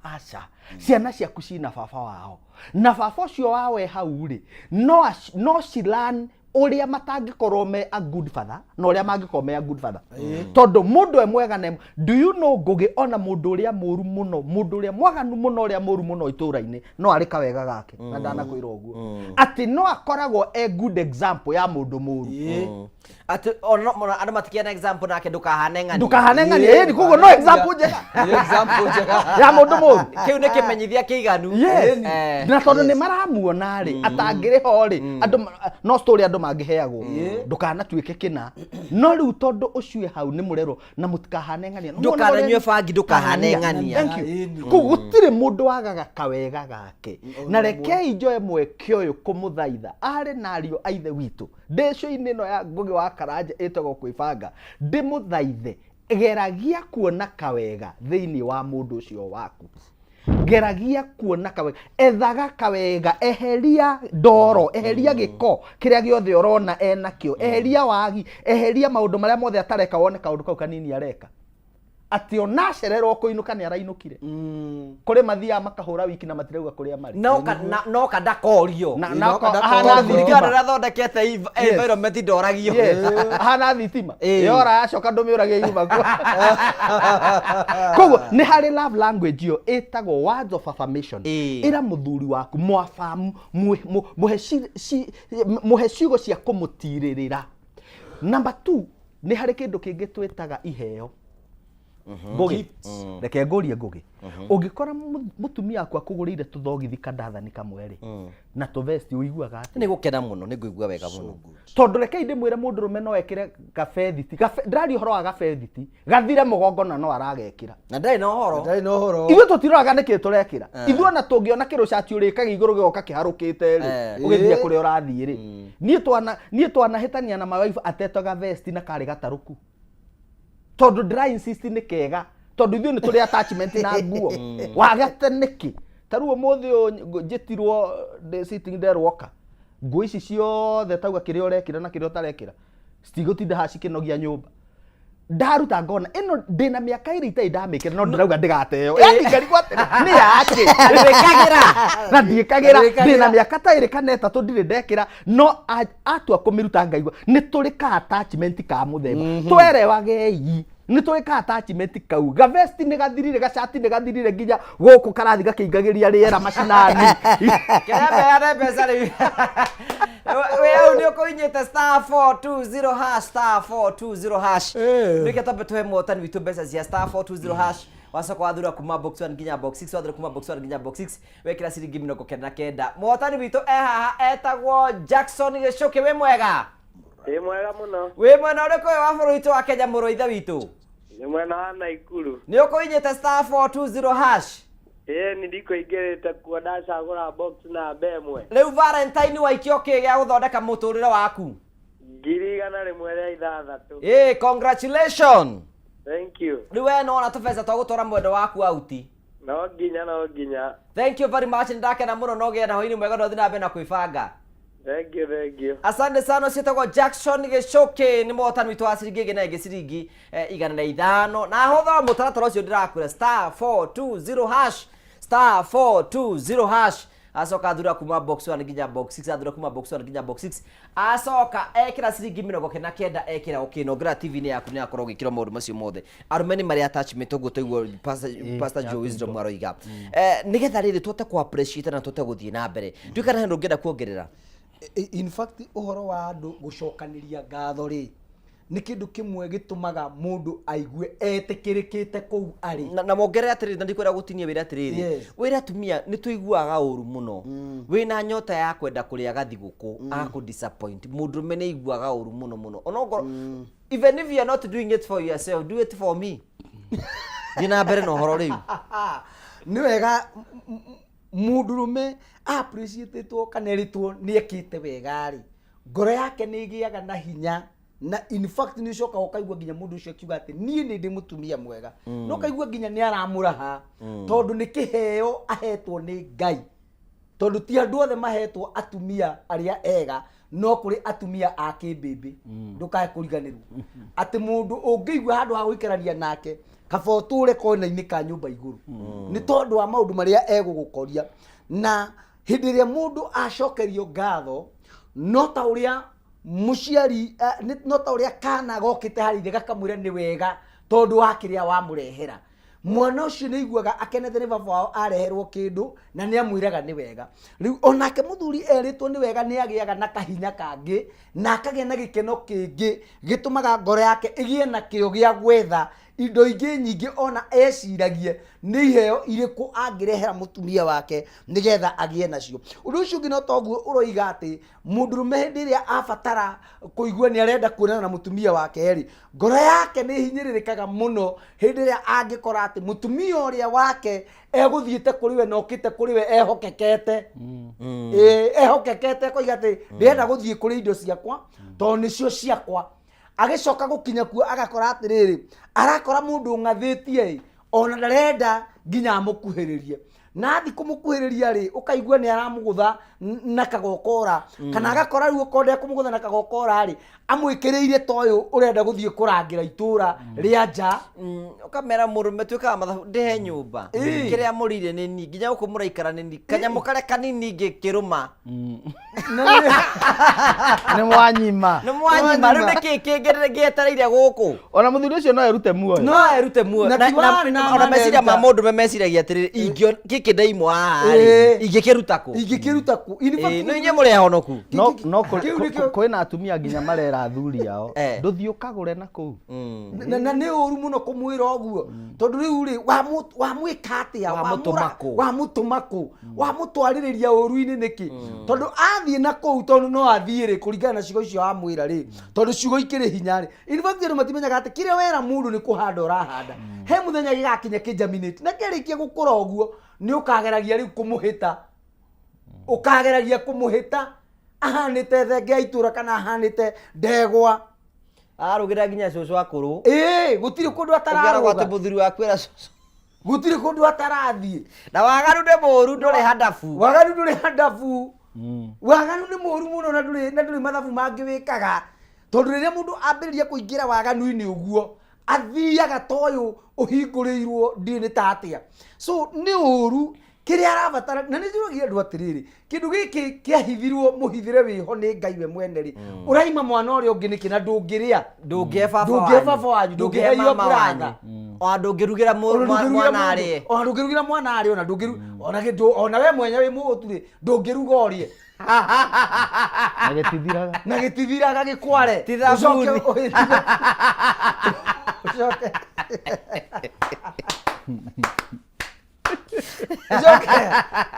aca, ciana ciaku cina baba wao, na baba ũcio wawe hau rĩ, no cilan ũrĩa matangĩkorwo me a good father na ũrĩa mangĩkorwo me a good father, tondũ mũndũ e mwega na do you know, Ngũgĩ, ona mũndũ ũrĩa mũru mũno, mũndũ ũrĩa mwaganu mũno, ũrĩa mũru mũno itũũra-inĩ, no arĩ kawega gake, na ndanakwĩra ũguo atĩ no akoragwo e good example ya mũndũ mũru. Atĩ ona andũ matikĩana example nake, ndũkahane ng'ania. Ndũkahane ng'ania, ĩni koguo no example njega Nĩ example njega. ya mũndũ mũru. Kĩu nĩ kĩmenyithia kĩiganu. Yes. Na tondũ nĩ maramuona rĩ, atangĩrĩ ho rĩ, andũ no story andũ mangĩheagwo, ndũkanatuĩke kĩna, no rĩu tondũ ũcio e hau nĩ mũrerwo na mũtikahane ng'ania. Ndũkananyue bangi, ndũkahane ng'ania. Thank you. Koguo gũtirĩ mũndũ wagaga kawega gake, na rekei njoe mweke ũyũ kũmũthaitha arĩ na ariũ a ithe witũ ndĩcũ-inĩ ĩno ya Ngũgĩ wa Karanja ĩtagwo kwĩbanga, ndĩmũthaithe, geragia kuona kawega thĩinĩ wa mũndũ ũcio waku, geragia kuona kawega, ethaga kawega, eheria ndoro, eheria gĩko kĩrĩa gĩothe ũrona enakĩo, eheria wagi, eheria maũndũ marĩa mothe atareka, wone kaũndũ kau kanini areka, atĩ ona acererwo kũinũka nĩ arainũkire. Kũrĩ mathiaga makahũra wiki na matirauga kũrĩa marĩ. No ka ndakorio. Ahana Tondũ thitima. mũndũ ũrĩa athondekete environment ndoragio. Yes. Ahana thitima yora yacoka ndũmĩũragie yuma kuo. Koguo nĩ harĩ love language ĩyo ĩtagwo words of affirmation. Ĩra mũthuri waku mwafamu, mũhe ciugo cia kũmũtirĩrĩra. Number 2, nĩ harĩ kĩndũ kĩngĩ twĩtaga iheo. Ngũgĩ, reke ngũrie Ngũgĩ, ũngĩkora mũtumia waku akũgũrĩire tũthogithi kandathani kamwe rĩ, na tũvesti, ũiguaga atĩa? Nĩ gũkena mũno, nĩ ngũigua wega mũno. Tondũ rekei ndĩmwĩre, mũndũrũme no ekĩre gabethiti ndĩraria ũhoro wa gabethiti gathire mũgongo na no aragekĩra. Na ndarĩ na ũhoro. Ndarĩ na ũhoro. Ithuĩ tũtiroraga nĩkĩ tũrekĩra. Ithuĩ ona tũngĩona kĩrũcati ũrĩkagia igũrũ gĩgoka kĩharũkĩte rĩ, ũgĩthiĩ kũrĩa ũrathiĩ rĩ, niĩ twanahĩtania na my wife atete gavesti na karĩ gatarũku, tondũ ndĩra insist nĩ kega, tondũ ithuĩ nĩ tũrĩ attachment na nguo. Wagete nĩkĩ? Ta rĩu ũmũthĩ ũyũ njĩtirwo ndĩ sitting, nderwoka nguo ici ciothe, tauga kĩrĩa ũrekĩra na kĩrĩa ũtarekĩra citigũtinda haha cikĩnogia nyũmba. Ndaruta ngona ĩno ndĩna mĩaka ĩrĩ itarĩ ndamĩkĩra, no ndĩrauga ndĩgateo, yani ngarigwo atĩrĩ nĩ yake. Ndwĩkagĩra. Na ndiĩkagĩra. Ndwĩkagĩra. Ndĩna mĩaka ta ĩrĩ kana 3 ndirĩ ndekĩra, no atua kũmĩruta ngaigua nĩ tũrĩ ka attachment ka mũthemba. Twerewagei. Nĩ tũrĩ ka attachment kau, gavesti nĩ gathirire, gacati nĩ gathirire, nginya gũkũ karathi gakĩingagĩria rĩera macinani. Kĩrĩa mbeane mbeca rĩu. Wĩ hau nĩ ũkũhinyĩte star 420 hash, star 420 hash. Nĩkĩo twambe tũhe mũhotani witũ mbeca cia star 420 hash. Wacoka wathura kuma box 1 nginya box 6, wathura kuma box 1 nginya box 6, wekĩra ciringi 99. Mũhotani witũ e haha etagwo Jackson Gĩcũkĩ, wĩ mwega? Ndĩ mwega mũno. Wĩ mwena ũrĩkũ ũyũ wa bũrũri witũ wa Kenya, mũrũ wa ithe witũ? Nĩ mwena wa Naikuru. Nĩ ũkũhinyĩte star 420 hash? Ĩĩ nĩ ndikũingĩrĩte kuo, ndacagũra box namba ĩmwe. Rĩu Valentine waikio kĩ gĩa gũthondeka mũtũrĩre waku? 106,000. Ĩĩ, congratulations. Thank you. Rĩu we nĩwona tũbeca twa gũtwara mwendo waku auti. No nginya, no nginya. Thank you very much, nĩndakena mũno na ũgĩe na hwainĩ mwega na ũthiĩ na mbere na kwĩbanga. Thank you, thank you. Asante sana. Ũcio etagwo Jackson Gĩcũkĩ, nĩ mũhotani witũ wa ciringi ĩngĩ na ĩngĩ ciringi 105, na hũthĩra mũtaratara ũcio ndĩrakwĩra, star 420 hash, star 420 hash, acoka athura kuma box 1 nginya box 6, athura kuma box 1 nginya box 6, acoka ekĩra ciringi 99, ekĩra okay, na ũngĩra TV-inĩ yaku nĩ akorwo ũgĩkĩra maũndũ macio mothe. Arũme nĩ marĩ attachment ũguo tũiguo Pastor Joe Wisdom aroiga. Nĩgetha rĩrĩ tũhote kũ appreciate na tũhote gũthiĩ na mbere, ndiũĩ kana hena ũngĩenda kuongerera. In fact, ũhoro wa andũ gũcokanĩria ngatho rĩ, nĩ kĩndũ kĩmwe gĩtũmaga mũndũ aigue etĩkĩrĩkĩte kũu arĩ. Na wongerere atĩrĩrĩ, na ndikwenda gũtinia wĩra atĩrĩrĩ, wĩra atumia nĩ tũiguaga ũru mũno, wĩna nyota ya kwenda kũrĩa gathigũkũ, agakũ disappoint. Mũndũrũme nĩ aiguaga ũru mũno mũno, onokorwo even if you are not doing it for yourself, do it for me. Thiĩ na mbere na ũhoro rĩu. Nĩ wega mũndũrũme appreciatetwo kana erĩtwo nĩ ekĩte wega rĩ, ngoro yake nĩ ĩgĩaga na hinya, na in fact nĩ ũcokaga ũkaigua nginya mũndũ ũcio akiuga atĩ niĩ nĩ ndĩ mũtumia mwega, na ũkaigua nginya nĩ aramũraha, tondũ nĩ kĩheo ahetwo nĩ Ngai, tondũ ti andũ othe mahetwo atumia arĩa ega, no kũrĩ atumia a kĩmbĩmbĩ. Ndũkae kũriganĩrwo atĩ mũndũ ũngĩigua handũ ha gũikarania nake kaba ũtũre kona-inĩ ka nyũmba igũrũ, nĩ tondũ wa maũndũ marĩa egũgũkoria. Na hĩndĩ ĩrĩa mũndũ acokerio ngatho, no ta ũrĩa mũciari, no ta ũrĩa kana gokĩte harĩ ithe gakamwĩra nĩ wega tondũ wa kĩrĩa wamũrehera, mwana ũcio nĩ aiguaga akenete nĩ baba wao areherwo kĩndũ na nĩ amwĩraga nĩ wega. Rĩu onake mũthuri erĩtwo nĩ wega nĩ agĩaga na kahinya kangĩ na akagĩa na gĩkeno kĩngĩ gĩtũmaga ngoro yake ĩgĩe na kĩo gĩa gwetha indo ingĩ nyingĩ, ona eciragie nĩ iheo irĩkũ angĩrehera mũtumia wake nĩgetha agĩe nacio. Ũndũ ũcio ũngĩ, no toguo ũroiga atĩ mũndũrũme hĩndĩ ĩrĩa abatara kũigua nĩ arenda kuonana na mũtumia wake rĩ, ngoro yake nĩ hinyĩrĩrĩkaga mũno hĩndĩ ĩrĩa angĩkora atĩ mũtumia ũrĩa wake egũthiĩte kũrĩ we na okĩte kũrĩ we ehokekete. Ĩĩ, ehokekete koiga atĩ ndĩrenda gũthiĩ kũrĩ indo ciakwa tondũ nĩcio ciakwa, agĩcoka gũkinya kuo agakora atĩrĩrĩ, arakora mũndũ ũng'athĩtie ĩ, ona ndarenda nginya amũkuhĩrĩrie, na athi kũmũkuhĩrĩria rĩ, ũkaigua nĩ aramũgũtha na kagokora, kana agakora rĩu okorwo ndekũmũgũtha na kagokora rĩ, amwĩkĩrĩire ta ũyũ ũrenda gũthiĩ kũrangĩra itũra rĩa nja. Ũkamera mũrũme tuĩkaga mathabu ndĩhe nyũmba, kĩrĩa mũrire nĩ niĩ, nginya gũkũ mũraikara nĩ niĩ, kanyamũ karĩa kanini ngĩkĩrũma. Nĩ mwanyima. Nĩ mwanyima, rĩu nĩkĩ kĩngĩ gĩetereire gũkũ? Ona mũthuri ũcio no erute muoyo. No erute muoyo. Na ti wana Ona meciria ma mareruta. mũndũ meciragia atĩrĩrĩ, gĩkĩ ndaimwo haha rĩ, ingĩkĩruta kũ? Ingĩkĩruta kũ? In fact, Ĩĩ, no inyuĩ mũrĩ ahonoku. No Kĩu nĩkĩo- kwĩna atumia nginya marera athuri ao, ndũthiĩ ũkagũre na kũu. Na nĩ ũru mũno kũmwĩra ũguo, tondũ rĩu rĩ, wamwĩka atĩa? Wamũtũma kũ? Wamũtũma kũ? Wamũtwarĩrĩria ũru-inĩ nĩkĩ? Tondũ athiĩ na kũu, tondũ no athiĩ rĩ, kũringana na ciugo icio wamwĩra rĩ, tondũ ciugo ikĩrĩ hinya rĩ. In fact, andũ matimenyaga atĩ kĩrĩa wera mũndũ nĩ kũhanda ũrahanda, he mũthenya gĩgakinya kĩgerminate, na kĩarĩkia gũkũra ũguo nĩ ũkageragia rĩu kũmũhĩta, ũkageragia kũmũhĩta ahanĩte thenge ya itũra kana ahanĩte ndegwa. Arũgĩra nginya cũcũ akũrũ. Ĩĩ, gũtirĩ kũndũ Ũngĩaragwo atararũga. atĩ mũthuri waku era cũcũ. Gũtirĩ kũndũ atarathiĩ. Na waganu nĩ mũũru, ndũrĩ handabu. Waganu ndũrĩ handabu. Waganu nĩ mũũru mũno, na ndũrĩ mathabu mangĩ wĩkaga, tondũ rĩrĩa mũndũ ambĩrĩria kũingĩra waganu-inĩ ũguo, athiaga ta ũyũ ũhingũrĩirwo ndiũĩ nĩ ta atĩa. So nĩ ũru. Kĩrĩa arabatara, na nĩ njũragia andũ atĩrĩrĩ, kĩndũ gĩkĩ kĩahithirwo mũhithĩre wĩho nĩ Ngai we mwene rĩ, ũraima mwana ũrĩa ũngĩ nĩkĩ na ndũngĩrĩa? Ndũngĩhe baba Ndũngĩhe wanyu. baba wanyu, Ndũngĩhe ndũngĩhe mama brother. wanyu. Ona ndũngĩrugĩra Ona ndũngĩrugĩra mwana mũndũ. arĩe. Ona ndũngĩrugĩra mwana arĩe, ona ndũngĩru ona kĩndũ, ona we mwenya wĩ mũhũtu rĩ, ndũngĩruga ũrĩe. Na gĩtithiraga. Na gĩtithiraga gĩkware. Ti thabuni. Ũcoke ũcoke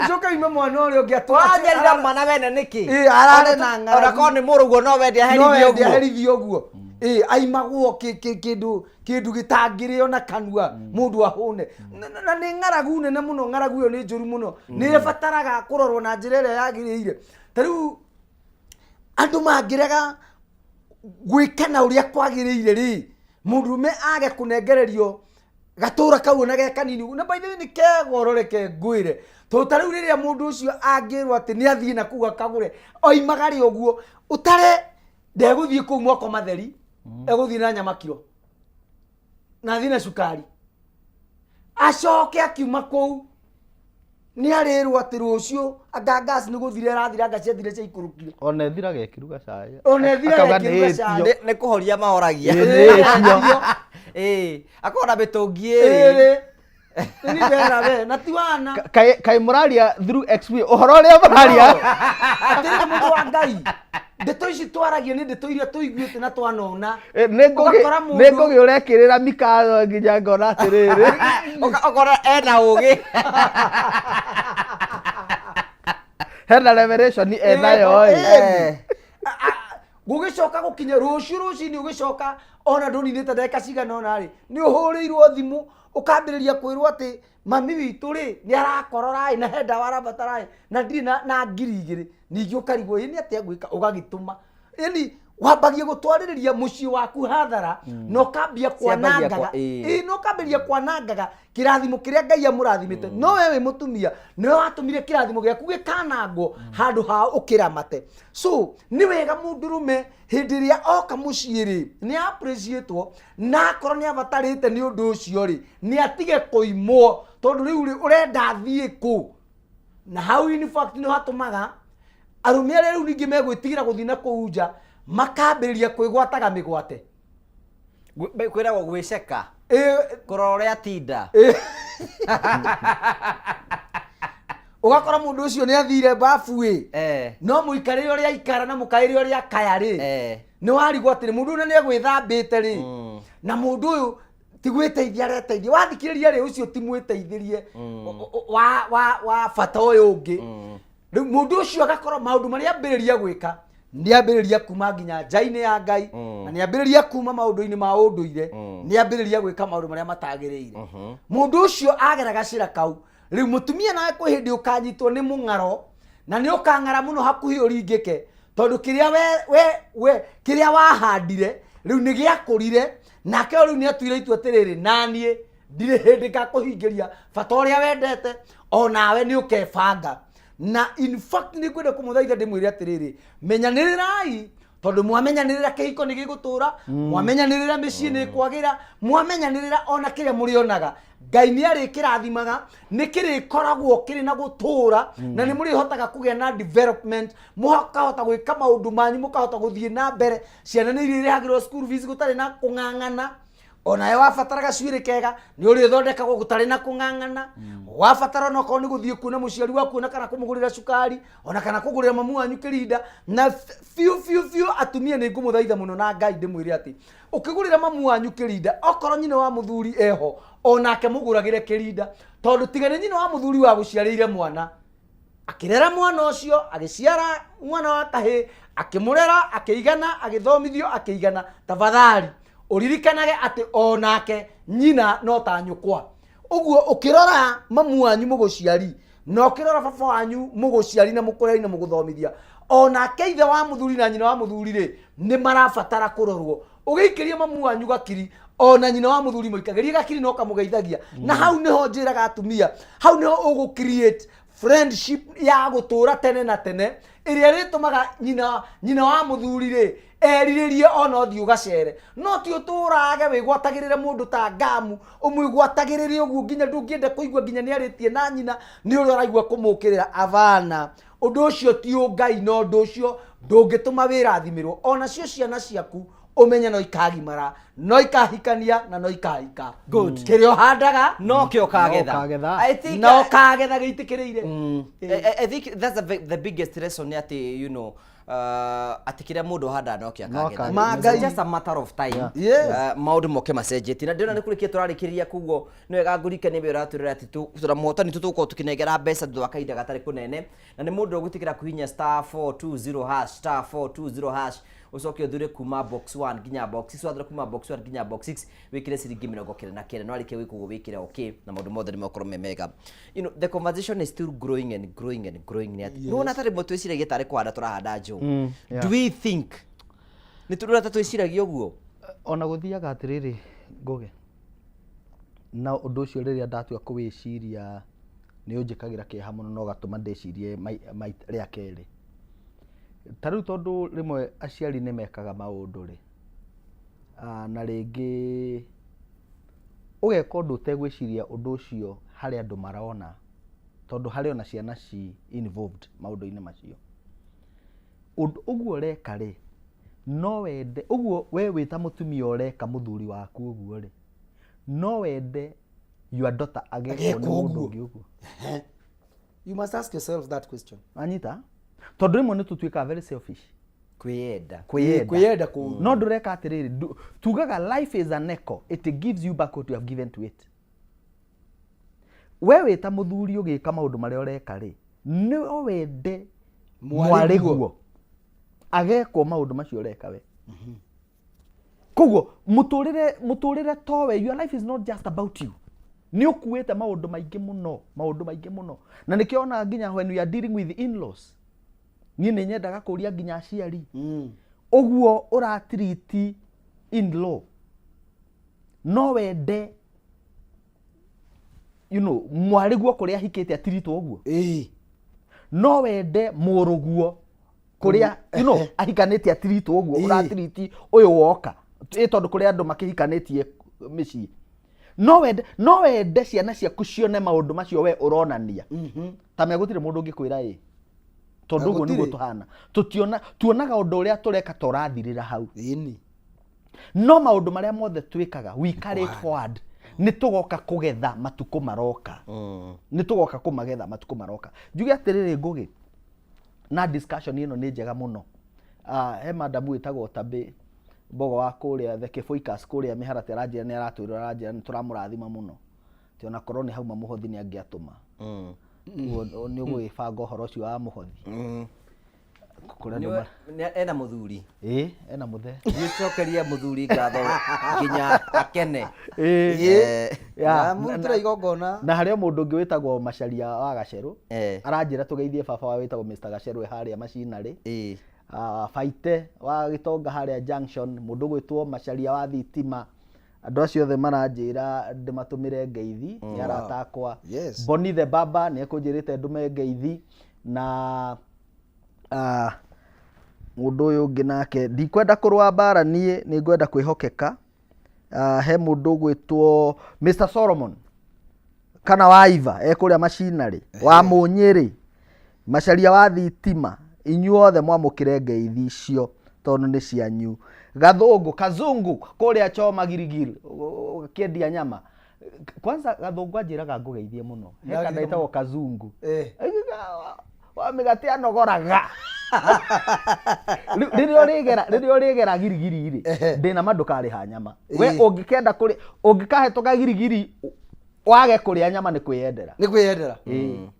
ũcoke uime mwana ũrĩa ũngĩ Wanyarira mwana wene nĩkĩ? Ĩ, arare na ng'aragu. Ona korwo nĩ mũrũguo no wende no aherithio wende ũguo. aherithio ũguo. Ĩ, aimagwo kĩndũ kĩndũ gĩtangĩrĩo na kanua mũndũ ahũne. Na nĩ ng'aragu nene mũno, ng'aragu ĩyo nĩ njũru mũno, nĩ ĩbataraga kũrorwo na njĩra ĩrĩa yagĩrĩire. Ta rĩu andũ mangĩrega gwĩkana ũrĩa kwagĩrĩire rĩ, mũndũrũme age kũnengererio gatũra kau ona ge kanini. Na by the way nĩ kega reke ngwĩre, tondũ ta rĩu rĩrĩa mũndũ ũcio angĩrwo atĩ nĩ athiĩ na kũu akagũre, oimagare ũguo ũtare ndegũthiĩ kũu moko matheri, egũthiĩ na nyama kiro na athiĩ na cukari, acoke akiuma kũu nĩ arĩrwo atĩ rũciũ anga gas nĩ gũthira ĩrathira, anga ciathire ciaikũrũkire. Ona ĩthiraga ĩkĩruga cai. Ona ĩthiraga Akauga ĩkĩruga nĩ cai. ĩtio. Nĩ kũhoria mahoragia. Ĩ, nĩ ĩtio. Ĩ, akorwo na mĩtũngi ĩrĩ. Ĩrĩ. Nĩ ndera we, na ti wana. Kaĩ mũraria through XP ũhoro ũrĩa mũraria? Atĩrĩrĩ mũndũ wa Ngai, ndeto ici twaragia nĩ ndeto iria tũiguĩte na twanona. Ĩ, nĩ Ngũgĩ Ũgakora mũndũ- nĩ Ngũgĩ ũrekĩrĩra mikawa nginya ngona atĩrĩrĩ. Ũkona ena ũgĩ. Hena revelation enayo ĩ. Gũgĩcoka gũkinya rũciũ rũcinĩ, ũgĩcoka ona ndũninĩte ndagĩka cigana ũna rĩ, nĩ ũhũrĩirwo thimũ ũkambĩrĩria kwĩrwo atĩ mami witũ rĩ nĩ arakorora ĩ, na he ndawa arabatara ĩ, na ndirĩ na 2000. Ningĩ ũkarigwo ĩ nĩ atĩa ngwĩka, ũgagĩtũma. Yani wambagia gũtwarĩrĩria mũciĩ waku hathara na ũkambia Ciambagia kwanangaga. ĩĩ. Ĩĩ, na ũkambĩrĩria kwanangaga kĩrathimo kĩrĩa Ngai amũrathimĩte. No we wĩ mũtumia nĩwe watũmire kĩrathimo gĩaku gĩkanangwo handũ ha ũkĩramate. So nĩ wega mũndũrũme hĩndĩ ĩrĩa oka mũciĩ rĩ, nĩ appreciate-wo, na akorwo nĩ abatarĩte nĩ ũndũ ũcio rĩ, nĩ atige kũimwo, tondũ rĩu rĩ ũrenda athiĩ kũ? Na hau in fact nĩ hatũmaga arũme arĩa rĩu ningĩ megwĩtigĩra gũthiĩ na kũu nja makambĩrĩria kwĩgwataga mĩgwate. Kwĩragwo gwĩceka. Kũrora ũrĩa atinda. Ũgakora mũndũ ũcio nĩ athire babu ĩ, no mũikarĩre ũrĩa aikara na mũkaĩre ũrĩa akaya rĩ, nĩ warigwo atĩrĩ mũndũ ũyũ nĩ egwĩthambĩte rĩ, na mũndũ ũyũ ti gwĩteithia areteithia. Wathikĩrĩria rĩ, ũcio ti mwĩteithĩrie wa bata ũyũ ũngĩ. Rĩu mũndũ ũcio agakorwo maũndũ marĩa ambĩrĩria gwĩka nĩ ambĩrĩria kuma nginya nja-inĩ ya Ngai, na nĩ ambĩrĩria kuma maũndũ-inĩ ma ũndũire, nĩ ambĩrĩria gwĩka maũndũ marĩa matagĩrĩire. Mũndũ ũcio agera gacĩra kau, rĩu mũtumia nawe kwĩ hĩndĩ ũkanyitwo nĩ mũng'aro, na nĩ ũkang'ara mũno hakuhĩ ũringĩke, tondũ kĩrĩa we kĩrĩa wahandire rĩu nĩ gĩakũrire, nake rĩu nĩ atuire itua atĩrĩrĩ, naniĩ ndirĩ hĩndĩ ngakũhingĩria bata ũrĩa wendete, onawe nĩ ũkebanga. Na in fact nĩ ngwenda kũmũthaitha ndĩmwĩre atĩrĩrĩ, menyanĩrĩrai, tondũ mwamenyanĩrĩra kĩhiko nĩ gĩgũtũra, mwamenyanĩrĩra mĩciĩ nĩ ĩkwagĩra, mwamenyanĩrĩra ona kĩrĩa mũrĩonaga Ngai nĩ arĩkĩrathimaga, nĩ kĩrĩkoragwo kĩrĩ na gũtũra, na nĩ mũrĩhotaga kũgĩa na development, mũkahota gwĩka maũndũ manyu, mũkahota gũthiĩ na mbere, ciana nĩ irĩrĩhagĩrwo school fees gũtarĩ na kũng'ang'ana, onawe wabatara gacuĩrĩ kega nĩ ũrĩthondekagwo gũtarĩ na kũng'ang'ana, wabatara onokorwo nĩ gũthiĩ kuona mũciari waku ona kana kũmũgũrĩra cukari ona kana kũgũrĩra mamu wanyu kĩrinda. Na biũ biũ biũ atumia nĩ ngũmũthaitha mũno na Ngai ndĩmwĩre atĩ ũkĩgũrĩra mamu wanyu kĩrinda, okorwo nyina wa mũthuri eho onake mũgũragĩre kĩrinda, tondũ tiga nĩ nyina wa mũthuri wa gũciarĩire mwana, akĩrera mwana ũcio, agĩciara mwana wa kahĩĩ, akĩmũrera akĩigana, agĩthomithio akĩigana, tafadhali ũririkanage atĩ onake nyina no ta nyũkwa. Ũguo ũkĩrora mamu wanyu mũgũciari na ũkĩrora baba wanyu mũgũciari na mũkũreri na mũgũthomithia, onake ithe wa mũthuri na nyina wa mũthuri rĩ, nĩ marabatara kũrorwo. Ũgĩikĩria mamu wanyu gakiri, ona nyina wa mũthuri mũikagĩrie gakiri na ũkamũgeithagia. Na hau nĩho njĩraga atumia, hau nĩho ũgũ create friendship ya gũtũra tene na tene, ĩrĩa ĩrĩtũmaga nyina wa mũthuri rĩ Erirĩrie ona ũthiĩ ũgacere, no ti ũtũrage wĩgwatagĩrĩre mũndũ ta ngamu, ũmwĩgwatagĩrĩre ũguo nginya ndũngĩenda kũigua nginya nĩ arĩtie na nyina nĩ ũrĩa ũraigua kũmũkĩrĩra. Abana, ũndũ ũcio ti ũngai, na ũndũ ũcio ndũngĩtũma wĩrathimĩrwo. Onacio ciana ciaku ũmenye no ikagimara, no ikahikania na no ikahika. Good. Kĩrĩa ũhandaga no kĩo ũkagetha. Ũkagetha. I think, na ũkagetha gĩitĩkĩrĩire. I think that's the biggest lesson nĩ atĩ, you know, atĩ kĩrĩa mũndũ ahandaga no kĩo No akagetha. akagetha. Ma It's Ngai. just a matter of time. Yes. Maũndũ moke macenjetie na ndĩrona nĩ kũrĩkia tũrarĩkĩrĩria, koguo nĩ wega ngũririkanie wĩ ũratwĩrora atĩ tũra mũhotani tũtũgũkorwo tũkĩnengera mbeca thutha wa kahinda gatarĩ kũnene, na nĩ mũndũ ũgwĩtĩkĩra kũhihinya star 420 hash, star 420 hash, ũcoke ũthure kuma box 1 nginya box 6. Wathura kuma box 1 nginya box 6, wĩkĩre ciringi 99, no arĩkia gwĩka ũguo wĩkĩre okay na maũndũ mothe nĩ megũkorwo me mega. You know, the conversation is still growing and growing and growing. Nĩ atĩ nĩwona tarĩ rĩmwe twĩciragia tarĩ kũhanda tũrahanda njũũ. Do we think nĩ tũrona ta twĩciragia ũguo? Ona gũthiaga atĩrĩrĩ, Ngũgĩ, na ũndũ ũcio rĩrĩa ndatua kũwĩciria nĩ ũnjĩkagĩra kĩeha mũno na ũgatũma ndĩcirie rĩa kerĩ. Ta rĩu tondũ rĩmwe aciari nĩ mekaga maũndũ rĩ, na rĩngĩ ũgeka ũndũ ũtegwĩciria ũndũ ũcio harĩ andũ marona, tondũ harĩ ona ciana ci involved maũndũ-inĩ macio. Ũndũ ũguo ũreka rĩ, no wende ũguo we wĩ ta mũtumia ũreka mũthuri waku ũguo rĩ, no wende your daughter agekwo nĩ Agekwo mũndũ ũguo. ũngĩ ũguo? You must ask yourself that question. Wanyita? Tondũ rĩmwe nĩ tũtuĩkaga very selfish. Kwĩyenda. Kwĩyenda. Kwĩyenda kũũru. No ndũreka atĩrĩrĩ, tugaga life is an echo, it gives you back what you have given to it. We wĩ ta mũthuri ũgĩka maũndũ marĩa ũreka rĩ, no wende Mwarĩguo. mwarĩguo agekwo maũndũ macio ũreka we? Koguo mũtũrĩre towe, your life is not just about you. Nĩ ũkuĩte maũndũ maingĩ mũno, maũndũ maingĩ mũno, na nĩkĩo onaga nginya when we are dealing with in-laws, niĩ nĩ nyendaga kũria nginya aciari, ũguo ũratiriti in-law, no wende, you know, mwarĩguo kũrĩa ahikĩte atiritwo ũguo? No wende mũrũguo kũrĩa, you know, ahikanĩtie atiritwo ũguo ũratiriti ũyũ woka? Ĩ tondũ kũrĩ andũ makĩhikanĩtie mĩciĩ, no wende ciana ciaku cione maũndũ macio we ũronania? Ta me gũtirĩ mũndũ ũngĩkwĩra ĩ, tondũ ũguo nĩguo Gũtirĩ. tũhana. Tũtiona, tuonaga ũndũ ũrĩa tũreka ta ũrathirĩra hau. Ĩni. No maũndũ marĩa mothe twĩkaga, we carry it forward. Nĩ tũgoka kũgetha matukũ maroka, nĩ tũgoka kũmagetha matukũ maroka. Njuge atĩrĩrĩ, Ngũgĩ, na discussion ĩno nĩ njega mũno. He madamu wĩtagwo Tabĩ Mbogo wa kũrĩa The Kĩbũikas kũrĩa Mĩharatĩ, aranjĩra nĩ aratwĩrora, aranjĩra nĩ tũramũrathima mũno, atĩ ona korwo nĩ hauma mũhothi nĩ angĩatũma. Ũguo nĩ ũgũgĩbanga ũhoro ũcio wa mũhothi kũrĩa andũ Ena mũthuri? Ĩ, ena mũthee. Gĩcokerie mũthuri ngatho nginya akene. Ya, Mũrutĩra igongona. Na harĩ o mũndũ ũngĩ wĩtagwo Macaria wa Gacerũ, aranjĩra tũgeithie baba wa wĩtagwo Mr Gacerũ e harĩa macinarĩ. Baite wa Gĩtonga harĩa junction, mũndũ ũgwĩtwo Macaria wa thitima, andũ acio othe maranjĩra ndĩmatũmĩre ngeithi, nĩ arata akwa. Yes. Boni the Baba nĩ ekũnjĩrĩte ndũme ngeithi, na mũndũ ũyũ ũngĩ nake, ndikwenda kũrũa mbara niĩ, nĩ ngwenda kwĩhokeka. He mũndũ ũgwĩtwo Mr Solomon kana wa Iva e kũrĩa macinarĩ wa Mũnyĩrĩ, Macaria wa thitima, inyuothe mwamũkĩre ngeithi icio tondũ nĩ cianyu. Gathũngũ Kazungu kũrĩa Choma Girigiri ũkĩendia nyama. Kwanza Gathũngũ anjĩraga ngũgeithie mũno. He kana ĩtagwo Kazungu wa mĩgate anogoraga. Rĩu, rĩrĩa ũrĩgera Girigiri rĩ, ndĩna ma ndũkarĩha nyama we. Ũngĩkenda kũrĩa, ũngĩkahĩtũka Girigiri wage kũrĩa nyama, nĩ kwĩyendera. Nĩ kwĩyendera.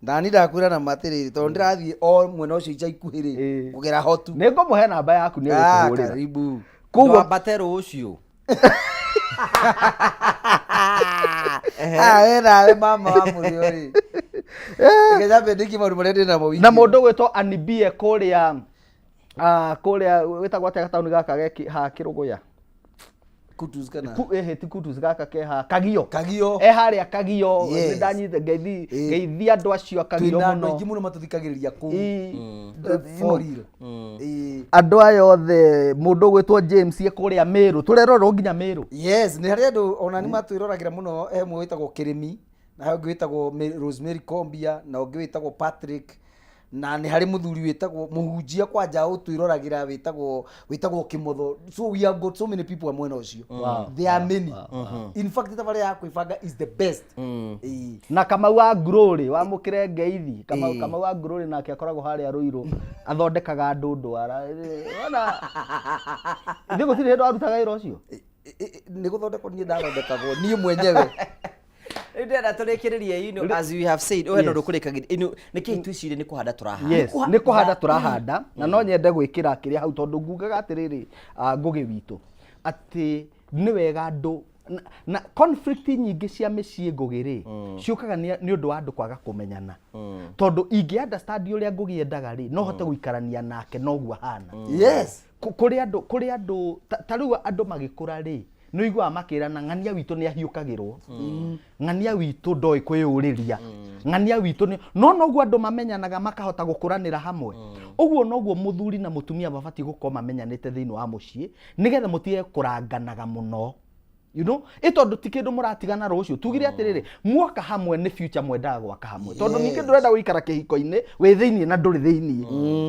Nani ndakwĩra na matĩrĩrĩ, tondũ ndĩrathiĩ o mwena ũcio ica ikuhĩ rĩ, kũgera hotu. Nĩ ngũmũhe namba yaku, nĩ egũkũhũrĩra. Karibu. Koguo Ndwambate rũciũ. Ah, we nawe mama wa mũrĩo rĩ, reke nyambe ndĩkie maũndũ marĩa ndĩ namo wiki. Na mũndũ ũgwĩtwo Anibie kũrĩa, kũrĩa wĩtagwo atĩa gataũni gaka ha Kĩrũgũya? Kutus kana Ku, ti kutus gaka keha kagio Kagio. e harĩa kagio Yes. nĩndanyite ngeithi Ĩ. ngeithia andũ acio a kagio twĩna andũ mũno aingĩ mũno matũthikagĩrĩria kũu Ĩ. For real. Ĩ. andũ aya othe mũndũ ũgwĩtwo James e kũrĩa Meru tũrerorwo nginya Meru Yes, nĩ harĩ andũ ona nĩ matwĩroragĩra mũno he ũmwe wĩtagwo Kĩrĩmi na he ũngĩ wĩtagwo Rosemary Kombia na ũngĩ wĩtagwo Patrick na nĩ harĩ mũthuri wĩtagwo mũhunjia kwanja ũtwĩroragĩra wĩtagwo wĩtagwo Kĩmotho. So we have got so many people a mwena ũcio. Wow. There are many. In fact tabarĩra ya kwĩbanga is the best. Ĩ. Na Kamau wa Ngurũrĩ wamũkĩre ngeithi Kamau, Ĩ. Kamau wa Ngurũrĩ nake akoragwo harĩa Rũirũ athondekaga andũ ndwara ona ithuĩ gũtirĩ hĩndĩ warutaga wĩra ũcio. Nĩ gũthondekwo niĩ ndathondekagwo niĩ mwenyewe. Rĩu ndĩrenda tũrĩkĩrĩrie you know, as we have said ũhe Yes. ũndũ kũrĩkagĩria inu nĩkĩ twĩcirie nĩ kũhanda tũrahanda. Yes, nĩ kũhanda tũrahanda na no nyende gwĩkĩra kĩrĩa hau tondũ ngugaga atĩrĩrĩ, Ngũgĩ witũ atĩ nĩ wega andũ na conflict nyingĩ cia mĩciĩ Ngũgĩ rĩ ciũkaga nĩ ũndũ wa andũ kwaga kũmenyana tondũ ingĩ understand ũrĩa Ngũgĩ endaga rĩ no hote gũikarania nake noguo ahana. Yes. Kũrĩ andũ, kũrĩ andũ ta rĩu andũ magĩkũra rĩ nĩ ũiguaga makĩrana ng'ania witũ nĩ ahiũkagĩrwo, ng'ania witũ ndoĩ kwĩyũrĩria, ng'ania witũ nĩ no noguo andũ mamenyanaga makahota gũkũranĩra hamwe. Ũguo noguo mũthuri na mũtumia mabatiĩ gũkorwo mamenyanĩte thĩinĩ wa mũciĩ nĩgetha mũtige kũranganaga mũno. You know, ĩ tondũ ti kĩndũ mũratigana rũciũ tugire atĩrĩrĩ mwaka hamwe nĩ future mwendaga gwaka hamwe tondũ ningĩ ndũrenda gũikara kĩhiko-inĩ wĩ thĩiniĩ na ndũrĩ thĩiniĩ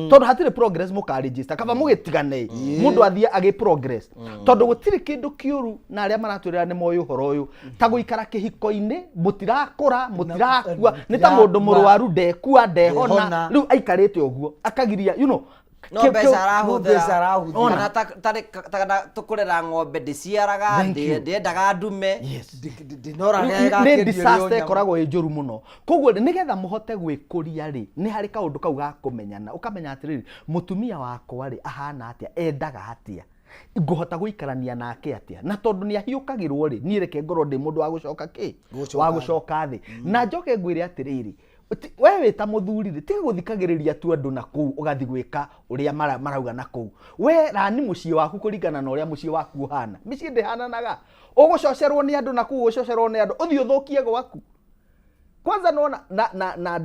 tondũ hatirĩ progress mũkaregister kaba mũgĩtigane mũndũ athiĩ agĩ progress tondũ gũtirĩ kĩndũ kĩũru na arĩa maratwĩrĩra nĩ moĩ ũhoro ũyũ ta gũikara kĩhiko-inĩ mũtirakũra mũtirakua nĩ ta mũndũ mũrwaru ndekua ndehona Ndehona. rĩu aikarĩte ũguo akagiria you know No mbeca arahũthĩra. Mbeca arahũthĩra. Kana ta tũkũrera ng'ombe ndĩciaraga, Thank you. ndĩendaga ndume. Yes. Ndĩnoraga nĩ disaster ĩkoragwo ĩ njũru mũno koguo nĩgetha mũhote gwĩkũria rĩ nĩ harĩ kaũndũ kau ga kũmenyana ũkamenya atĩrĩrĩ mũtumia wakwa rĩ ahana atĩa endaga atĩa ngũhota gũikarania nake atĩa na tondũ nĩ ahiũkagĩrwo rĩ niĩ reke ngorwo ndĩ mũndũ wa gũcoka kĩ wa gũcoka thĩ na njoke ngwĩre atĩrĩrĩ we wĩ ta mũthuri rĩ tiga gũthikagĩrĩria tu andũ na kũu ũgathiĩ gwĩka ũrĩa marauga na kũu we rani mũciĩ waku kũringana na ũrĩa mũciĩ waku ũhana mĩciĩ ndĩhananaga ũgũcocerwo nĩ andũ na kũu ũcocerwo nĩ andũ ũthiĩ ũthũkie gwaku kwanza nona na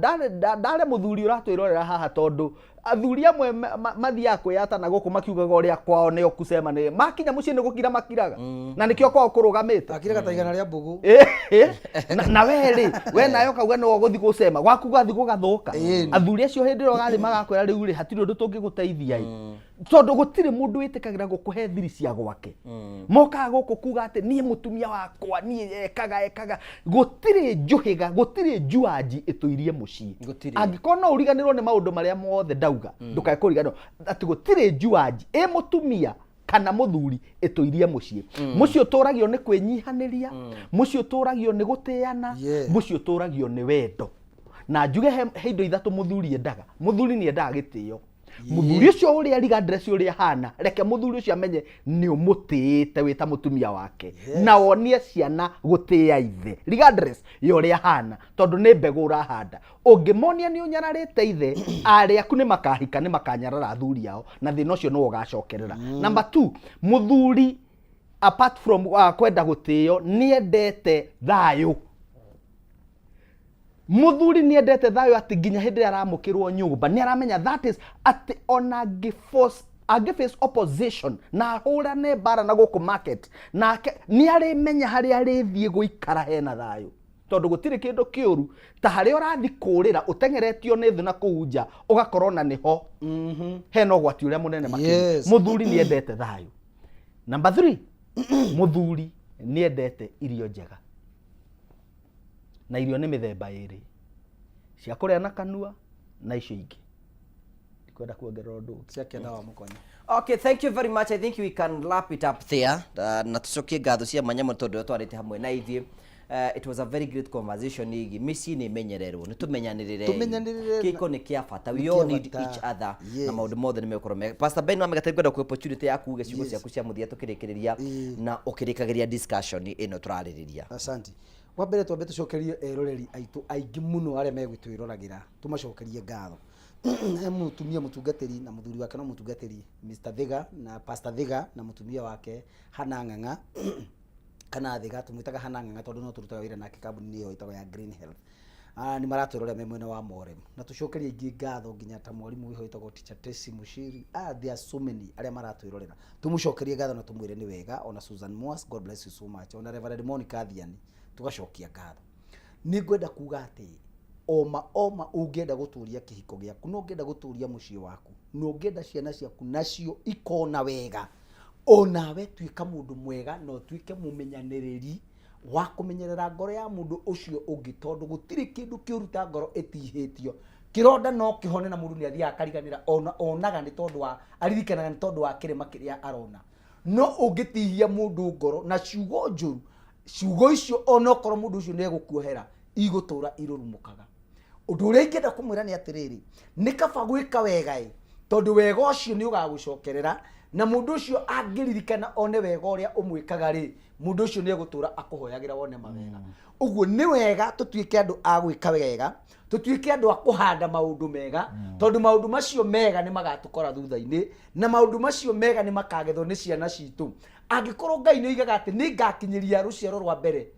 ndare mũthuri ũratwĩrorera haha tondũ athuri amwe mathiaga kwĩyata na gũkũ makiugaga ũrĩa kwao nĩo kusema nĩ makinya mũciĩ nĩ gũkira makiraga na nĩkĩo kwao kũrũgamĩte akiraga ta igana rĩa mbũgũ na we rĩ we nayo kauga nĩwe ũgũthiĩ gũcema gwaku gũgathiĩ gũgathũka athuri acio hĩndĩ ĩrĩa ũgathiĩ magakwĩra rĩu rĩ hatirĩ ũndũ tũngĩgũteithia ĩ tondũ gũtirĩ mũndũ wĩtĩkagĩra gũkũhe thiri cia gwake mokaga gũkũ kuga atĩ niĩ mũtumia wakwa niĩ ekaga ekaga gũtirĩ njũhĩga gũtirĩ njuanji ĩtũirie mũciĩ angĩkorwo no ũriganĩrwo nĩ maũndũ marĩa mothe ndauga ndũkae kũriganĩrwo atĩ gũtirĩ njuanji ĩ mũtumia kana mũthuri ĩtũirie mũciĩ mũciĩ ũtũragio nĩ kwĩnyihanĩria mũciĩ ũtũragio nĩ gũtĩana mũciĩ ũtũragio nĩ wendo na njuge he indo ithatũ mũthuri endaga mũthuri nĩ endaga gĩtĩo mũthuri ũcio ũrĩa regardless ũrĩa ahana reke mũthuri ũcio amenye nĩ ũmũtĩĩte wĩ ta mũtumia wake na wonie ciana gũtĩĩa ithe regardless ya ũrĩa ahana tondũ nĩ mbegũ ũrahanda ũngĩmonia nĩ ũnyararĩte ithe arĩ aku nĩ makahika nĩ makanyarara athuri ao na thĩna ũcio nĩwe ũgacokerera number 2 mũthuri apart from kwenda gũtĩo nĩ endete thayũ Mũthuri nĩ endete thayũ atĩ nginya hĩndĩ ĩrĩa aramũkĩrwo nyũmba nĩ aramenya that is atĩ ona angĩ face opposition na ahũrane mbara na gũkũ market nake nĩ arĩmenya harĩa arĩthiĩ gũikara hena thayũ tondũ gũtirĩ kĩndũ kĩũru ta harĩa ũrathiĩ kũrĩra ũteng'eretio nĩ thĩ na kũu nja ũgakorwo na nĩho hena ũgwati ũrĩa mũnene makĩria. Mũthuri nĩ endete thayũ. Number 3 mũthuri nĩ endete irio njega na irio nĩ mĩthemba ĩrĩ cia kũrĩa na kanua na icio ingĩ ndikwenda kuongerera ũndũ ũngĩ. Cia kĩanda wa mũkonyo. Okay, thank you very much. I think we can wrap it up there. Na tucokie ngatho cia mwanya mũno tondũ twarĩte hamwe na ithuĩ. It was a very great conversation ĩgiĩ mĩciĩ nĩ ĩmenyererwo, nĩ tũmenyanĩrĩre. Tũmenyanĩrĩre. Kĩhiko nĩ kĩa bata. We Nĩ all kĩa need bata. each other. Na Yes. maũndũ mothe nĩ megũkorwo mega. Pastor Ben Wamega, ngwenda kũhe opportunity ya kuuga ciugo Yes. ciaku cia mũthia tũkĩrĩkĩrĩria na ũkĩrĩkagĩria discussion ĩno tũrarĩrĩria. Asante. Wa mbere twambe tũcokerie eroreri aitũ aingĩ mũno arĩa megũtwĩroragĩra, tũmacokerie ngatho. He mũtumia mũtungatĩri na mũthuri wake no mũtungatĩri Mr. Thiga na Pastor Thiga na mũtumia wake Hana Ng'ang'a kana Thiga, tũmwĩtaga Hana Ng'ang'a tondũ no tũrutaga wĩra nake kambuni-inĩ ĩyo ĩtagwo ya Green Health. Ah, nĩ maratwĩrorera me mwena wa Morem na tũcokerie ingĩ ngatho nginya ta mwarimũ wĩho wĩtagwo Teacher Tesi Mushiri. Ah, there are so many arĩa maratwĩrorera, tũmũcokerie ngatho na tũmwĩre nĩ wega. Ona Susan Mwas, God bless you so much. Ona Reverend Monica Thiani, tũgacokia ngatho. Nĩ ngwenda kuga atĩ oma oma ũngĩenda gũtũria kĩhiko gĩaku na ũngĩenda gũtũria mũciĩ waku na ũngĩenda ciana ciaku nacio ikona wega, onawe tuĩka mũndũ mwega na ũtuĩke mũmenyanĩrĩri wa kũmenyerera ngoro ya mũndũ ũcio ũngĩ, tondũ gũtirĩ kĩndũ kĩũru ta ngoro ĩtihĩtio. Kĩronda no kĩhone na mũndũ nĩ athiaga akariganĩra, ona onaga nĩ tondũ wa aririkanaga nĩ tondũ wa kĩrema kĩrĩa arona. No ũngĩtihia mũndũ ngoro na ciugo njũru, ciugo icio onokorwo mũndũ ũcio nĩ egũkuohera, igũtũra irurumũkaga. Ũndũ ũrĩa ingĩenda kũmwĩra nĩ atĩrĩrĩ, nĩ kaba gwĩka wega ĩ, tondũ wega ũcio nĩ ũgagũcokerera, na mũndũ ũcio angĩririkana one wega ũrĩa ũmwĩkaga rĩ, mũndũ ũcio nĩ egũtũra akũhoyagĩra wone mawega. Ũguo nĩ wega tũtuĩke andũ a gwĩka wega, tũtuĩke andũ a kũhanda maũndũ mega, tondũ maũndũ macio mega nĩ magatũkora thutha-inĩ, na maũndũ macio mega nĩ makagethwo nĩ ciana citũ. Angĩkorwo Ngai nĩ oigaga atĩ nĩ ngakinyĩria rũciaro rwa mbere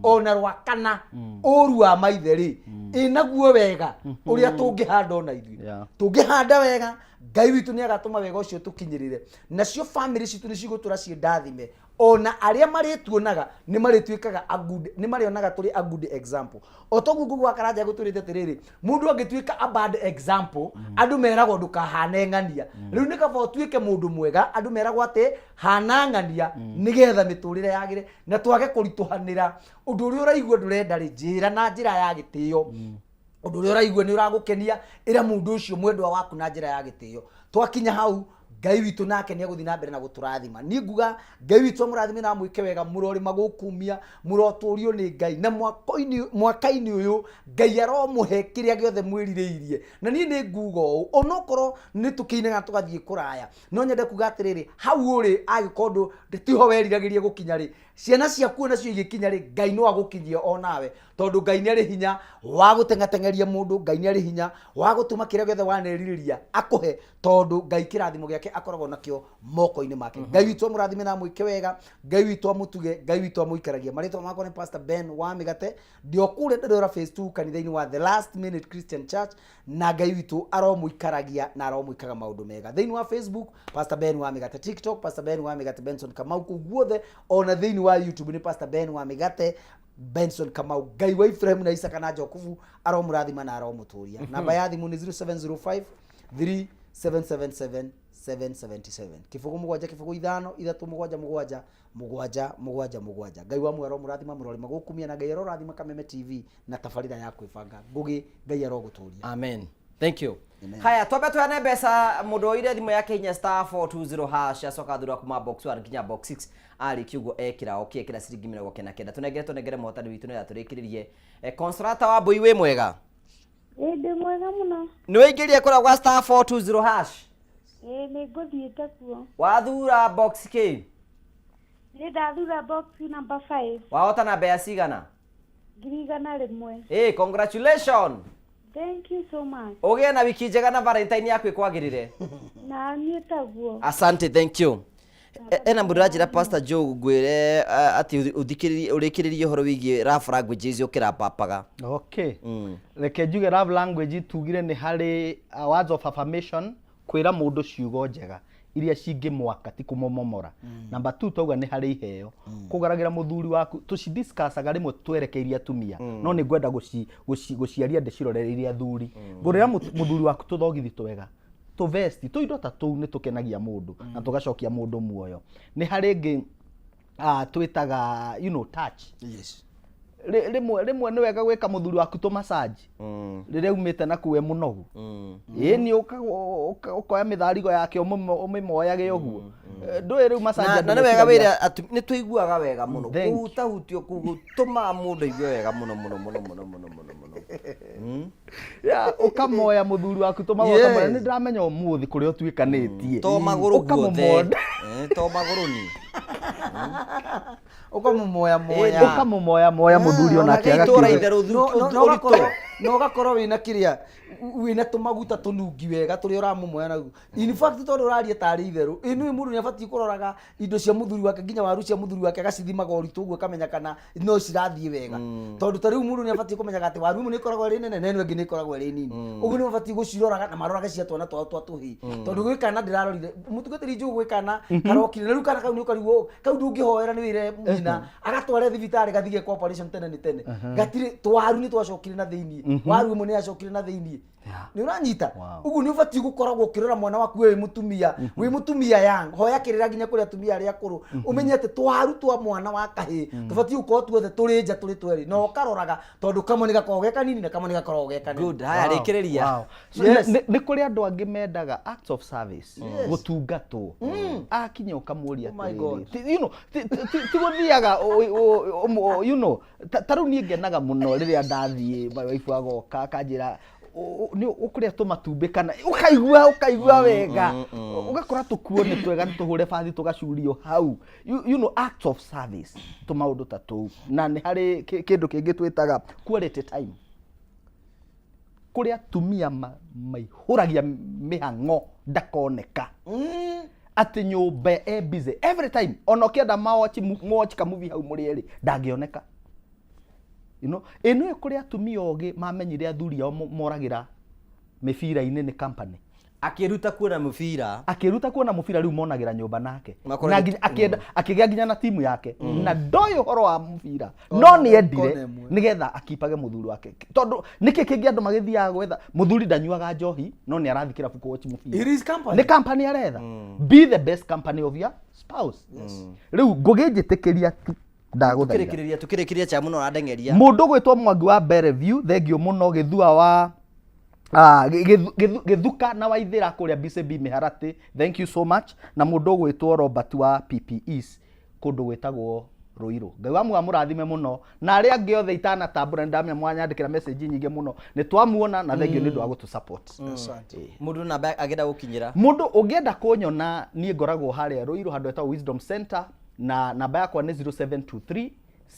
ona rwa kana ũru wa maithe rĩ, ĩ naguo wega ũrĩa tũngĩhanda ona ithuĩ. Tũngĩhanda wega, Ngai witũ nĩ agatũma wega ũcio tũkinyĩrĩre, nacio bamĩrĩ citũ nĩ cigũtũra ciĩ ndathime. Ona arĩa marĩtuonaga nĩ marĩtuĩkaga a good, nĩ marĩonaga tũrĩ a good example. O toguo Ngugi wa Karanja egũtwĩrĩte atĩrĩrĩ, mũndũ angĩtuĩka a bad example, andũ meragwo ndũkahane ng'ania. Rĩu nĩ kaba ũtuĩke mũndũ mwega, andũ meragwo atĩ hana ng'ania, nĩgetha mĩtũrĩre yagĩre na twage kũritũhanĩra. Ũndũ ũrĩa ũraigua ndũrenda rĩ, njĩra na njĩra ya gĩtĩo. Ũndũ ũrĩa ũraigua nĩ ũragũkenia, ĩra mũndũ ũcio mwendwa waku na njĩra ya gĩtĩo. Twakinya hau, Ngai witũ nake nĩ egũthiĩ na mbere na gũtũrathima. Niĩ nguga Ngai witũ amũrathime na amwĩke wega, mũrorĩma gũkumia, mũrotũrio nĩ Ngai, na mwaka-inĩ ũyũ Ngai aromũhe kĩrĩa gĩothe mwĩrirĩirie. Na niĩ nĩ nguga ũũ, onokorwo nĩ tũkĩinaga tũgathiĩ kũraya, no nyende kuga atĩrĩrĩ, hau ũrĩ angĩkorwo tiho weriragĩria gũkinya rĩ, ciana ciaku onacio igĩkinya rĩ, Ngai no agũkinyie onawe, tondũ Ngai nĩ arĩ hinya wa gũteng'ateng'eria mũndũ, Ngai nĩ arĩ hinya wa gũtũma kĩrĩa gĩothe wanerirĩria akũhe, tondũ Ngai kĩrathimo gĩake akoragwo nakĩo moko-inĩ make. Ngai witũ amũrathime na amwĩke wega, Ngai witũ amũtuge, Ngai witũ amũikaragie. Marĩtwa makwa nĩ Pastor Ben wa Mĩgate, ndĩ o kũrĩa Dandora Phase 2 kanitha-inĩ wa The Last Minute Christian Church, na Ngai witũ aromũikaragia na aromwĩkaga maũndũ mega. Thĩinĩ wa Facebook, Pastor Ben wa Mĩgate, TikTok, Pastor Ben wa Mĩgate, Benson Kamau, kũu guothe, ona thĩinĩ wa YouTube nĩ Pastor Ben wa Mĩgate, Benson Kamau. Ngai wa Ibrahim na Isaka na Jakubu aromũrathima na aromũtũria. Namba ya thimũ nĩ 0705 3777 777, kĩbũgũ mũgwanja kĩbũgũ ithano ithatũ mũgwanja mũgwanja mũgwanja mũgwanja mũgwanja. Ngai wa muoyo aromũrathima, mũrorĩma gũkumia, na Ngai arorathima Kameme TV na tabarĩra ya kwĩbanga. Ngũgĩ, Ngai arogũtũria. Amen. Thank you. Amen. Haya, twambe tuheane mbeca. Mũndũ oire thimũ yake hinya star 420 hash, acoka thura kuma box 1 nginya box 6, arĩkia ũguo ekĩra okay, ekĩra ciringi 99. Tũnengere tũnengere mũhotani witũ nĩgetha tũrĩkĩrĩrie. Consolata wa Mbũi, wĩ mwega? Ĩĩ, ndĩ mwega mũno. Nĩ wĩingĩrie kũrĩa gwa star 420 hash? Ĩĩ, nĩ ngũthiĩte kuo. Wathura box kĩ? Nĩ ndathura box number 5. Wahotana mbeca cigana? 100,000. Hey, congratulations. Thank you so much. Ũgĩe na wiki njega na Valentine yaku ĩkwagĩrĩre. Na niĩ taguo. Asante, thank you. Ena mũndũ ũranjĩra Pastor Joe ngwĩre atĩ ũthikĩrĩrie ũrĩkĩrĩrie ũhoro wĩgiĩ love languages ũkĩrapapaga. Okay. Reke njuge love language tugire nĩ harĩ words of affirmation, kwĩra mũndũ ciugo njega iria cingĩmwaka, ti kũmũmomora. Number 2 twauga nĩ harĩ iheo, kũgaragĩra mũthuri waku. Tũcidiscussaga rĩmwe twerekeirie atumia, no nĩ ngwenda gũciaria ndĩcirorereirie athuri. Ngũrĩra mũthuri waku tũthogithi twega, tũvesti, tũindo ta tũu nĩ tũkenagia mũndũ na tũgacokia mũndũ muoyo. Nĩ harĩ ĩngĩ twĩtaga touch. Rĩmwe nĩ wega gwĩka mũthuri waku tũ massage rĩrĩa umĩte na kuwe mũnogu. Ĩĩ, nĩ ũkoya mĩtharigo yake ũmĩmoyage ũguo. Ndũĩ rĩu massage andũ Na nĩ wega meciragia wĩra nĩ tũiguaga wega mũno. Thank you. Kũhutahutio kũu gũtũmaga mũndũ aigue wega mũno mũno mũno mũno mũno mũno mũno. Ya, ũkamoya mũthuri waku tũmagũrũ, ũkamwĩra, nĩ ndĩramenya ũmũthĩ kũrĩa ũtuĩkanĩtie. To magũrũ guothe. Ũkamũmonda. To magũrũ ni. Ũkamũmoya moya. Ũkamũmoya moya mũthuri onake Itũra agakiuga. itherũ No, no, no ũritũ. ũgakorwo Na ũgakorwo wĩna kĩrĩa, wĩna tũmaguta tũnungi wega tũrĩa ũramũmoya naguo. In fact, tondũ ũraria tarĩ itherũ, ĩ nĩũĩ mũndũ nĩabatiĩ kũroraga indo cia mũthuri wake, nginya waru cia mũthuri wake agacithimaga ũritũ ũguo akamenya kana no cirathiĩ wega. Tondũ ta rĩu mũndũ nĩabatiĩ kũmenyaga atĩ waru ĩmwe nĩ ĩkoragwo ĩrĩ nene na ĩno ĩngĩ nĩ ĩkoragwo ĩrĩ nini. Ũguo nĩ mabatiĩ gũciroraga na marorage cia twana twao twa tũhĩĩ. Tondũ gwĩ kana ndĩrarorire, mũtungatĩri Njugu, gwĩ kana karokire, na rĩu kana kau nĩ ũkarigwo, kau ndũngĩhoera nĩ wĩre nyina agatware thibitarĩ gathiĩ gekwo operation tene nĩ tene. Gatirĩ, twaru nĩ twacokire na thĩiniĩ, waru ĩmwe nĩ yacokire na thĩiniĩ. Nĩ ũranyita? Ũguo nĩ ũbatiĩ gũkoragwo ũkĩrora mwana waku wĩ mũtumia, wĩ mũtumia young, hoya kĩrĩra nginya kũrĩ atumia arĩa akũrũ, ũmenye atĩ twaru twa mwana wa kahĩĩ tũbatiĩ gũkorwo tuothe tũrĩ nja tũrĩ twerĩ, na ũkaroraga tondũ kamwe nĩ gakoragwo ge kanini na kamwe nĩ gakoragwo ge kanene. Good. Haya, rĩkĩrĩria. Wow. So, Yes. nĩ kũrĩ andũ angĩ mendaga acts of service, gũtungatwo, akinya ũkamũria Oh my atĩrĩrĩ, God. ti- you know, ti gũthiaga you know, ta rĩu niĩ ngenaga mũno rĩrĩa ndathiĩ, my wife agoka akanjĩra, nĩ ũkũrĩa tũmatumbĩ, kana ũkaigua wega, ũgakora tũkuo nĩ twega, nĩ tũhũre bathi tũgacurio hau, you know, acts of service, tũmaũndũ ta tũu. Na nĩ harĩ kĩndũ kĩngĩ twĩtaga quality time. Kũrĩ atumia maihũragia mĩhang'o ndakoneka atĩ nyũmba e busy every time, ona ũkĩenda mawatch kamuvi hau mũrĩ erĩ ndangĩoneka, you know. Ĩ nĩũĩ kũrĩ atumia ogĩ mamenyire athuri ao moragĩra mĩbira-inĩ nĩ company. Akĩruta kuona mũbira. Akĩruta kuona mũbira, rĩu monagĩra nyũmba nake. Makorwo Na nginya akĩenda akĩgĩa nginya na timu yake, na ndoĩ ũhoro wa mũbira, no nĩ endire kona ĩmwe. nĩgetha akipage mũthuri wake, tondũ nĩkĩ kĩngĩ andũ magĩthiaga gwetha? Mũthuri ndanyuaga njohi, no nĩ arathiĩ kĩrabu kũwatch mũbira. It is company. Nĩ company aretha. Be the best company of your spouse. Rĩu ngũgĩnjĩtĩkĩria tu, ndagũthaitha. Tukĩrĩkĩrĩria cha mũno ũrandengeria. Mũndũ gwĩtwo Mwangi wa Bellevue, thengio mũno. Gĩthua wa Gĩthuka na Waithĩra kũrĩa BCB Mĩharatĩ, thank you so much. Na mũndũ ũgwĩtwo Robert wa PPEs kũndũ gwĩtagwo Ruiru, Ngai wa muoyo amũrathime mũno. Na arĩa angĩ othe itanatambũra, nĩ ndamenya mwanyandĩkĩra message nyingĩ mũno, nĩ twamuona na thengio nĩ ũndũ wa gũtũ support. Mũndũ namba agĩenda gũkinyĩra. Mũndũ ũngĩenda kũnyona, niĩ ngoragwo harĩa Ruiru handũ hetagwo Wisdom Center, na namba yakwa nĩ 0723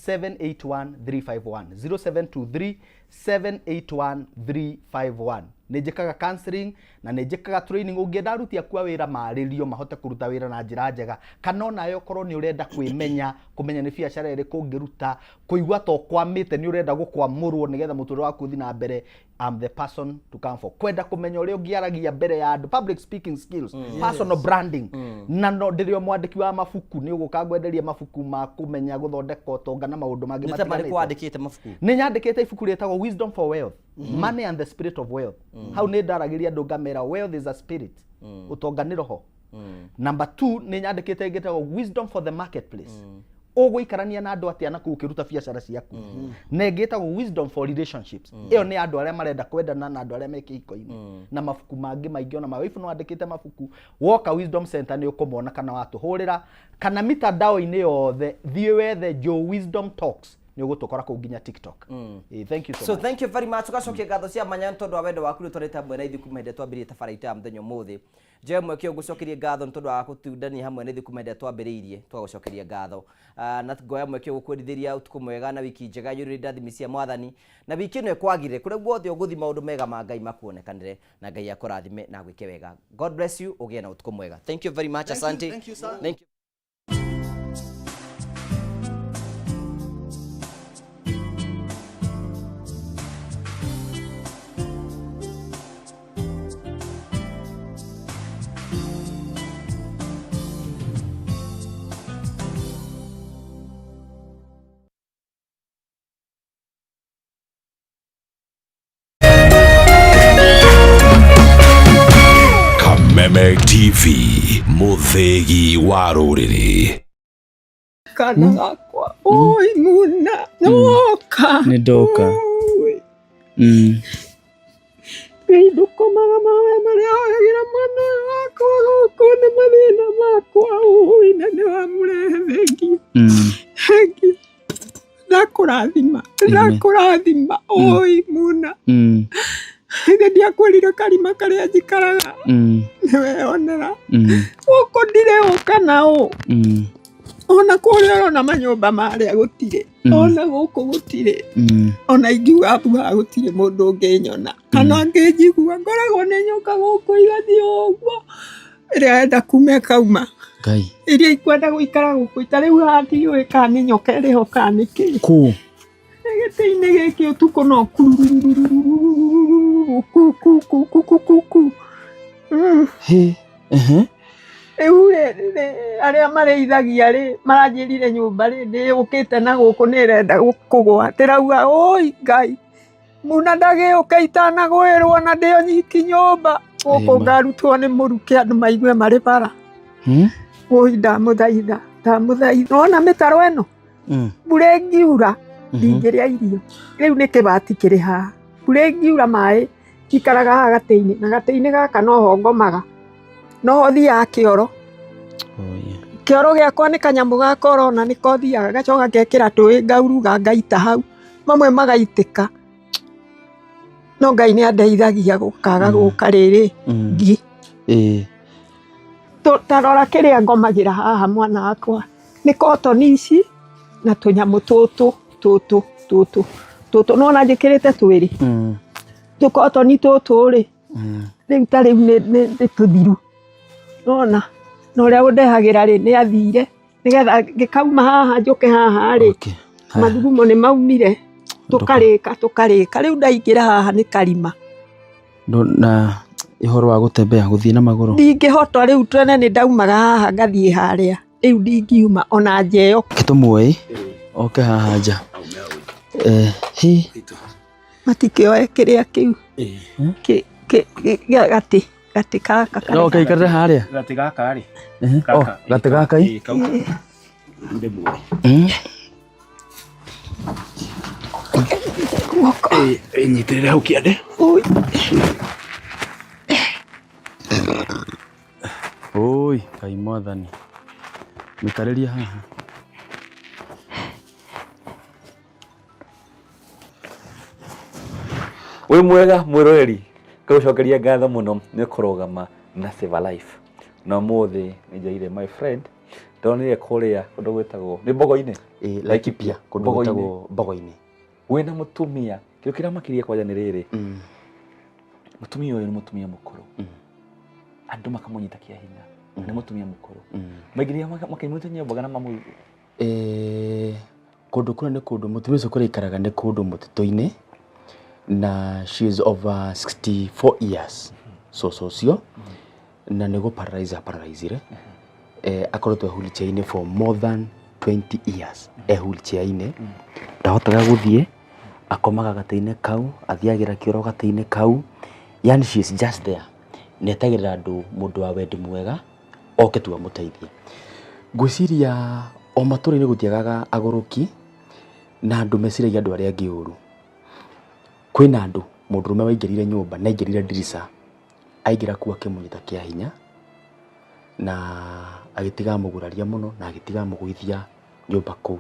781 351, 0723 781 351. Nĩ njĩkaga counseling na nĩ njĩkaga training. Ũngĩenda aruti aku a wĩra marĩrio mahote kũruta wĩra na njĩra njega, kana onawe ũkorwo nĩ ũrenda kwĩmenya, kũmenya nĩ biacara ĩrĩkũ ũngĩruta, kũigua ta ũkwamĩte, nĩ ũrenda gũkwamũrwo nĩgetha mũtũrĩre waku ũthiĩ na mbere, I'm the person to come for. Kwenda kũmenya ũrĩa ũngĩaragia mbere ya andũ, public speaking skills, personal branding, na no ndĩrĩ o mwandĩki wa mabuku, nĩ ũgũka ngwenderia mabuku ma kũmenya gũthondeka ũtonga na maũndũ mangĩ Nĩ ta marĩkũ matiganĩte. wandĩkĩte mabuku? Nĩ nyandĩkĩte ibuku rĩtagwo Wisdom for Wealth, Money and the Spirit of Wealth. Hau nĩ ndaragĩria andũ ngamera wealth is a spirit, ũtonga nĩ roho. Number 2, nĩ nyandĩkĩte ĩngĩ ĩtagwo Wisdom for the Marketplace, ũgũikarania na andũ atĩa na kũu ũkĩruta biacara ciaku, na ĩngĩ ĩtagwo Wisdom for Relationships, ĩyo nĩ andũ arĩa marenda kwendana na andũ arĩa me kĩhiko-inĩ, na mabuku mangĩ maingĩ. Ona mawibu no andĩkĩte mabuku. Woka Wisdom Center nĩ ũkũmona, kana watũhũrĩra, kana mitandao-inĩ yothe thiĩ wethe Joe Wisdom Talks, nĩ ũgũtũkora kũu nginya TikTok. Thank you so So much. thank you very much. Tugacokia ngatho cia manya nĩ tondũ wa wendo waku rĩtwarĩte hamwe na ithuĩ kuma hĩndĩ ĩrĩa twambĩrĩirie tabarĩra itũ ya mũthenya ũmũthĩ. Njoe mweke ũyũ ngũcokerie ngatho nĩ tondũ wa gũtundania hamwe na ithuĩ kuma hĩndĩ ĩrĩa twambĩrĩirie, twagũcokeria ngatho. Na ngoya mweke ũyũ gũkwendithĩria ũtukũ mwega na wiki njega yũrĩrĩ ndathimi cia mwathani, na wiki ĩno ĩkwagĩrĩre kũrĩa guothe ũgũthiĩ, maũndũ mega ma Ngai makuonekanĩre, na Ngai akũrathime na agwĩke wega. God bless you, ũgĩe na ũtukũ mwega. Thank you very much. Thank you, Asante. thank you, sir. Thank you. Kameme TV, mũthĩgi wa rũrĩrĩ. Kana gakwa, oi muna, nĩwoka? Nĩ ndoka. Oi. Ngai ndũkomaga, mahoya marĩa hoyagĩra mwana ũyũ wakwa gũkũ nĩ mathĩna makwa, oi, na nĩ wamũrehe, thengiũ, thengiũ, ndakũrathima, ndakũrathima, oi muna. Ithe ndiakwĩrire karima karĩa njikaraga, nĩweyonera gũkũ ndirĩ ũ kana ũ. Ona kũrĩa ũrona manyũmba marĩa gũtirĩ, ona gũkũ gũtirĩ, ona ingiuga mbu haha gũtirĩ mũndũ ũngĩnyona kana angĩnjigua. Ngoragwo nĩ nyoka gũkũ igathiĩ ũguo, ĩrĩa enda kuma ĩkauma. Ngai. Iria ikwenda gũikara gũkũ ta rĩu haha ndiũĩ kana nĩ nyoka ĩrĩ ho kana nĩ kĩ. Kũ? Gĩtĩ-inĩ gĩkĩ ũtukũ no kurururururururu ku ku ku ku ku ku ku. Hĩ. Ehe. Rĩu rĩ, arĩa marĩithagia rĩ, maranjĩrire nyũmba rĩ, nĩ yũkĩte na gũkũ nĩ ĩrenda kũgwa. Ndĩrauga ũi Ngai, muna ndagĩũke itanagwĩrwo na ndĩ o nyiki nyũmba. Gũkũ ngarutwo nĩ mũrukĩ andũ maigue marĩ bara. Ũi ndamũthaitha, ndamũthaitha. Wona mĩtaro ĩno? Mbura ĩngiura ndingĩrĩa irio. Rĩu nĩ kĩbati kĩrĩ haha. Mbura ĩngiura maĩ njikaraga haha gatĩ-inĩ, na gatĩ-inĩ gaka noho ngomaga, noho thiaga kĩoro. Kĩoro gĩakwa nĩ kanyamũ ga korona nĩko thiaga ngacoka ngekĩra tũĩ ngauruga ngaita hau, mamwe magaitĩka. No Ngai nĩ andeithagia gũkaga gũka rĩrĩ ngi. Ta rora kĩrĩa ngomagĩra haha mwana wakwa, nĩ cotton ici na tũnyamũ tũtũ tũtũ tũtũ tũtũ, nĩwona njĩkĩrĩte twĩrĩ tũkotoni tũtũ rĩ, rĩu ta rĩu nĩ tũthiru, nĩwona, na ũrĩa ũndehagĩra rĩ nĩ athire, nĩgetha ngĩkauma haha njũke haha rĩ, mathugumo nĩ maumire, tũkarĩka tũkarĩka, rĩu ndaingĩra haha nĩ karima. Na ũhoro wa gũtembea gũthiĩ na magũrũ? Ndingĩhota rĩu, tene nĩ ndaumaga haha ngathiĩ harĩa, rĩu ndingiuma ona njeyo. Tũmuoe oke haha nja. Hi. Matikĩoe kĩrĩa kĩu gĩa gatĩ gatĩ gaka. No ũkĩikarĩre harĩa? Gatĩ gaka rĩ. Oh, gatĩ gaka i? Nyitĩrĩre hau kĩande. Oi, Ngai mwathani. Mĩkarĩrie haha. Wĩ mwega mwĩroreri, ngagũcokeria ngatho mũno nĩ kũrũgama na Save a Life. Na ũmũthĩ nĩ njeire my friend, ndonire kũrĩa kũndũ gwĩtagwo nĩ Mbogo-inĩ? Laikipia, kũndũ Mbogo-inĩ. gwĩtagwo Mbogo-inĩ. Wĩna mũtumia, kĩndũ kĩrĩa makĩria kwanja nĩ rĩrĩ, mũtumia ũyũ nĩ mũtumia mũkũrũ, andũ makamũnyita kĩa hinya, nĩ mũtumia mũkũrũ, maingĩria makĩmũnyita nyũmba na mamũ Kũndũ kũrĩa nĩ kũndũ mũtumia ũcio kũrĩa aikaraga nĩ kũndũ mũtitũ-inĩ na she is over 64 years cũcũ ũcio na nĩ gũ paralyze aparalyzire. Akoretwo e wheelchair-inĩ for more than 20 years e wheelchair-inĩ, ndahotaga gũthiĩ, akomaga gatĩ-inĩ kau, athiagĩra kĩoro gatĩ-inĩ kau, yani she is just there na etagĩrĩra andũ mũndũ wa wendi mwega oke tu amũteithie. Ngwĩciria o matũra-inĩ gũtiagaga agũrũki na andũ meciragia andũ arĩa angĩ ũru. Kwĩna andũ mũndũrũme waingĩrire nyũmba na aingĩrire ndirica, aingĩra kuo akĩmũnyita kĩa hinya na agĩtiga amũguraria mũno na agĩtiga amũgũithia nyũmba kũu.